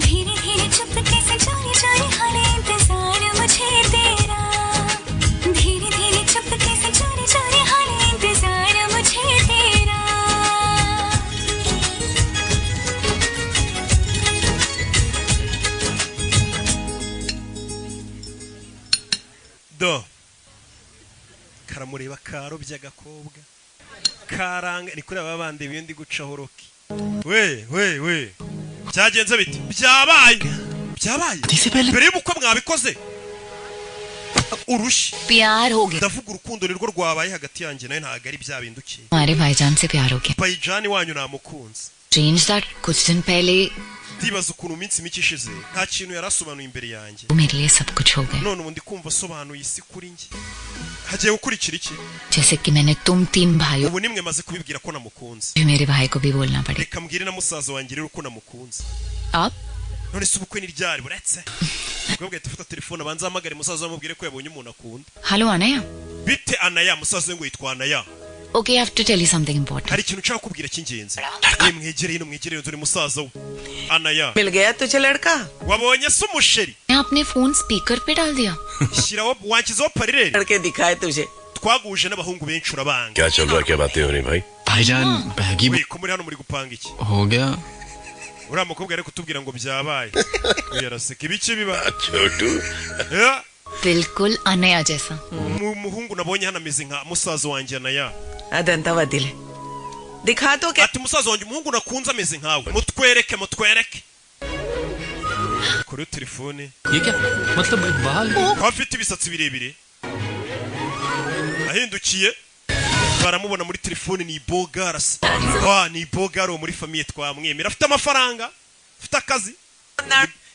S: धीरे धीरे चुपके से चोरी चोरी हाल इंतजार मुझे तेरा, धीरे धीरे चुपके से चोरी चोरी हाल इंतजार मुझे तेरा।
A: Do karamureba, karobye agakobwa karanga ni kuri aba bandi ibindi gucaho roki. We we we, byagenze bite? Byabaye, byabaye mbere y'ubukwe mwabikoze urushyi.
E: प्यार हो गया।
A: Ndavuga urukundo nirwo rwabaye hagati yanjye nawe, ntabwo ari bya bindukiye.
E: हमारे भाईजान से प्यार हो गया।
A: Bayijani wanyu namukunze.
E: Change that कुछ दिन पहले
A: Ndibaza ukuntu mu minsi mike ishize nta kintu yari asobanuye imbere yanjye,
E: वो मेरे लिए सब कुछ हो गए।
A: None ubu ndi kumva asobanuye isi kuri njye. Hagiye gukurikira iki?
E: जैसे कि मैंने तुम तीन भाइयों
A: Ubu nimwe maze kubibwira ko namukunze,
E: भी मेरे भाई को भी बोलना पड़ेगा।
A: Reka mbwire na musaza wanjye rero ko namukunze.
E: आप
A: None se ubukwe ni ryari? Buretse umukobwa ahita afata telefone, abanza ahamagare musaza we amubwire ko yabonye umuntu akunda.
E: Hello Anaya.
A: Bite Anaya? Musaza we ngo yitwa Anaya.
E: Okay, I have to tell you something important.
A: Hari ikintu nshaka kubwira cy'ingenzi. We mwegereye ino, mwegereye, dore musaza we Anaya.
P: मिल गया तुझे लड़का?
A: Wabonye se umusheri?
E: मैं अपने phone speaker पे डाल दिया।
A: Shyiraho, wanshyizeho parire.
P: लड़के दिखाए तुझे?
A: Twaguje n'abahungu benshi urabanga.
I: क्या चल रहा है, क्या बातें हो रही हैं भाई?
L: भाईजान baggy
A: We, ko muri hano muri gupanga iki?
L: हो गया।
A: Uriya mukobwa ari kutubwira ngo byabaye, uyu araseka, ibiki biba?
I: Chhotu.
A: Yeah.
E: बिल्कुल अनया जैसा।
A: Umuhungu nabonye hano ameze nka musaza wanjye Anaya.
P: अदंता दिल दिखा तो क्या?
A: Ati musaza wanjye, umuhungu nakunze ameze nkawe, mutwereke, mutwereke kuri telefone.
O: ये क्या मतलब बाल
A: Ko afite ibisatsi birebire, ahindukiye baramubona muri telefone, ni bogarasi wa ni bogari wo muri famille twamwemera, afite amafaranga, afite akazi.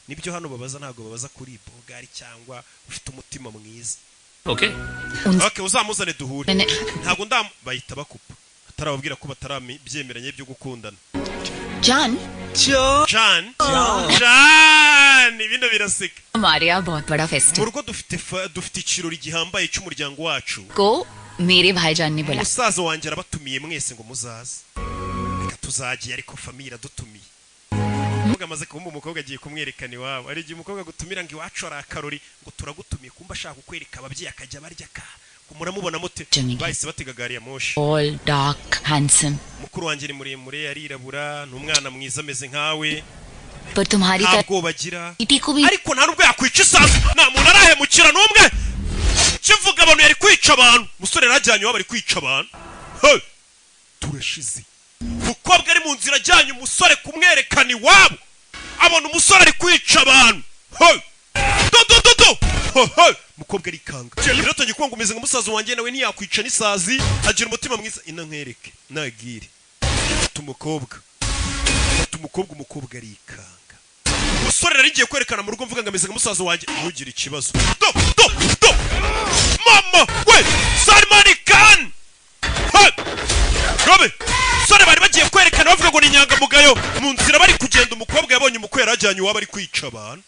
A: Nibyo hano babaza, ntabwo babaza kuri bogari cyangwa ufite umutima mwiza.
O: Okay.
A: Okay, uzamuzane duhure. Ntabwo ndam bahita bakupa atarababwira ko batarabyemeranye byo gukundana.
E: जान।
A: Jan, Jan, ibintu biraseka.
E: हमारे यहाँ बहुत बड़ा
A: Mu
E: festival
A: rugo dufite dufite ikirori gihambaye cy'umuryango wacu.
E: को मेरे भाईजान ने बुलाया।
A: Musaza wanjye arabatumiye mwese ngo muzaze. Reka tuzagiye, ariko famille iradutumiye. Umukobwa amaze kubumba, umukobwa agiye kumwerekana iwabo. Hari igihe umukobwa agutumira ngo iwacu hari akarori, ngo turagutumiye, kumba ashaka kukwereka ababyeyi akajya barya ka ngo muramubona mute. Bahise batega gari ya moshi.
E: All dark handsome.
A: Mukuru wanjye ni muremure, arirabura, ni umwana mwiza, ameze nkawe.
E: पर तुम्हारी
A: Nta
E: तरह
A: bwoba agira,
E: इटी को भी
A: ariko nta nubwo yakwica isazi, nta muntu arahemukira n'umwe. Kivuga abantu yari kwica abantu, umusore yarajyanye iwabo ari kwica abantu. Hey! Turashize. Umukobwa ari mu nzira ajyanye umusore kumwerekana iwabo, abona umusore ari kwica abantu. Hey! Do do do do. Hey, hey! Umukobwa arikanga rero, atangiye kuvuga ngo umeze nka musaza wanjye, nawe ntiyakwica n'isazi, agira umutima mwiza. Ina nkwereke nagire. Fata umukobwa, fata umukobwa, umukobwa arikanga. Umusore Umusore nari ngiye kwerekana mu rugo mvuga ngo ameze nka musaza wanjye. Ntugire ikibazo. Do do do, mama we, Salman Khan. Hey! Robe sore bari bagiye kwerekana bavuga ngo ni inyangamugayo. Mu nzira bari kugenda, umukobwa yabonye umukwe yarajyanye iwabo ari kwica abantu.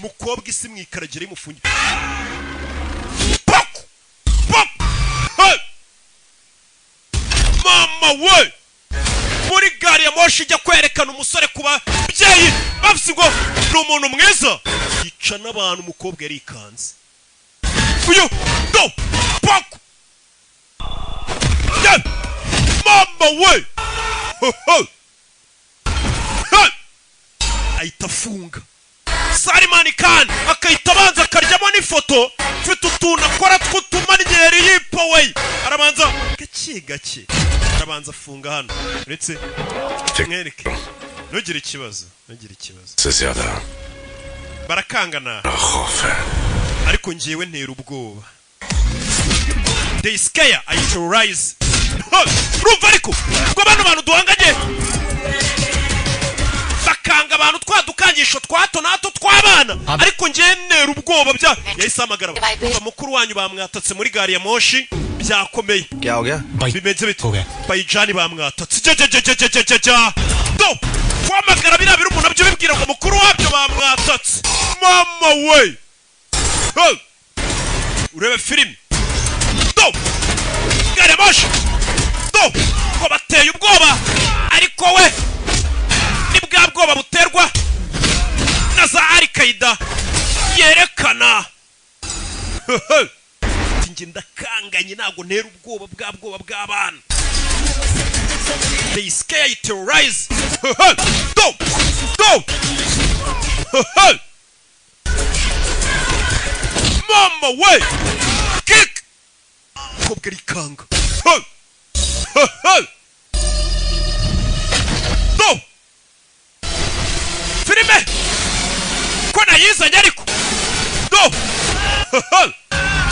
A: Umukobwa isi mwikaragira imufungiye. Pok pok. Hey! Mama we, muri gari ya moshi ijya kwerekana umusore ku babyeyi bavuze ngo ni umuntu mwiza, yica n'abantu. Umukobwa yarikanze. Uyu do pok. Yeah! Mama we. Ho, ho. Hey! Ahita afunga Salimani Khan, akahita abanza akaryamo n'ifoto. Mfite utuntu akora tw'utumanyeri yipoweye. Arabanza gake gake, arabanza afunga hano. Uretse mwereke, ntugire ikibazo, ntugire ikibazo.
I: से ज्यादा
A: Barakangana.
I: खौफ है।
A: Ariko ngewe ntera ubwoba. They scare, I terrorize. Urumva ariko ubwo bano bantu duhanganye bakanga abantu twa dukangisho twa hato na hato tw'abana, ariko ngewe ntera ubwoba. Bya yahise ahamagara umva mukuru wanyu bamwatatse muri gari ya moshi, byakomeye.
L: क्या हो गया?
A: Bimeze bite? Bayijani bamwatatse. Jya jya jya jya jya jya jya do guhamagara biriya biri umuntu nabyo bibwira ngo mukuru wabyo bamwatatse. Mama we. Hey! Urebe filime do gari ya moshi do ngo bateye ubwoba, ariko we ni bwa bwoba buterwa na za Al-Qaida yerekana. Ati njye ndakanganye, ntabwo ntera ubwoba bwa bwoba bw'abana. They scare, you terrorize. Go go. Mama we, kick. Kobwa arikanga. Do filime ko nayizanye ariko do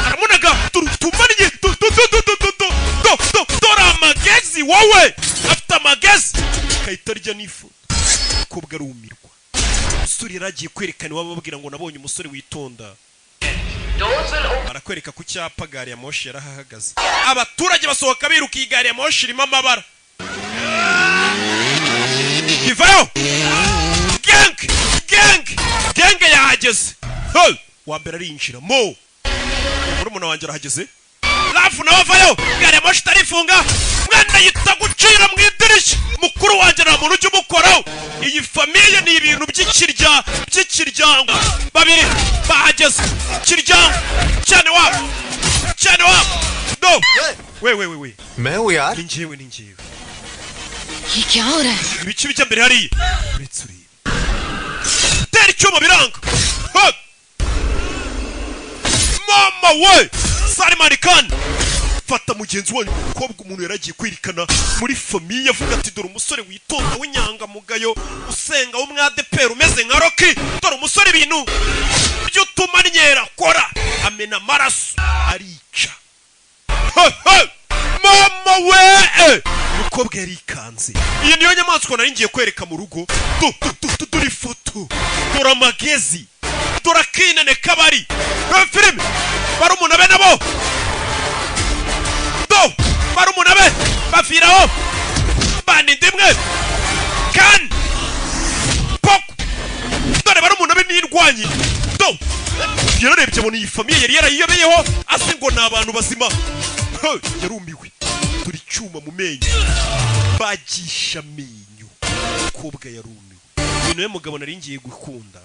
A: aramunaga tumariye do do do do do do do do do. Dore amagezi wowe, afite amagezi akahita arya n'ifoto. Kobwa arumirwa. Umusore yari agiye kwerekana iwabo babwira ngo nabonye umusore witonda. Barakwereka ku cyapa gari ya moshi yarahahagaze, abaturage basohoka biruka. Iyi gari ya moshi irimo amabara ivayo. Gang gang gang yahageze. Hey! Wa mbere arinjira mo, murumuna wanjye arahageze. Rafu nawe avayo, gari ya moshi itarifunga. Mwana yita gucira mu idirishya. Mukuru wanjye nta muntu ujya umukoraho. Iyi famille ni ibintu by'ikirya by'ikiryango. Babiri bahageze, kiryango cyane wabo, cyane wabo do. We we we we.
J: मैं हूँ यार।
A: Ni njyewe, ni njyewe.
E: ये क्या हो रहा है?
A: Ibiki bijya mbere hariya? Uretse urebe, tera icyuma biranga. Ha! Mama we, Salimani Khan, fata mugenzi wanyu umukobwa. Umuntu yaragiye kwirikana muri famille avuga ati dore umusore witonda w'inyangamugayo usenga w'umwadeperi umeze nka Rocky. Dore umusore ibintu by'utumanyera kora, amena amaraso, arica. Ha, ha! Mama we, umukobwa yarikanze. Iyi niyo nyamaswa nari ngiye kwereka mu rugo. Du du du du, dore ifoto, dore amagezi, dore akinene kabari. Reba filime, barumuna be nabo do barumuna be baviraho baninda imwe kan pok. Dore barumuna be n'indwanyi do. Yararebye abona iyi famille yari yarayiyobeyeho ase ngo ni abantu bazima. He, yarumiwe. Dore icyuma mu menyo, bagisha amenyo. Umukobwa yarumiwe. Uyu niwe mugabo nari ngiye gukunda,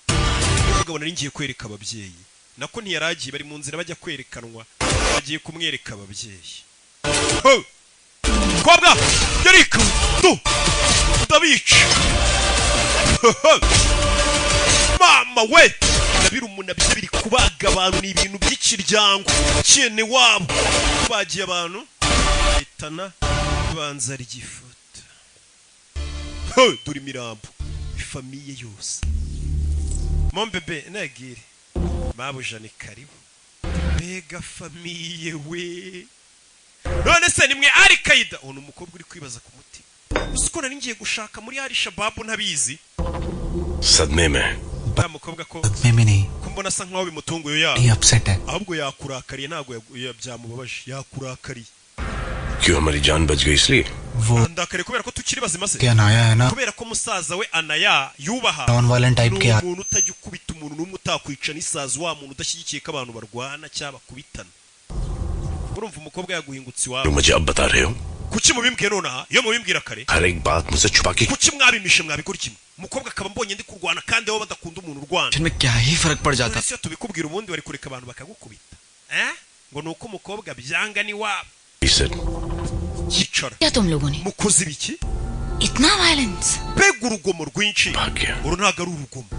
A: niwe mugabo nari ngiye kwereka ababyeyi. Nako ntiyaragiye, bari mu nzira bajya kwerekanwa, bagiye kumwereka ababyeyi. He! Kobwa yarika du ndabica. Mama we, ndabirumuna bye biri kubaga abantu, ni ibintu by'ikiryango cyene wabo bagiye abantu bitana banza ry'ifoto. He, dore imirambo ifamille yose. Mon bébé nagire mabuja ni karibu. Mbega famille we! None se nimwe Al Qaida? Uwo ni umukobwa uri kwibaza ku mutima. Uzi ko nari ngiye gushaka muri Al Shabaab ntabizi?
I: सदमे में है।
A: Uriya mukobwa ko
Q: सदमे में नहीं
A: ko mbona asa nkaho bimutunguye ya
Q: ये upset है
A: ahubwo yakurakariye ntabwo byamubabaje yakurakariye
I: क्यों हमारी जान बच गई इसलिए
Q: वो
A: ndakariye kubera ko tukiri bazima se
Q: क्या Anaya है ना
A: kubera ko musaza we Anaya yubaha
Q: non violent type
A: ni
Q: के
A: umuntu utajya ukubita umuntu n'umwe utakwica n'isazi wa muntu udashyigikiye ko abantu barwana cyangwa bakubitana urumva umukobwa yaguhingutse
I: जो
A: iwawe
I: मुझे अब बता रहे हो
A: kuki mubimbwiye nonaha iyo mubimbwira kare
I: हर एक बात मुझसे छुपा के
A: kuki mwabimishe mwabikora kimwe umukobwa akaba mbonye ndi kurwana kandi wowe badakunda umuntu urwana
L: में क्या ही फर्क पड़ जाता
A: none se iyo tubikubwira ubundi bari kureka abantu bakagukubita eh ngo ni uko umukobwa byanga ni wabo
I: said
A: yicara
E: क्या तुम लोगों ने
A: mukoze ibiki
E: इतना violence
A: mbega urugomo rwinshi uru ntabwo ari urugomo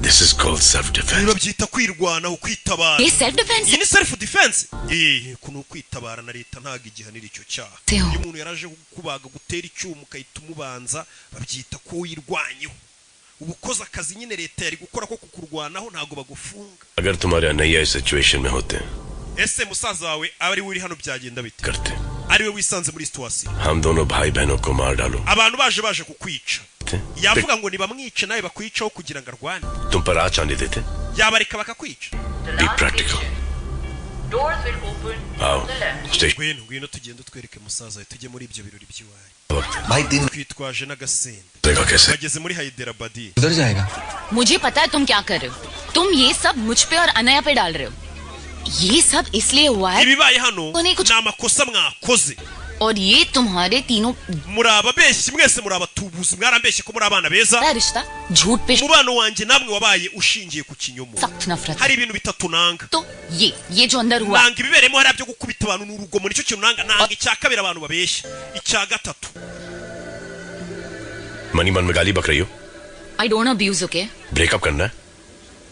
I: This is called self defense.
A: ibi babyita kwirwanaho kwitabara
E: ये self defence
A: iyi ni self defense eh kuno ukwitabara na leta ntabwo igihanira icyo cyaha
E: Theo.
A: iyo umuntu yaraje kukubaga gutera icyuma ukahita umubanza babyita ko wirwanyeho uba ukoze akazi nyine leta yari gukora ko kukurwanaho ntabwo bagufunga
I: अगर तुम्हारे अनैया इस situation में होते
A: ese musaza wawe aba ari we uri hano byagenda bite
I: करते
A: ari we wisanze muri situation
I: हम दोनों भाई बहनों को मार डालो
A: abantu baje baje kukwica yavuga ngo nibamwice nawe bakwicaho kugira ngo arwane
I: तुम पर आँच आने देते
A: yabareka bakakwica
I: Be practical. आओ station
A: ngwino ngwino tugende utwereke musaza wawe tujye muri ibyo birori by'iwanyu
L: भाई तीन
A: twitwaje n'agasenda
I: देखा कैसे
A: bageze muri Hyderabad
L: उधर जाएगा
E: मुझे पता है तुम क्या कर रहे हो तुम ये सब मुझ पे और अनया पे डाल रहे हो ये सब इसलिए हुआ है
A: ibibaye hano ni amakosa mwakoze
E: और ये तुम्हारे तीनों
A: muri ababeshyi mwese muri abatubuzi mwarambeshye ko muri abana beza
E: रिश्ता झूठ पे
A: umubano wanjye namwe wabaye ushingiye ku kinyomo
E: सख्त नफरत
A: hari ibintu bitatu nanga
E: तो ये जो अंदर हुआ
A: nanga ibibereyemo hariya byo gukubita abantu n'urugomo nicyo kintu nanga nanga icya kabiri abantu babeshya icya gatatu
I: money मन में गाली बक रही हो
E: I don't abuse okay
I: breakup करना है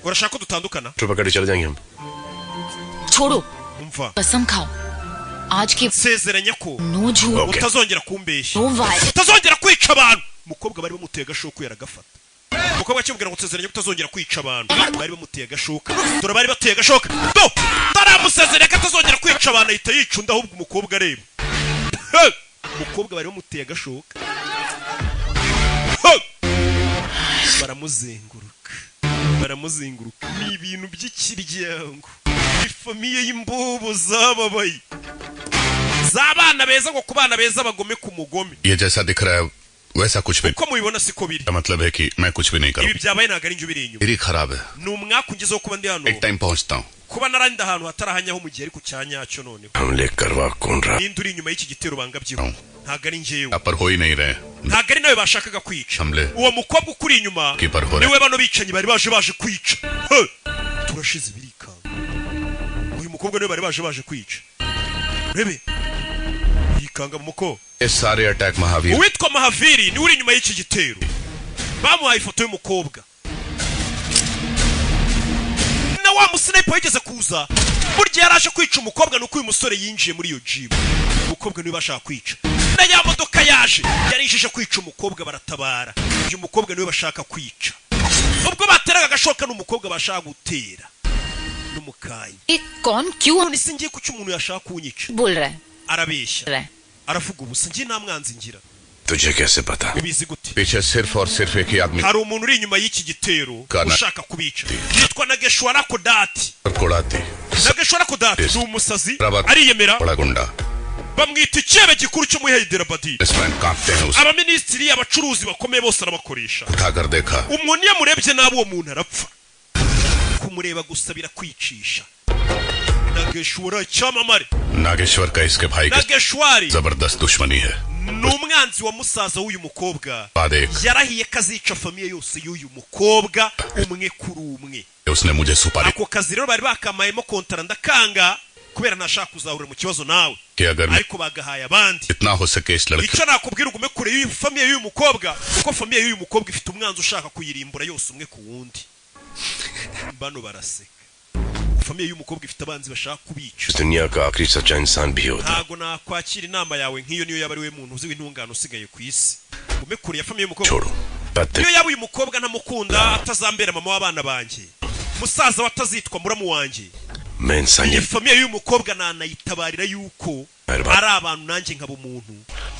A: urashaka ko dutandukana
I: तो पकड़े चले जाएंगे हम
E: छोड़ो
A: umva
E: कसम खाओ आज के
A: nsezeranya ko
E: no झूठ
A: utazongera kumbeshya
E: no violence
A: utazongera kwica abantu umukobwa bari bamuteye agashoka yaragafata umukobwa akimubwira ngo nsezeranya ko utazongera kwica abantu bari bamuteye agashoka dore bari bateye agashoka do taramusezeranya ko atazongera kwica abantu ahita yica undi ahubwo umukobwa areba Hey! umukobwa bari bamuteye agashoka Hey! Baramuzenguruka baramuzenguruka ni ibintu by'ikiryango i famille y'imbobo zababaye z'abana beza ngo ku bana beza bagome ku mugome
H: ये जैसा दिख रहा है वैसा कुछ भी
A: uko mubibona siko biri
H: मेरा मतलब है कि मैं कुछ भी नहीं
A: ibi
H: करूँ
A: byabaye ntabwo ari njye ubiri inyuma
H: मेरी खराब है
A: ni umwaka ungezeho kuba ndi hano
H: एक टाइम पहुंचता हूँ
A: kuba narandi ahantu hatarahanyaho mu gihe ariko cya nyacyo noneho
I: हमले करवा कौन रहा
A: ninde uri inyuma y'iki gitero bangabyeho ntabwo ari njyewe
H: पर हो ही नहीं रहे
A: ntabwo ari nawe bashakaga kwica
H: हमले
A: uwo mukobwa ukuri inyuma
H: की पर हो रहे
A: niwe bano bicanyi bari baje baje kwica He! Turashize birikanga uyu mukobwa niwe bari baje baje kwica urebe yikanga mu muko
H: ये सारे attack Mahavir
A: uwitwa Mahaviri niwe uri inyuma y'iki gitero bamuhaye ifoto y'umukobwa na wa musniper wigeze kuza burya yari aje kwica umukobwa nuko uyu musore yinjiye muri iyo jibu umukobwa niwe bashaka kwica na ya modoka yaje yari ije kwica umukobwa baratabara uyu mukobwa niwe bashaka kwica ubwo bateraga agashoka n'umukobwa bashaka gutera n'umukanya
E: ये कौन क्यों
A: none se ngiye kuki umuntu yashaka kunyica
E: बोल रहा है
A: arabeshya
E: रहा है
A: aravuga ubusa ngiye nta mwanzi ngira
I: तुझे कैसे पता
A: ubizi gute
H: पीछे सिर्फ और सिर्फ एक ही आदमी
A: hari umuntu uri inyuma y'iki gitero
H: Kana.
A: ushaka kubica yitwa Nageshwara Kodati
H: कोड़ाती
A: Nageshwara Kodati ni umusazi
H: Rabat
A: ariyemera
H: बड़ा गुंडा
A: bamwita icyebe gikuru cyo muri Hyderabad
H: इसमें कांपते हैं उसे
A: abaminisitiri abacuruzi bakomeye bose arabakoresha
H: उठाकर देखा
A: umuntu iyo amurebye nabi uwo muntu arapfa kumureba gusa birakwicisha Nageshwara icyamamare
H: Nageshwar का इसके भाई के
A: Nageshwari
H: जबरदस्त दुश्मनी है
A: ni umwanzi wa musaza w'uyu mukobwa
H: बाद एक
A: yarahiye ko azica famille yose y'uyu mukobwa umwe kuri umwe
H: उसने मुझे सुपारी
A: ako kazi rero bari bakamayemo kontara ndakanga kubera ntashaka kuzahurira mu kibazo nawe
H: कि अगर मैं
A: ariko bagahaye abandi
H: इतना हो सके इस लड़के
A: icyo nakubwira ugume kure y'iyi famille y'uyu mukobwa kuko famille y'uyu mukobwa ifite umwanzi ushaka kuyirimbura yose umwe ku wundi bano baraseka famille y'uyu mukobwa ifite abanzi bashaka kubica
I: इस दुनिया का आखिरी सच्चा इंसान भी होता
A: ntago nakwakira inama yawe nk'iyo niyo yaba ari we muntu uzi w'intungane usigaye ku isi ugume kure ya famille y'umukobwa
I: बातें
A: niyo yaba uyu mukobwa ntamukunda atazambera mama w'abana banjye musaza we atazitwa muramu wanjye
I: मैं
A: iyi
I: इंसानियत
A: famille y'uyu mukobwa nanayitabarira yuko ari abantu nanjye nkaba umuntu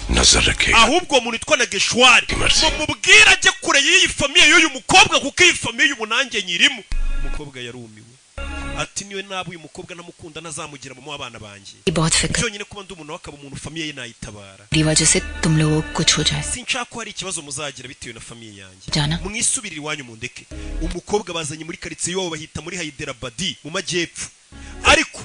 I: नजर रखेगा
A: Ahubwo uwo muntu witwa Nageshwari mumubwire ajye kure y'iyi famille y'uyu mukobwa, kuko iyi famille ubu nanjye nyirimo. Umukobwa yarumiwe, ati niwe naba uyu mukobwa namukunda ntazamugira mama w'abana banjye.
E: बहुत फिक्र
A: Byonyine kuba ndi umuntu we akaba umuntu famille ye nayitabara.
E: मेरी वजह से तुम लोगों को कुछ हो जाए।
A: Sinshaka ko hari ikibazo muzagira bitewe na famille yanjye.
E: Jana.
A: Mwisubirire iwanyu mundeke. Umukobwa bazanye muri karitsiye iwabo bahita muri Hyderabad mu majyepfo, ariko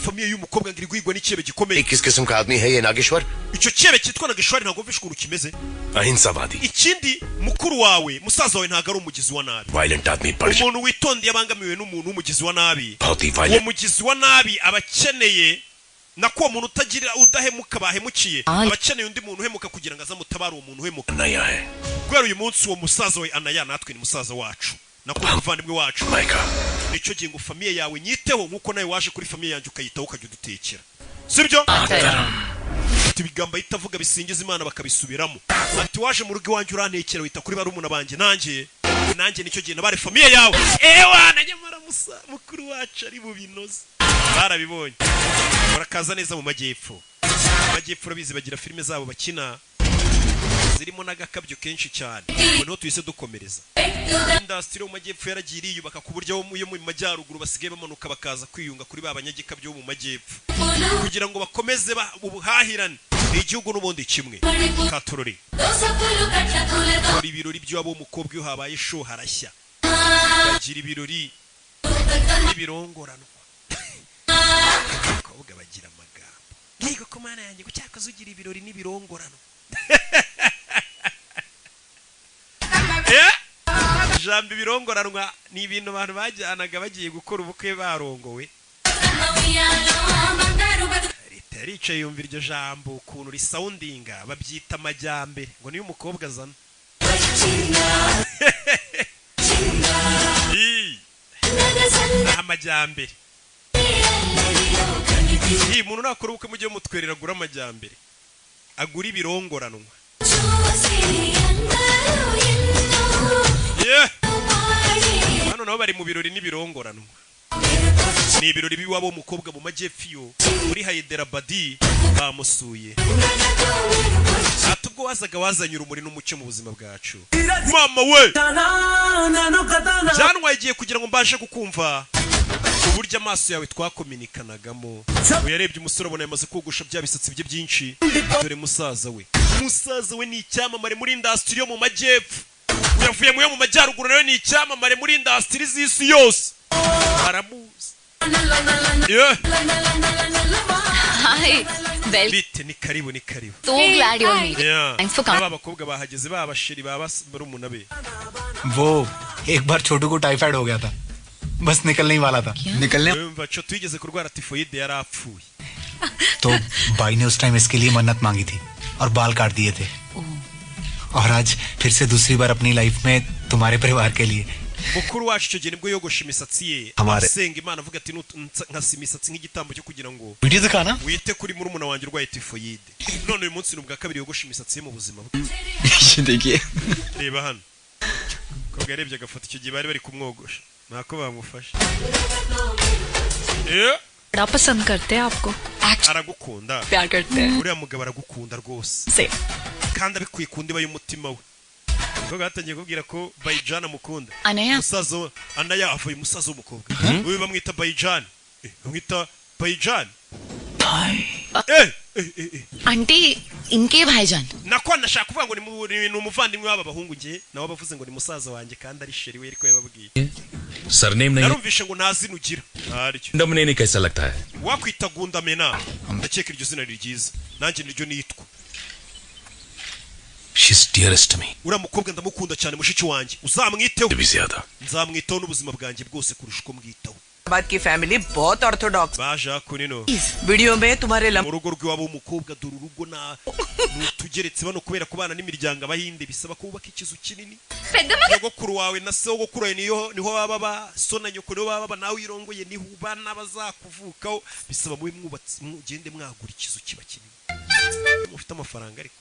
A: famille y'umukobwa ngo iri guhigwa n'ikihebe gikomeye.
I: किस किस्म का आदमी है ये Nageshwar?
A: Icyo kihebe cyitwa Nageshwari ntabwo mvishe ukuntu kimeze.
I: अहिंसावादी
A: Ikindi, mukuru wawe, musaza wawe ntabwo ari umugizi wa nabi.
I: Violent आदमी पड़ जाए
A: Umuntu witondeye abangamiwe n'umuntu w'umugizi wa nabi.
I: बहुत ही
A: Uwo
I: violent
A: mugizi wa nabi aba akeneye, nako uwo muntu utagira udahemuka bahemukiye aba akeneye undi muntu uhemuka kugira ngo aze amutabare uwo muntu uhemuka.
I: नया है।
A: Guhera uyu munsi uwo musaza we Anaya natwe ni musaza wacu, nako umuvandimwe wacu. Nicyo gihe ngo famille yawe nyiteho nk'uko nawe waje kuri famille yanjye ukayitaho ukajya udutekera, sibyo? Ati ibigambo ahita avuga bisingiza Imana bakabisubiramo, ati waje mu rugo iwanjye urantekera, wita kuri barumuna banjye, nanjye nicyo gihe nabare famille yawe. Ewa na nyamara musa mukuru wacu ari bubinoze barabibonye. Barakaza neza mu majyepfo. Mu majyepfo urabizi bagira filime zabo bakina zirimo n'agakabyo kenshi cyane. Ubwo niho tuhise dukomereza. Industry yo mu majyepfo yaragiye iriyubaka ku buryo abo yo mu majyaruguru basigaye bamanuka bakaza kwiyunga kuri ba banyagikabyo bo mu majyepfo kugira ngo bakomeze ubuhahirane. Ni igihugu n'ubundi kimwe katorori. Dore ibirori by'iwabo w'umukobwa, iyo habaye show harashya, bagira ibirori n'ibirongoranwa. Abakobwa bagira amagambo, ngigo ko mana yanjye ngo cyakoze ugira ibirori n'ibirongoranwa. Eh? Ijambo ibirongoranwa ni ibintu abantu bajyanaga bagiye gukora ubukwe barongowe. Leta yaricaye yumva iryo jambo ukuntu risoundinga, babyita amajyambere ngo niyo umukobwa azana. Ii. Amajyambere. Iyi muntu nakora ubukwe mujye mutwerera agura amajyambere, agura ibirongoranwa. Yeah. Hano nabo bari mu birori n'ibirongoranwa. Ni ibirori b'iwabo w'umukobwa mu majyepfo iyo muri Hyderabad bamusuye. Ati ubwo wazaga wazanye urumuri n'umucyo mu buzima bwacu. Mama we! Byantwaye igihe kugira ngo mbashe kukumva uburyo amaso yawe twakominikanagamo. Ubu yarebye umusore abona yamaze kogosha bya bisatsi bye byinshi. Dore musaza we. Musaza we ni icyamamare muri industry yo mu majyepfo. Uyavuye mu yo mu majyaruguru nawe ni icyamamare muri industry z'isi yose. Baramuzi. Yeah.
E: Hi well
A: Bite, ni karibu, ni karibu.
E: So glad you're meeting.
A: Yeah.
E: Thanks for coming.
A: Aba bakobwa bahageze baba chéri baba barumuna be.
Q: वो एक बार छोटू को टाइफाइड हो गया था, बस निकलने ही वाला था। निकलने
A: Yumva cyo twigeze kurwara tifoyide yarapfuye.
Q: तो भाई ने उस टाइम इसके लिए मन्नत मांगी थी और बाल काट दिए थे, और आज फिर से दूसरी बार अपनी लाइफ में तुम्हारे परिवार के लिए।
A: Mukuru wacu icyo gihe nibwo yogoshe imisatsi ye
Q: Hamare.
A: asenga Imana avuga ati nkasa imisatsi nk'igitambo cyo kugira ngo
Q: video दिखाना।
A: wite kuri murumuna wanjye urwaye tifoyide. None uyu munsi ni ubwa kabiri yogoshe imisatsi ye mu buzima bwe.
L: ये देखिए।
A: Reba hano, umukobwa yarebye agafata icyo gihe bari bari kumwogosha ntako bamufashe. Eh,
R: बड़ा पसंद करते हैं आपको।
A: Aragukunda.
M: प्यार करते हैं।
A: Uriya mugabo aragukunda rwose
M: से
A: kandi abikuye ku ndiba y'umutima we. Umukobwa yatangiye kubwira ko Bayijana amukunda.
E: Anaya.
A: Musaza we Anaya avuye umusaza w'umukobwa uyu bamwita Bayijana. Eh, bamwita Bayijana. Eh, eh, eh, eh.
E: Aunty इनके भाईजान।
A: Nako nashaka kuvuga ngo ni umuvandimwe w'aba bahungu, nge nawe bavuze ngo ni musaza wanjye kandi ari chéri we, ariko yababwiye.
O: Surname नहीं।
A: Narumvishe ngo nta zina ugira ntaryo.
O: डमने कैसा लगता है?
A: Wakwita Gundamena, ndakeka iryo zina ni ryiza, nanjye niryo nitwa.
O: She is dearest to me.
A: Uriya mukobwa ndamukunda cyane, mushiki wanjye uzamwiteho.
I: भी ज्यादा।
A: Nzamwitaho n'ubuzima bwanjye bwose kurusha uko mwitaho.
P: बात की family बहुत orthodox.
A: Baje hakuno
P: video में तुम्हारे
A: mu rugo rw'iwabo w'umukobwa. Dore urugo na nutugeretse bano kubera kubana n'imiryango abahinde bisaba ko wubaka ikizu kinini. Nyogokuru wawe na sogokuru wawe niyo niho baba ba so na nyoko niho baba baba, nawe irongoye niho uba n'abazakuvukaho, bisaba mube mwubatse mugende mwagura ikizu kiba kinini mufite amafaranga. Ariko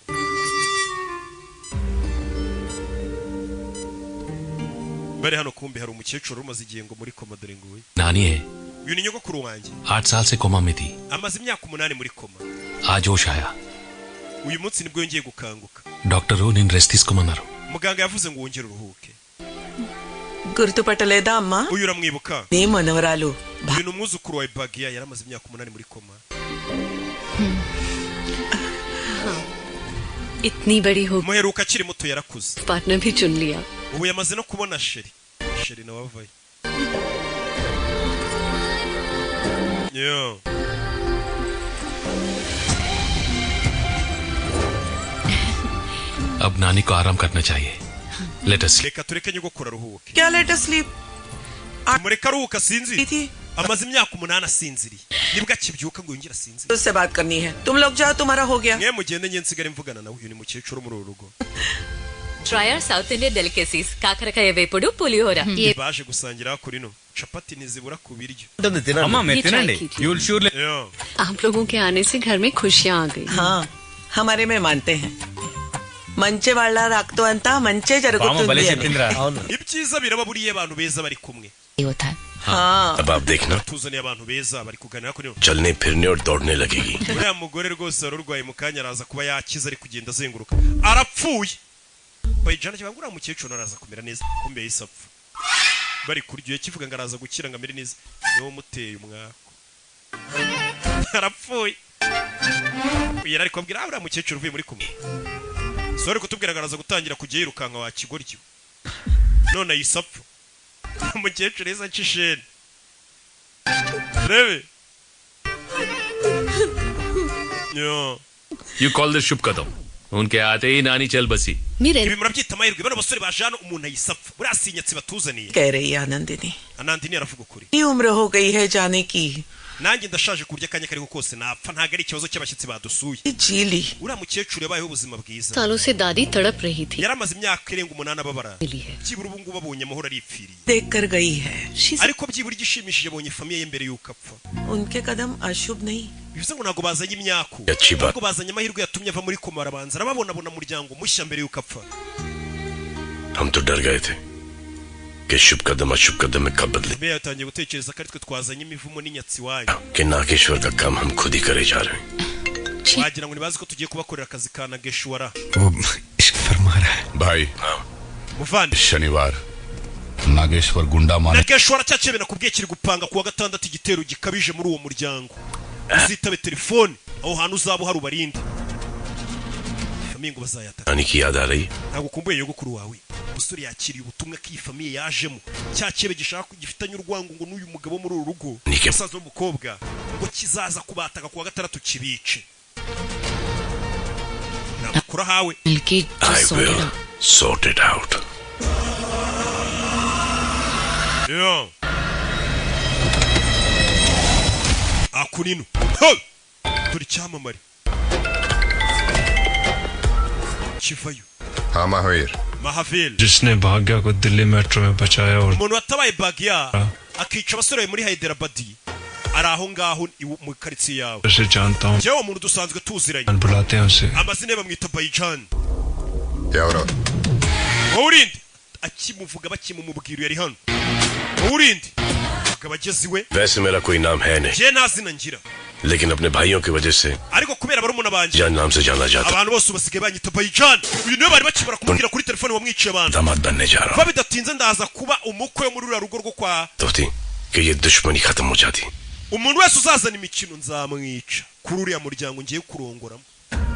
A: bari hano kumbi hari umukecuru umaze igihe ngo muri koma, dore nguyu.
O: नानी है।
A: Uyu ni nyogokuru wanjye.
O: 8 साल से coma में थी।
A: Amaze imyaka 8 muri koma.
O: आज होश आया।
A: Uyu munsi nibwo yongeye gukanguka.
O: Doctor నేను rest తీసుకోమన్నారు.
A: Muganga yavuze ngo wongere uruhuke.
P: గుర్తుపట్టలేదా అమ్మా?
A: Uyu uramwibuka?
P: నీ మనవరాలు.
A: Uyu ni umwuzukuru wa Bagiya, yari amaze imyaka 8 muri koma.
M: इतनी बड़ी हो
A: Muheruka akiri muto, yarakuze.
M: Partner भी चुन लिया.
A: Ubu yamaze no kubona chéri. Chéri nawe avayo. Yo.
O: अब नानी को आराम करना चाहिए. Let us
A: Reka tureke nyogokuru aruhuke.
P: क्या let sleep?
A: Mureke aruhuke asinzire. Amaze imyaka 8 asinziriye, nibwo akibyuka ngo yongere asinzire.
P: उससे बात करनी है, तुम लोग जाओ, तुम्हारा हो गया.
A: Mwe mugende, njye nsigare mvugana nawe. Uyu ni mukecuru wo muri uru rugo.
E: Try our South Indian delicacies kakarakaya vepudu pulihora.
A: Baje gusangira kuri no capati ntizibura ku biryo.
T: అమ్మా మీరు
M: ये try
T: తినండి.
M: कीजिए.
T: You will surely
A: Yo.
M: आप लोगों के आने से घर में खुशियाँ आ गई.
P: हाँ, हमारे में मानते हैं మంచి వాళ్ళ రాకతో అంతా మంచే
T: బామ్మ
P: జరుగుతుంది
T: భలే
P: అని.
T: చెప్పిందిరా.
A: Ibyiza biraba buriya abantu beza bari kumwe.
P: हाँ.
I: अब आप देखना,
A: Tuzaniye abantu beza bari kuganira kuri no.
I: चलने फिरने और दौड़ने लगेगी।
A: Uriya mugore rwose wari urwaye mu kanya araza kuba yakize, ari kugenda azenguruka. Arapfuye bayijana cyangwa uriya mukecuru araza kumera neza. Kumbe yahise apfa bari kuryoye kivuga ngo araza gukira ngo amere neza, niwe umuteye umwaku, arapfuye. Uyu yari ari kubabwira, "Ah, uriya mukecuru uvuye muri kumwe sore kutubwira ngo araza gutangira kujya yirukanka wa kigoryi, none ahise apfa." Umukecuru yahise aca isheni rebe yo.
O: You call this शुभ कदम. उनके आते ही नानी चल बसी.
A: Ibi murabyita amahirwe? Bano basore baje hano umuntu ahise apfa, buriya si inyatsi batuzaniye.
P: कह रही है Anandini.
A: Anandini aravuga ukuri.
P: ये उम्र हो गई है जाने की.
A: Nanjye ndashaje ku buryo akanya kariko kose napfa, ntabwo ari ikibazo cy'abashyitsi badusuye.
P: जी ली.
A: Uriya mukecuru yabayeho ubuzima bwiza.
M: सालों से दादी तड़प रही थी.
A: Yari amaze imyaka irenga 8 ababara.
M: मिली है.
A: Byibura ubu ngubu abonye amahoro, aripfiriye.
P: देख कर गई है.
A: Ariko byibura igishimishije abonye famille ye mbere y'uko apfa.
P: उनके कदम अशुभ नहीं.
A: Bivuze ngo ntabwo bazanye imyaku,
I: Yaciba.
A: ahubwo bazanye amahirwe yatumye ava muri koma, arabanza arababonabona umuryango mushya mbere y'uko apfa.
I: हम तो डर गए थे कि शुभ कदम अशुभ कदम में कब बदले
A: Mbe yatangiye gutekereza ko ari twe twazanye imivumo n'inyatsi iwanyu.
I: कि नागेश्वर का काम हम खुद ही करे जा रहे हैं।
A: Wagira ngo ntibazi ko tugiye kubakorera akazi ka Nageshwara.
Q: वो इश्क फरमा रहा है।
H: भाई,
A: Muvandi,
H: शनिवार नागेश्वर गुंडा माने
A: Nageshwara cya cyebe nakubwiye kiri gupanga kuwa gatandatu igitero gikabije muri uwo muryango. Uzitabe telefone, aho hantu uzaba uhari ubarinde. Famille ngo bazayataka.
I: नानी की याद आ रही है?
A: Ntabwo ukumbuye nyogokuru wawe? Umusore yakiriye ubutumwa ko iyi famille yajemo cya cyebe gishaka gifitanye urwango ngo n'uyu mugabo wo muri uru rugo,
I: Nike.
A: umusaza w'umukobwa, ngo kizaza kubataka kuwa gatandatu kibice. Ni amakuru ahawe.
E: मिलके
I: I will sort it out.
A: Yo. Akunino. Ho! Dore icyamamare kivayo.
U: हाँ महावीर।
A: Mahavir.
F: जिसने भाग्या को दिल्ली metro में बचाया और
A: Umuntu watabaye Bagiya akica abasore muri Hyderabad ari aho ngaho mu karitsiye yawe.
F: से जानता हूँ।
A: Njyewe uwo muntu dusanzwe tuziranye.
F: बुलाते हैं उसे।
A: Amazina ye bamwita Bayijan.
U: क्या हो रहा?
A: Wowe urinde akimuvuga bakimumubwira yari hano. Wowe urinde akaba ageze iwe.
I: वैसे मेरा कोई नाम है नहीं,
A: Njyewe nta zina ngira,
I: लेकिन अपने भाइयों की वजह से
A: ariko kubera barumuna banjye
I: जान नाम से जाना जाता।
A: abantu bose basigaye banyita Bayijan. Uyu niwe bari bakibara kumubwira kuri telefone wamwiciye abantu.
I: दामाद बनने जा रहा
A: Vuba bidatinze ndaza kuba umukwe wo muri ruriya rugo rwo kwa
I: हूँ। तो थी कि ये दुश्मनी खत्म हो जाती।
A: Umuntu wese uzazana imikino nzamwica kuri uriya muryango ngiye kurongoramo.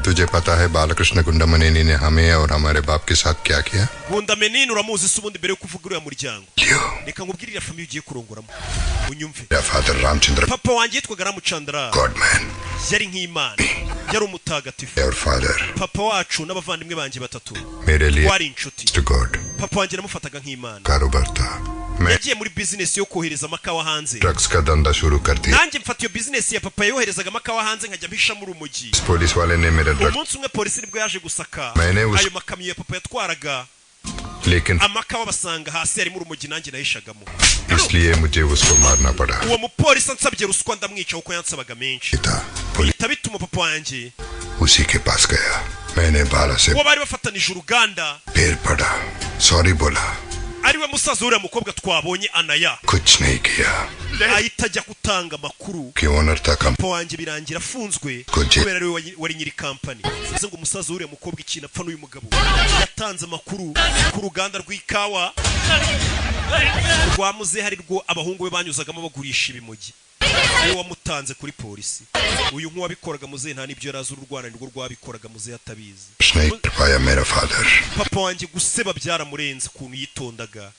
U: तुझे पता है बालकृष्ण गुंडमनेनी ने हमें और हमारे बाप के साथ क्या किया?
A: Gundamenini uramuzi se ubundi? Mbere yo kuvuga uriya muryango, reka nkubwire iriya famille ugiye kurongoramo, unyumve.
U: मेरा father Ramachandra
A: Papa wanjye yitwaga Ramuchandra.
U: Godman
A: Yari nk'imana, yari umutagatifu.
U: और father
A: Papa wacu n'abavandimwe banjye batatu
U: मेरे लिए
A: twari inshuti.
U: God
A: Papa wanjye namufataga nk'imana.
U: कारोबार था। मैं
A: Yagiye muri bizinesi yo kohereza amakawa hanze.
U: Drugs का धंधा शुरू कर दिया।
A: Nanjye mfata iyo bizinesi ya papa yoherezaga amakawa hanze nkajya mpishamo urumogi.
U: इस police वाले ने मेरा drug
A: Umunsi umwe polisi nibwo yaje gusaka
U: Mene us-
A: ayo makamyo ya papa yatwaraga
U: लेकिन
A: amakawa, basanga hasi harimo urumogi nanjye nahishagamo.
U: इसलिए मुझे उसको मारना पड़ा।
A: Uwo mupolisi ansabye ruswa ndamwica kuko yansabaga menshi, bihita bituma papa wanjye
U: उसी के पास गया। मैंने बाला से
A: uwo bari bafatanije uruganda,
U: फिर पड़ा, sorry बोला।
A: ariwe musaza w'uriya mukobwa twabonye Anaya.
U: कुछ नहीं किया।
A: Ahita ajya gutanga amakuru.
U: कि owner था कम
A: Papa wanjye birangira afunzwe
U: Koje.
A: kubera ariwe wari nyiri kampani. Bivuze ngo umusaza w'uriya mukobwa ikintu apfa n'uyu mugabo yatanze amakuru ku ruganda rw'ikawa rwa muzehe, ari rwo abahungu be banyuzagamo bagurisha ibimogi. Niwe wamutanze kuri polisi. Uyu nk'uwabikoraga muzehe nta n'ibyo yari azi, uru rwana nirwo rwabikoraga muzehe atabizi.
U: नहीं कर पाया मेरा father.
A: Papa wanjye guseba byaramurenze, ukuntu yitondaga,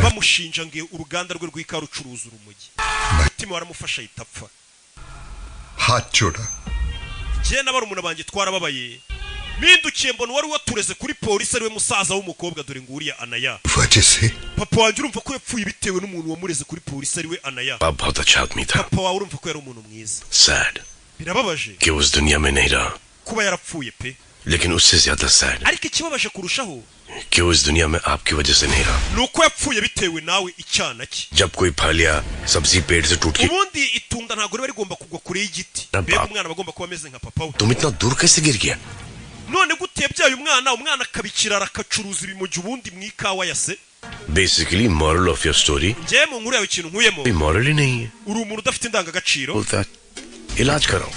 A: bamushinja ngo uruganda rwe rw'ikawa rucuruza urumogi, umutima waramufasha ahita apfa.
U: हाथ छोड़ा।
A: Njye na barumuna banjye twarababaye. Mpindukiye mbona uwari watureze kuri polisi ariwe musaza w'umukobwa, dore ngo uriya Anaya.
U: वजह से
A: Papa wanjye urumva ko yapfuye bitewe n'umuntu wamureze kuri polisi ariwe Anaya.
I: बाप बहुत अच्छा आदमी था।
A: Papa wawe urumva ko yari umuntu mwiza.
I: Sad
A: Birababaje
I: कि उस दुनिया में नहीं रहा,
A: kuba yarapfuye pe.
I: लेकिन उससे ज्यादा sad
A: Ariko ikibabaje kurushaho
I: कि वो इस दुनिया में आपकी वजह से नहीं रहा।
A: Ni uko yapfuye bitewe nawe, icyana cye.
I: जब कोई फल या सब्जी पेड़ से टूट के
A: Ubundi itunda ntabwo riba rigomba kugwa kure y'igiti.
I: Na
A: Mbega
I: papa.
A: umwana aba agomba kuba ameze nka papa we.
I: तुम इतना दूर कैसे गिर गया?
A: None gute yabyaye umwana, umwana akaba ikirara, akacuruza ibimogi ubundi mu ikawa ya se?
I: Basically moral of your story,
A: Njyewe mu nkuru yawe ikintu nkuyemo,
I: कोई मॉरल ही नहीं है।
A: uri umuntu udafite indangagaciro.
I: बोलता है, इलाज कराओ।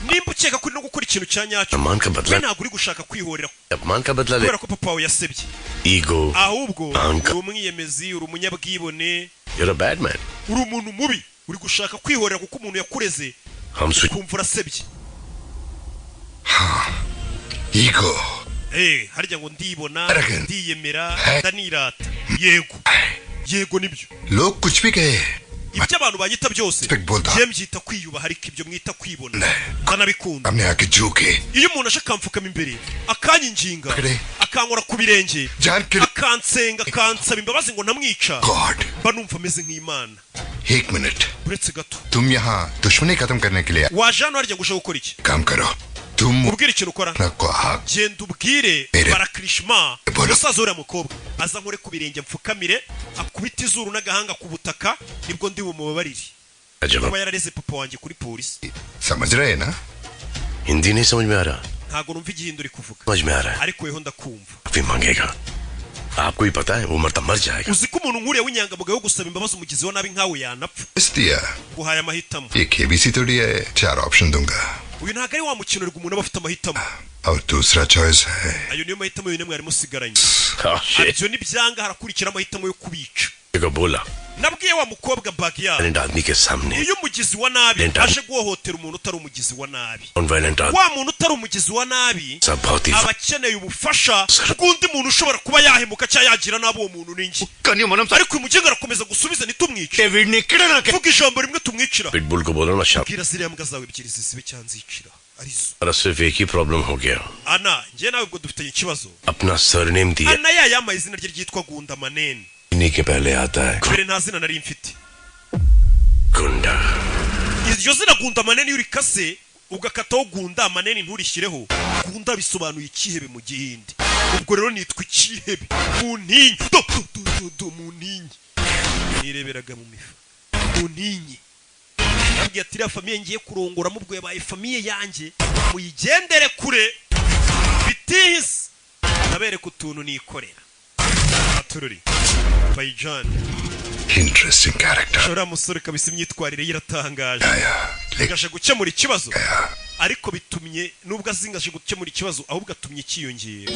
A: Nimba ukeka ko uri no gukora ikintu cya nyacyo,
I: सम्मान का
A: we
I: बदला,
A: ntabwo uri gushaka kwihorera
I: अपमान का बदला ले।
A: kubera ko papa wawe yasebye,
I: ego,
A: ahubwo
I: अहंकार।
A: Uri umwiyemezi, uri umunyabwibone,
I: You're a bad man.
A: Uri umuntu mubi, uri gushaka kwihorera kuko umuntu yakureze,
I: हम switch
A: ukumva urasebye.
U: Ego.
A: Harya ngo ndibona,
U: Arrogant.
A: ndiyemera, ndanirata. Yego yego, nibyo.
U: लोग कुछ भी कहे,
A: Ibyo abantu banyita byose,
U: Respect बोलता।
A: njye mbyita kwiyubaha, ariko ibyo mwita kwibona ndanabikunda.
U: हमने आके झूके
A: Iyo umuntu aje akamfukama imbere, akanyinginga,
U: Kare.
A: akankora ku birenge,
U: जान के
A: akansenga, akansaba imbabazi ngo ntamwica,
U: God.
A: Mba numva ameze nk'Imana.
U: एक minute.
A: Uretse gato.
U: तुम यहाँ दुश्मनी खत्म करने के लिए
A: Waje hano harya ngo uje gukora iki?
U: काम करो तुम
A: Ubwire ikintu ukora.
U: को आग
A: Genda ubwire
U: Ere.
A: Barakirishima,
U: Bora.
A: umusaza uriya mukobwa, aza nkore ku birenge, mfukamire, akubite izuru n'agahanga ku butaka, nibwo ndi bumubabarire
I: जवाब
A: kuba yarareze papa wanjye kuri polisi.
U: समझ रहे हैं ना?
I: Hindi नहीं समझ में आ रहा।
A: Ntabwo numva igihindura uri kuvuga.
I: समझ में आ रहा है।
A: Ariko weho ndakumva.
I: माफी मांगेगा, आपको ही पता है वो मरता मर जाएगा।
A: Uzi ko umuntu nk'uriya w'inyangamugayo wo gusaba imbabazi umugizi wa nabi nkawe yanapfa.
U: इस दिया।
A: Guhaye amahitamo.
U: ये केबीसी थोड़ी है, चार option दूंगा।
A: Uyu ntabwo ari wa mukino uri umuntu aba afite amahitamo.
U: और दूसरा choice है
A: Ayo niyo mahitamo yonyine mwari musigaranye.
I: Oh, shit.
A: Ibyo nibyanga harakurikira amahitamo yo kubica.
I: को बोला
A: Nabwiye wa mukobwa Bagiya,
I: violent आदमी के सामने
A: iyo umugizi wa nabi
I: Lenta.
A: aje guhohotera umuntu utari umugizi wa nabi,
I: non violent आदमी
A: wa muntu utari umugizi wa nabi
I: सब बहुत ही
A: aba akeneye ubufasha bw'undi muntu ushobora kuba yahemuka cyangwa yagira nabi uwo muntu ninjye. Ariko uyu mugenga arakomeza gusubiza, ntitumwice. Vuga ijambo rimwe tumwicira.
I: Pitbull को बोलो ना शाम
A: Bwira ziriya mbwa zawe ebyiri zisibe cyangwa nzicira arizo.
I: और सिर्फ एक ही problem हो गया।
A: Ana, njye nawe ubwo dufitanye ikibazo.
I: अपना सरनेम दिया
A: Ana ya yambaye izina rye ryitwa Gunda Manene.
I: इन्हीं के पहले आता है।
A: Mbere nta zina nari mfite.
I: गुंडा।
A: Iryo zina Gunda Manene, iyo urikase ugakataho Gunda Manene nturishyireho Gunda, bisobanuye ikihebe mu Gihinde. Ubwo rero nitwa ikihebe mu ntinyi, do do do do do, mu ntinyi nireberaga mu mifa mu ntinyi. Nabwiye ati iriya famille ngiye kurongoramo ubwo yabaye famille yanjye, muyigendere kure bitihise ndabereka utuntu nikorera atururi bayijani.
U: Interesting character.
A: Uriya musore kabisa imyitwarire ye iratangaje, aje gukemura ikibazo, ariko bitumye nubwo azingaje gukemura ikibazo, ahubwo atumye cyiyongera.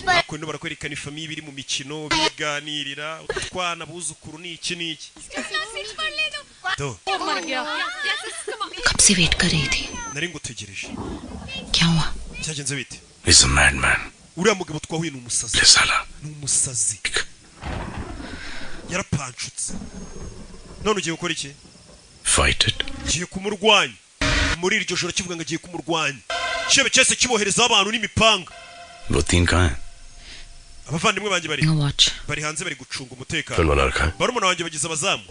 A: Bakunda barakwerekana ifamille biri mu mikino, biganirira utwana, abuzukuru, ni iki n'iki Do.
E: कब से wait कर रही थी।
A: Nari ngutegereje.
E: क्या हुआ?
A: Byagenze bite?
I: Is a madman.
A: Uriya mugabo twahuye ni umusazi.
I: साला।
A: Ni umusazi, yarapanshutse. None ugiye gukora iki?
I: Fight it.
A: Ngiye kumurwanya. Muri iryo joro kivuga ngo agiye kumurwanya, kibe cyose kiboherezaho abantu n'imipanga.
I: वो तीन कहाँ हैं?
A: Abavandimwe banjye bari
E: Watch.
A: Bari hanze, bari gucunga umutekano.
I: Phone बना रखा है।
A: Barumuna banjye bagize abazamu,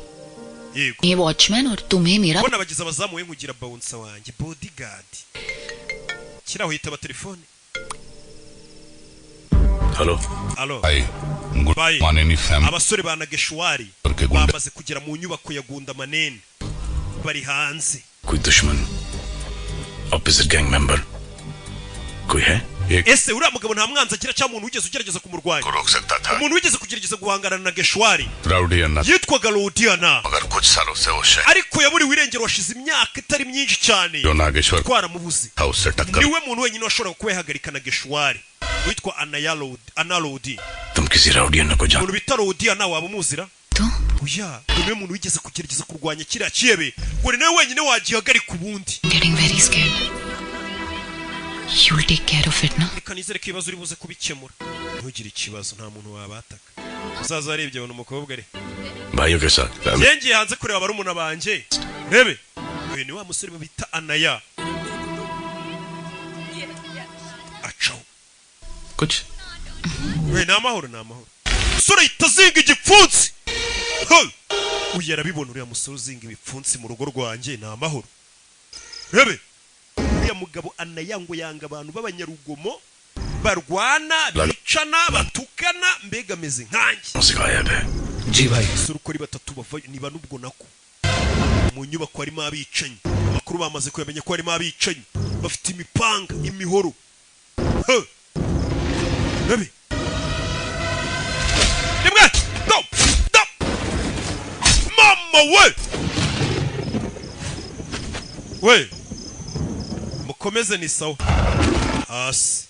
A: yego.
E: ये watchman और तुम्हें मेरा
A: Bona bagize abazamu, we nkugira bouncer wanjye, bodyguard. Kiraho yitaba telefone.
I: Hello.
A: Alo.
H: Bye.
A: Bye.
H: Maneni family
A: Abasore ba Nageshwari
H: के गुंडे
A: bamaze kugera mu nyubako ya Gunda Manene, bari hanze.
I: कोई दुश्मन, opposite gang member कोई है? एक
A: Ese uriya mugabo nta mwanzi agira cyangwa umuntu wigeze ugerageza kumurwanya,
H: को रोक सकता था
A: umuntu wigeze kugerageza guhangana na Geshwari?
H: Rowdy Anna
A: Yitwaga Lodiana,
H: मगर कुछ सालों से वो शहर
A: ariko yaburiwe irengero hashize imyaka itari myinshi cyane,
H: जो नागेश्वर
A: twaramubuze.
H: था उससे टक्कर
A: Niwe muntu wenyine washoboraga kuba yahagarika na Geshwari witwa Analodi.
I: तुम किसी rowdy अन्ना को जान
A: Umuntu bita Lodiana waba umuzira? Oya, niwe muntu wigeze kugerageza kurwanya kiriya kiyebe, ngo ni nawe wenyine wagihagarika ubundi.
E: Getting very scared. You'll take care of it, na?
A: Reka nizere ko ibibazo uri buze kubikemura, ntugire ikibazo, nta muntu wabataka. Umusaza arebye abona umukobwa ari
I: भाइयों के साथ family
A: yengeye hanze kureba barumuna banjye. Rebe, uyu ni wa musore bita Anaya acaho.
O: कुछ
A: We, ni amahoro, ni amahoro. Umusore ahita azinga igipfunsi. Hey! Uyu arabibona, uriya musore uzinga ibipfunsi mu rugo rwanjye ni amahoro. Rebe, uriya mugabo Anaya ngo yanga abantu b'abanyarugomo barwana, bicana, batukana, mbega ameze nkanjye.
I: से गायब है
N: जी भाई
A: Abasore uko ari batatu bavayo niba nubwo nako mu nyubako harimo abicanyi, amakuru bamaze kuyamenya ko harimo abicanyi bafite imipanga, imihoro. He! Rebe, rimwe, do do, mama we we, mukomeze, ni sawa hasi.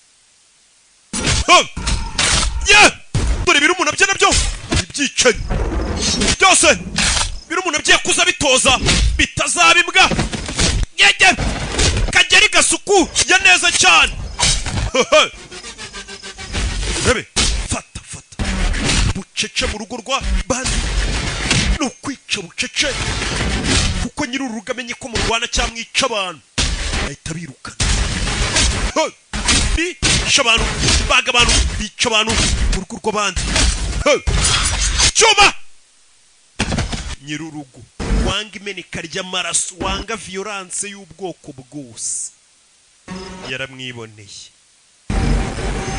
A: He! Ye! Dore biri umuntu abye nabyo ibyicanyi byose biri umuntu agiye kuza bitoza bitazaba imbwa yege kageri gasuku ya neza cyane. Rebe, fata fata bucece mu rugo rwa bandi, ni ukwica bucece kuko nyiri uru rugo amenye ko murwana cyangwa mwica abantu ahita birukana. Hey! Bica abantu, baga abantu, bica abantu mu rugo rw'abandi. Hey! Cyuma nyir'urugo wanga imeneka ry'amaraso, wanga violence y'ubwoko bwose, yaramwiboneye.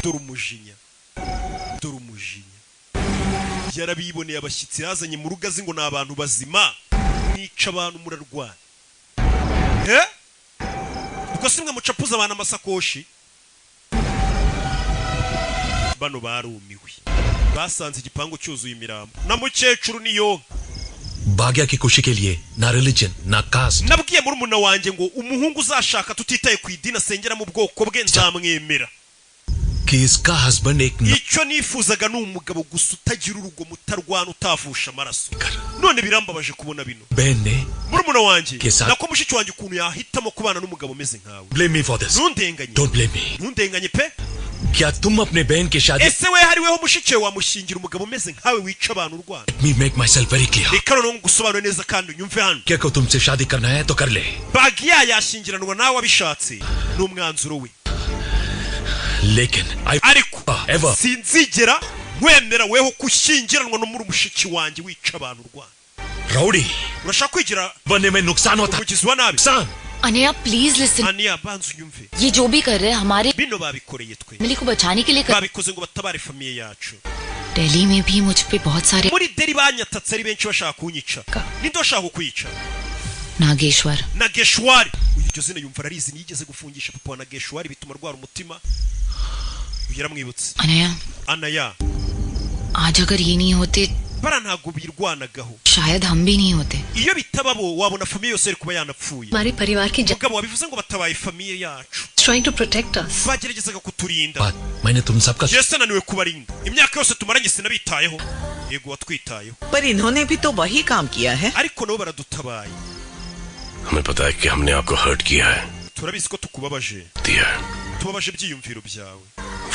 A: Dore umujinya, dore umujinya, yarabiboneye. Abashyitsi yazanye mu rugo azi ngo ni abantu bazima, mwica abantu, murarwana. Eh, ubwo si mwe mucapuza abantu amasakoshi? Bano barumiwe, basanze igipangu cyuzuye imirambo na mukecuru niyo.
O: भाग्या की खुशी के लिए ना religion ना caste
A: Nabwiye murumuna wanjye ngo umuhungu uzashaka tutitaye ku idini asengera mu bwoko bwe nzamwemera.
O: कि इसका husband एक
A: Icyo nifuzaga ni umugabo gusa utagira urugomo, utarwana, utavusha amaraso. None birambabaje kubona bino.
O: बहन ने
A: Murumuna wanjye,
O: Kesa-
A: nako mushiki wanjye, ukuntu yahitamo kubana n'umugabo umeze nkawe.
O: Blame me for this.
A: Ntundenganye.
O: Don't blame me.
A: Ntundenganye pe.
O: क्या तुम अपने बहन की शादी
A: Ese we hari weho mushiki we wamushyingira umugabo umeze nkawe wica abantu urwana?
O: Me make myself very clear.
A: Reka noneho ngusobanure neza kandi unyumve hano.
O: क्या को तुमसे शादी करना है तो कर ले
A: Bagiya yashyingiranwa nawe abishatse, ni umwanzuro we,
O: लेकिन I
A: ariko
O: ever
A: sinzigera nkwemera weho gushyingiranwa no muri mushiki wanjye wica abantu urwana.
O: Rowdy
A: Urashaka kwigira
O: बनने में नुकसान होता
A: umugizi wa nabi.
O: नुकसान
E: Anaya please listen.
A: Aniya, banza unyumve.
E: ये जो भी कर रहे हैं हमारे
A: Bino babikoreye twe,
E: family को बचाने के लिए कर।
A: Babikoze ngo batabare famille yacu.
E: Delhi में भी मुझ पे बहुत सारे
A: Muri Deri banyatatse ari benshi bashaka kunyica. Ninde washaka kukwica?
E: Nageshwar.
A: Na Geshwari. Uyu iryo zina yumva ararizi, niyigeze gufungisha papa wa Nageshwari bituma arwara umutima. Uyu yaramwibutse.
E: Anaya,
A: Anaya,
E: आज अगर ये नहीं होते
A: bara ntabwo birwanagaho,
E: शायद हम भी नहीं होते।
A: Iyo bitaba bo wabona famille yose yari kuba yanapfuye.
R: हमारे परिवार की
A: Mugabo wabivuze ngo batabaye famille yacu,
R: trying to protect us.
A: Bageragezaga kuturinda.
O: मैंने तुम सबका
A: Jese naniwe kubarinda imyaka yose tumaranye, sinabitayeho. Yego watwitayeho,
P: पर इन्होंने भी तो वही काम किया है।
A: Ariko nabo baradutabaye.
I: हमें पता है कि हमने आपको हर्ट किया है
A: Turabizi ko tukubabaje,
I: दिया है
A: tubabaje ibyiyumviro byawe.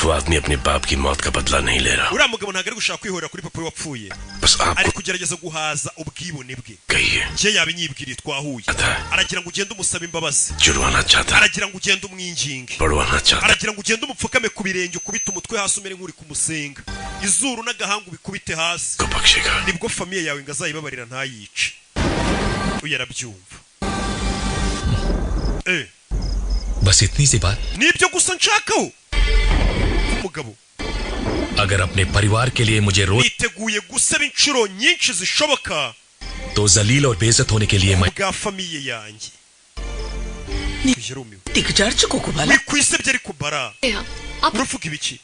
I: वो आदमी अपने बाप की मौत का बदला नहीं ले रहा
A: Uriya mugabo ntabwo ari gushaka kwihorera kuri papa we wapfuye,
I: बस
A: ari
I: आपको
A: kugerageza guhaza ubwibone bwe.
I: कहिए
A: Njye yabinyibwiriye twahuye, aragira ngo ugende umusabe imbabazi,
I: जुड़वाना चाहता है
A: aragira ngo ugende umwinginge,
I: पढ़वाना चाहता
A: aragira ngo ugende umupfukame ku birenge, ukubite umutwe hasi umere nk'uri kumusenga, izuru n'agahanga ubikubite hasi,
I: को बख्शेगा
A: nibwo famille yawe ngo azayibabarira ntayice. Uyu arabyumva. Eh,
O: बस इतनी सी बात।
A: Nibyo gusa nshakaho umugabo.
O: अगर अपने परिवार के लिए मुझे रोज
A: Niteguye gusaba inshuro nyinshi zishoboka
O: तो जलील और बेइज्जत होने के लिए मैं
A: bwa famille yanjye. Yarumiwe.
P: दिगजर को बाला
A: Wikwisebye ariko bara, uravuga ibiki?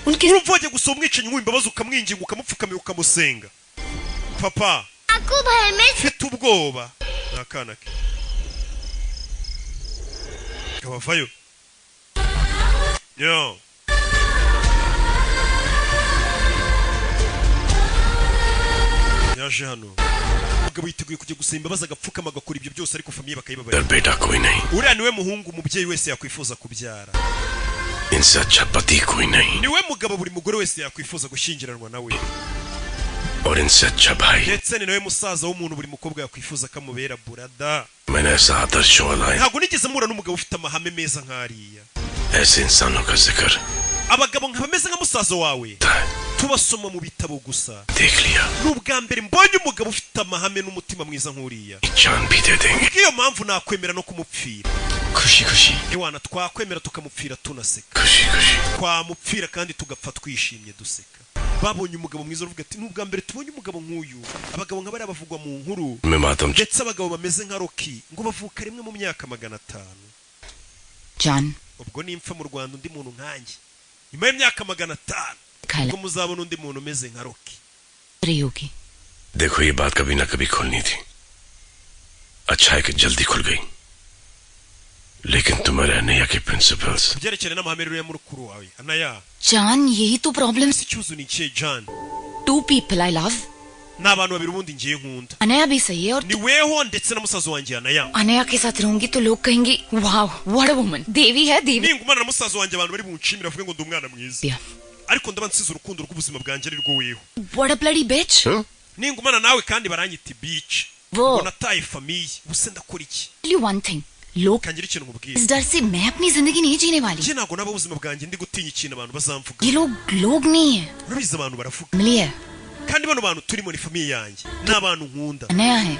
A: Urumva wajya gusaba umwicanyi w'imbabazi, ukamwinginga, ukamupfukamira, ukamusenga? Papa, mfite ubwoba. Ni akana ke kabavayo yo. Yaje hano, umugabo yiteguye kujya gusaba imbabazi, agapfukama, agakora ibyo byose, ariko famille bakayibabarira.
I: इधर बेटा कोई नहीं।
A: Uriya niwe muhungu umubyeyi wese yakwifuza kubyara.
I: इनसे अच्छा पति कोई नहीं
A: Niwe mugabo buri mugore wese yakwifuza gushyingiranwa nawe.
I: और इनसे अच्छा भाई।
A: Ndetse ni nawe musaza w'umuntu buri mukobwa yakwifuza ko amubera burada.
I: मैंने ऐसा आदर्श वाला
A: Ntabwo nigeze mpura n'umugabo ufite amahame meza nk'ariya.
I: ऐसे इंसानों का जिक्र
A: Abagabo nka bameze nka musaza wawe tubasoma mu bitabo gusa.
I: देख लिया।
A: Ni ubwa mbere mbonye umugabo ufite amahame n'umutima mwiza nk'uriya.
I: जान भी दे देंगे।
A: Kubw'iyo mpamvu nakwemera no kumupfira.
I: खुशी खुशी।
A: Ewana, twakwemera tukamupfira tunaseka, twamupfira kandi tugapfa twishimye duseka. Babonye umugabo mwiza, uruvuga ati: "Ni ubwa mbere tubonye umugabo nk'uyu." Abagabo nka bariya bavugwa mu nkuru.
I: मैं मातम
A: Ndetse abagabo bameze nka Rocky ngo bavuka rimwe mu myaka 500.
E: जान।
A: Ubwo nimpfa mu Rwanda, undi muntu nkanjye nyuma y'imyaka 500, ubwo muzabona undi muntu umeze nka Rocky.
E: रही होगी।
I: देखो, ये बात कभी ना कभी खुलनी थी। अच्छा है कि जल्दी खुल गई, लेकिन तुम्हारे अनैया के principles
A: Ku byerekeranye n'amahame rero ya murukuru wawe Anaya,
E: जान, यही तो problem.
A: Ese ikibazo ni ikihe, John?
E: Two people I love.
A: Ni abantu babiri ubundi ngiye nkunda.
E: Anaya भी सही है और
A: Ni weho ndetse na musaza wanjye Anaya.
E: Anaya के साथ रहूंगी तो लोग कहेंगे, wow, what a woman, देवी है देवी।
A: Ningumana na musaza wanjye, abantu bari bunshimire, bavuge ngo ndi umwana mwiza, ariko ndaba nsize urukundo rw'ubuzima bwanjye ari rwo weho.
E: What a bloody bitch.
A: Ningumana nawe kandi baranyita bitch,
E: Wo.
A: ngo nataye famille. Ubuse ndakora iki?
E: Tell you one thing, लोग
A: Kangira ikintu nkubwira.
E: इस डर से मैं अपनी जिंदगी नहीं जीने वाली।
A: Njye ntabwo naba ubuzima bwanjye ndi gutinya ikintu abantu bazamvuga.
E: ये लोग लोग नहीं है।
A: Urabizi, abantu baravuga.
E: Family है।
A: Kandi bano bantu turimo ni famille yanjye, ni abantu nkunda.
E: Anaya है।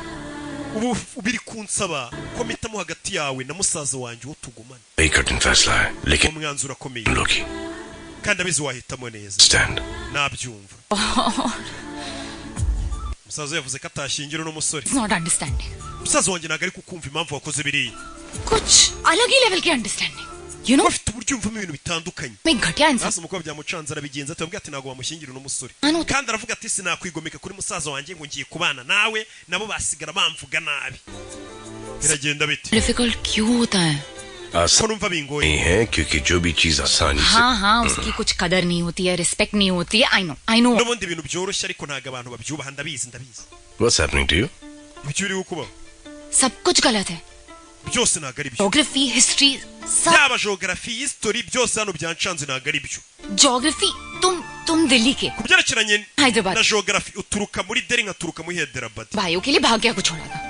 A: Ubu biri kunsaba ko mpitamo hagati yawe na musaza wanjye uwo tugumana.
I: एक कठिन फैसला है, लेकिन
A: Umwanzuro akomeye,
I: लोग ही
A: kandi abizi wahitamo neza.
I: Stand.
A: Nabyumva. Musaza yavuze ko atashyingira uno musore.
E: It's not understanding.
A: Musaza wanjye ntabwo ari kukumva impamvu wakoze biriya.
E: कुछ अलग ही लेवल की understanding, you know.
A: Bafite uburyo yumvamo ibintu bitandukanye.
E: मैं घटिया इंसान।
A: Hasi umukobwa byamucanze, arabigenza ati ati ntabwo wamushyingira uno musore.
E: Hano-
A: Kandi aravuga ati: "Sinakwigomeka kuri musaza wanjye ngo ngiye kubana nawe, nabo basigara bamvuga nabi." Biragenda bite?
E: Difficult क्यों होता है?
I: आसान
A: Ko numva bingoye.
I: नहीं है क्योंकि जो भी चीज आसानी से
E: हाँ हाँ, उसकी कुछ कदर नहीं होती है, रिस्पेक्ट नहीं होती है। I know, I know.
A: N'ubundi ibintu byoroshye ariko ntabwo abantu babyubaha. Ndabizi, ndabizi.
I: What's happening to you?
A: Ibyo uri kubaho?
E: सब कुछ गलत है।
A: Byose ntabwo ari byo.
E: Geography, history, सब।
A: Yaba geography, history, byose hano byancanze, ntabwo ari byo.
E: Geography, तुम दिल्ली के,
A: Ku byerekeranye
E: Hyderabad.
A: Na geography, uturuka muri Delhi, nkaturuka muri Hyderabad.
E: भाइयों के लिए भाग्या को छोड़ा था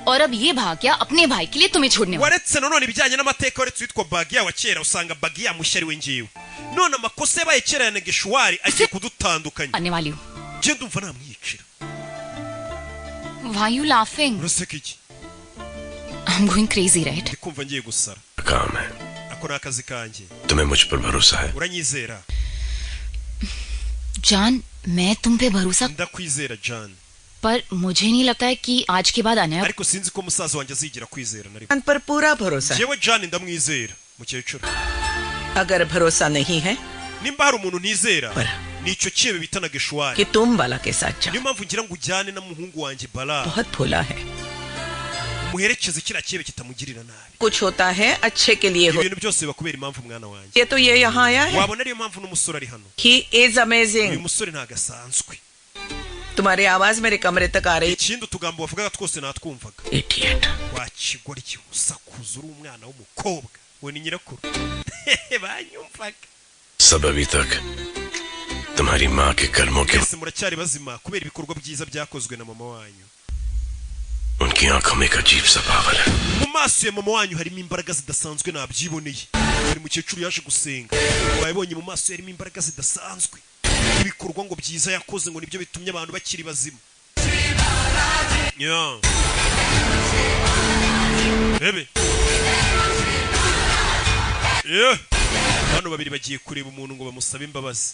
E: और अब ये भाग्या अपने भाई के लिए तुम्हें छोड़ने वाला।
A: Waretse nanone ibijyanye n'amateka, waretse uwitwa Bagiya wa kera, usanga Bagiya mushya ari we ngiwe. None amakosa yabaye kera ya Negeshuwari agiye kudutandukanya.
E: आने वाली हूँ।
A: Njye ndumva namwicira.
E: Why you laughing?
A: Uraseka iki?
E: I'm going crazy, right?
A: Ndi kumva ngiye gusara.
I: काम है।
A: Ako ni akazi kanjye.
I: तुम्हें मुझ पर भरोसा है?
A: Uranyizera?
E: जान, मैं तुम पे भरोसा
A: Ndakwizera, John.
E: पर मुझे नहीं लगता है कि आज के बाद अनया
A: Ariko sinzi ko musaza wanjye azigira kwizera na rimwe.
P: जान पर पूरा भरोसा है।
A: Njyewe John ndamwizera, mukecuru.
P: अगर भरोसा नहीं है
A: Nimba hari umuntu ntizera, ni icyo kibe bita na Geshuwari.
P: कि तुम बाला के साथ जाओ।
A: Niyo mpamvu ngira ngo ujyane na muhungu wanjye Bala,
P: बहुत भोला है।
A: umuherekeze, kiriya kibe kitamugirira nabi.
P: कुछ होता है अच्छे के लिए हो।
A: Ibintu byose biba kubera impamvu, mwana wanjye.
P: ये तो ये यहाँ आया है।
A: Wabona ariyo mpamvu n'umusore ari hano.
P: He is
A: Uyu
P: amazing.
A: musore ntabwo asanzwe.
P: तुम्हारी आवाज मेरे कमरे तक आ रही।
A: Ikindi, utugambo wavugaga twose natwumvaga.
P: Idiot.
A: Wakigoryi, usakuza uri umwana w'umukobwa we, ni nyirakuru banyumvaga.
I: सब अभी तक तुम्हारी माँ के कर्मों के
A: Mwese muracyari bazima kubera ibikorwa byiza byakozwe na mama wanyu.
I: उनकी आंखों में एक अजीब सा पावर है।
A: Mu maso ya mama wanyu harimo imbaraga zidasanzwe, nabyiboneye. Buri mukecuru yaje gusenga, wabibonye mu maso ye harimo imbaraga zidasanzwe. Ibikorwa ngo byiza yakoze ngo nibyo bitumye abantu bakiri bazima. Yeah. Bebe. Yeah. Bano babiri bagiye kureba umuntu ngo bamusabe imbabazi.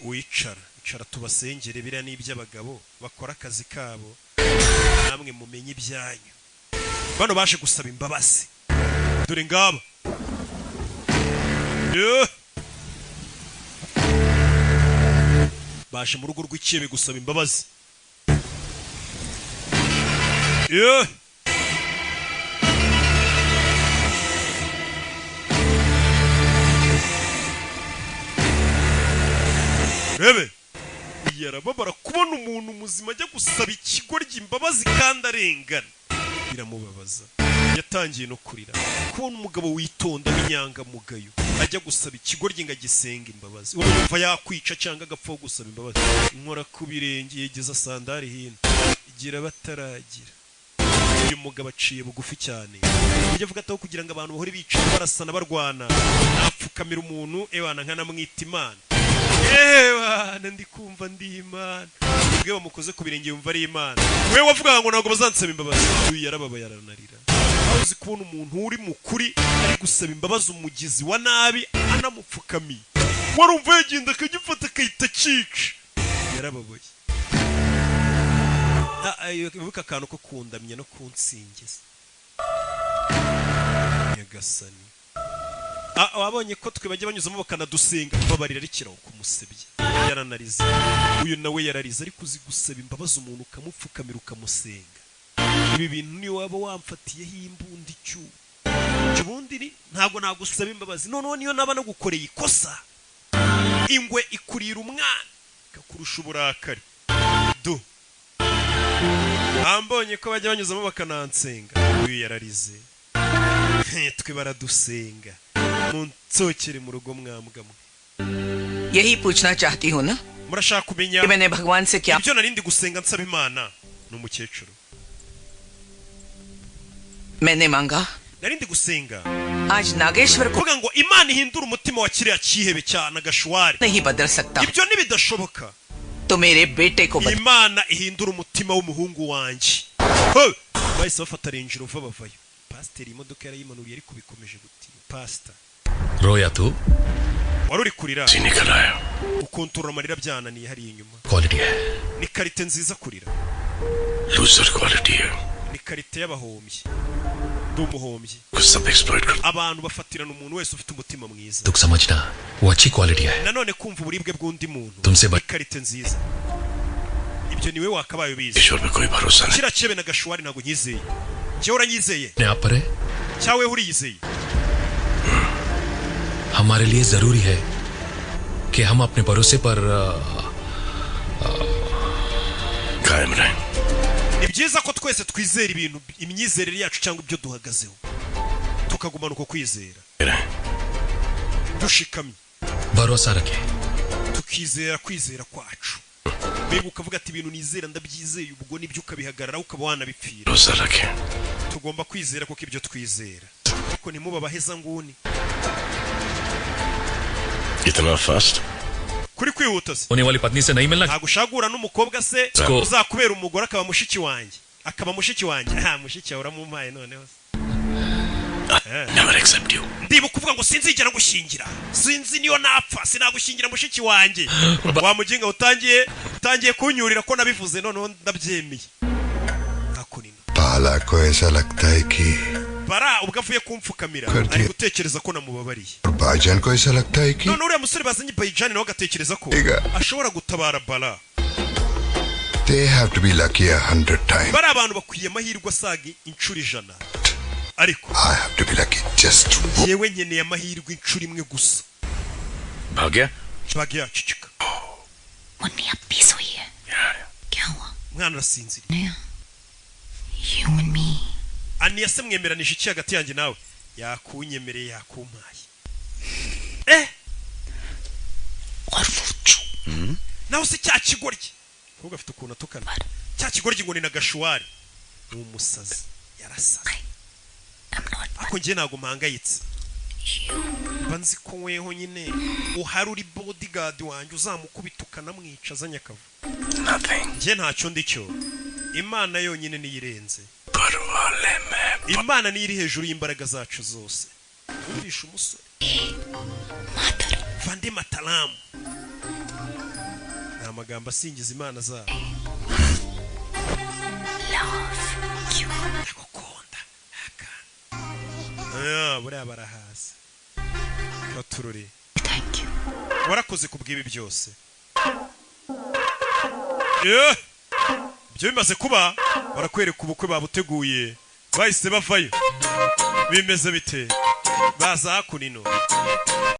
A: Wicara, icara tubasengere. Biriya ni iby'abagabo bakora akazi kabo, namwe mumenye ibyanyu. Bano baje gusaba imbabazi. Dore ngaba. Yeah. Baje mu rugo rw'ikebe gusaba imbabazi. Yeah. Rebe yarababara kubona umuntu muzima ajya gusaba ikigoryi imbabazi kandi arengana, biramubabaza. Yatangiye no kurira kubona umugabo witonda w'inyangamugayo ajya gusaba ikigoryi ngo agisenga imbabazi. Wowe yumva yakwica cyangwa agapfa gusaba imbabazi. Nkora ku birenge yegeza sandari hino igira bataragira. Uyu mugabo aciye bugufi cyane, ujya avuga ataho kugira ngo abantu bahore bicaye barasana barwana, napfukamira umuntu ewana nkanamwita Imana. Ewana ndi kumva ndi Imana. Ubwe bamukoze ku birenge yumva ari Imana. We wavuga ngo ntabwo bazansaba imbabazi. Uyu yarababaye aranarira. Aho uzi kubona umuntu uri mukuri ari gusaba imbabazi umugizi wa nabi anamupfukamiye, warumva yagenda akagifata akahita akica. Yarababaye. Ibuka akantu ko kundamya no kunsingiza Nyagasani. Wabonye ko twe bajya banyuzamo bakanadusenga, babarira rikiraho kumusebya. Yaranarize. Uyu nawe yararize, ariko uzi gusaba imbabazi umuntu ukamupfukamira ukamusenga. Ibi bintu niyo waba wamfatiyeho imbunda icyo ubundi ntabwo nagusaba imbabazi. Noneho niyo naba nagukoreye ikosa, ingwe ikurira umwana ikakurusha uburakari. Do ambonye ko bajya banyuzamo bakanansenga. Uyu yararize. Twe baradusenga. Munsokere mu rugo mwambwa mwe.
P: यही पूछना चाहती हो ना?
A: Murashaka kumenya
P: कि मैंने भगवान से क्या
A: ibyo narindi gusenga nsaba Imana? Ni umukecuru.
P: मैंने मांगा
A: Narindi gusenga
P: आज नागेश्वर को
A: kuvuga ngo Imana ihindure umutima wa kiriya cyihebe cya Nagashwari.
P: नहीं बदल सकता
A: Ibyo ntibidashoboka.
P: तो मेरे बेटे को बदल।
A: Imana ihindure umutima w'umuhungu wanjye. Bahise bafata Range Rover bavayo. Pasiteri imodoka yarayimanuriye ariko bikomeje gutinda. Pastor
O: रोया तू
A: wari uri kurira, ukontorora amarira byananiye hariya inyuma.
O: Quality है
A: Ni karite nziza kurira,
I: loser quality है
A: ni karite y'abahombyi. Ndi umuhombyi.
I: कुछ सब exploit कर
A: Abantu bafatirana umuntu wese ufite umutima mwiza.
O: दुख समझना वो अच्छी quality है
A: Nanone kumva uburibwe bw'undi muntu
O: तुमसे
A: ni karite nziza. Ibyo niwe wakabaye ubizi.
I: ईश्वर पे कोई भरोसा नहीं
A: Kiriya cyebe na Gashwari ntabwo nyizeye. Njyewe uranyizeye
O: अपने आप पर है
A: cyawe uriyizeye?
O: हमारे लिए जरूरी है कि हम अपने भरोसे पर
I: कायम रहें
A: Ni byiza ko twese twizera ibintu, imyizerere yacu cyangwa ibyo duhagazeho, tukagumana uko kwizera dushikamye,
O: भरोसा रखें
A: tukizera kwizera kwacu. Mbega ukavuga ati ibintu nizera ndabyizeye, ubwo nibyo ukabihagararaho ukaba wanabipfira.
I: भरोसा रखें
A: Tugomba kwizera kuko ibyo twizera, ariko ntimubabaheza nguni
I: इतना fast
A: kuri kwihuta se.
O: होने वाली पत्नी से नहीं मिलना
A: Ntabwo ushaka guhura n'umukobwa se
O: Sko-
A: uzakubera umugore akaba mushiki wanjye, akaba mushiki wanjye. Ah, mushiki wawe uramumpaye noneho se.
I: Never accept you
A: Ndibuka uvuga ngo sinzigera gushyingira, sinzi niyo napfa sinagushyingira mushiki wanjye. Wa muginga utangiye kunyurira ko nabivuze, noneho ndabyemeye. Hakunino
U: बाला को ऐसा लगता है कि
A: bara ubwo avuye kumfukamira
U: Kardiya.
A: ari gutekereza ko namubabariye.
U: और भाईजान को ऐसा लगता है कि
A: None uriya musore bazanye Bayijani nawe agatekereza ko
U: Iga.
A: ashobora gutabara bara.
U: They have to be lucky 100 times.
A: Bari abantu bakwiye amahirwe asaga inshuro 100, ariko
U: I have to be lucky just
A: yewe nkeneye amahirwe inshuro imwe gusa.
I: भाग्य
A: Bagiye aceceka.
E: Munni अब भी सोई है क्या हुआ
A: Umwana arasinziriye.
E: नया you and me
A: Aniya se mwemeranije iki hagati yanjye nawe? Yakunyemereye, yakumpaye. Nawe se cya kigoryi, ahubwo afite ukuntu atukana. Cya kigoryi ngo ni na Gashuwari. Ni umusazi, yarasaze. Ariko njye ntabwo mpangayitse, mba nzi ko weho nyine uhari uri bodyguard wanjye uzamukubita ukanamwica azanye akavu. Njye ntacyo ndi cyo. Imana yonyine niyo irenze. Imana niyo iri hejuru y'imbaraga zacu zose. Wumvishe umusore Vande Matalamu, ni amagambo asingiza Imana zabo. Ndagukunda. Ah, buriya barahaza baturore. Warakoze ku bw'ibi byose. Eh! Ibyo bimaze kuba, barakwereka ubukwe babuteguye, bahise bavayo. Bimeze bite? Baza hakuno ino.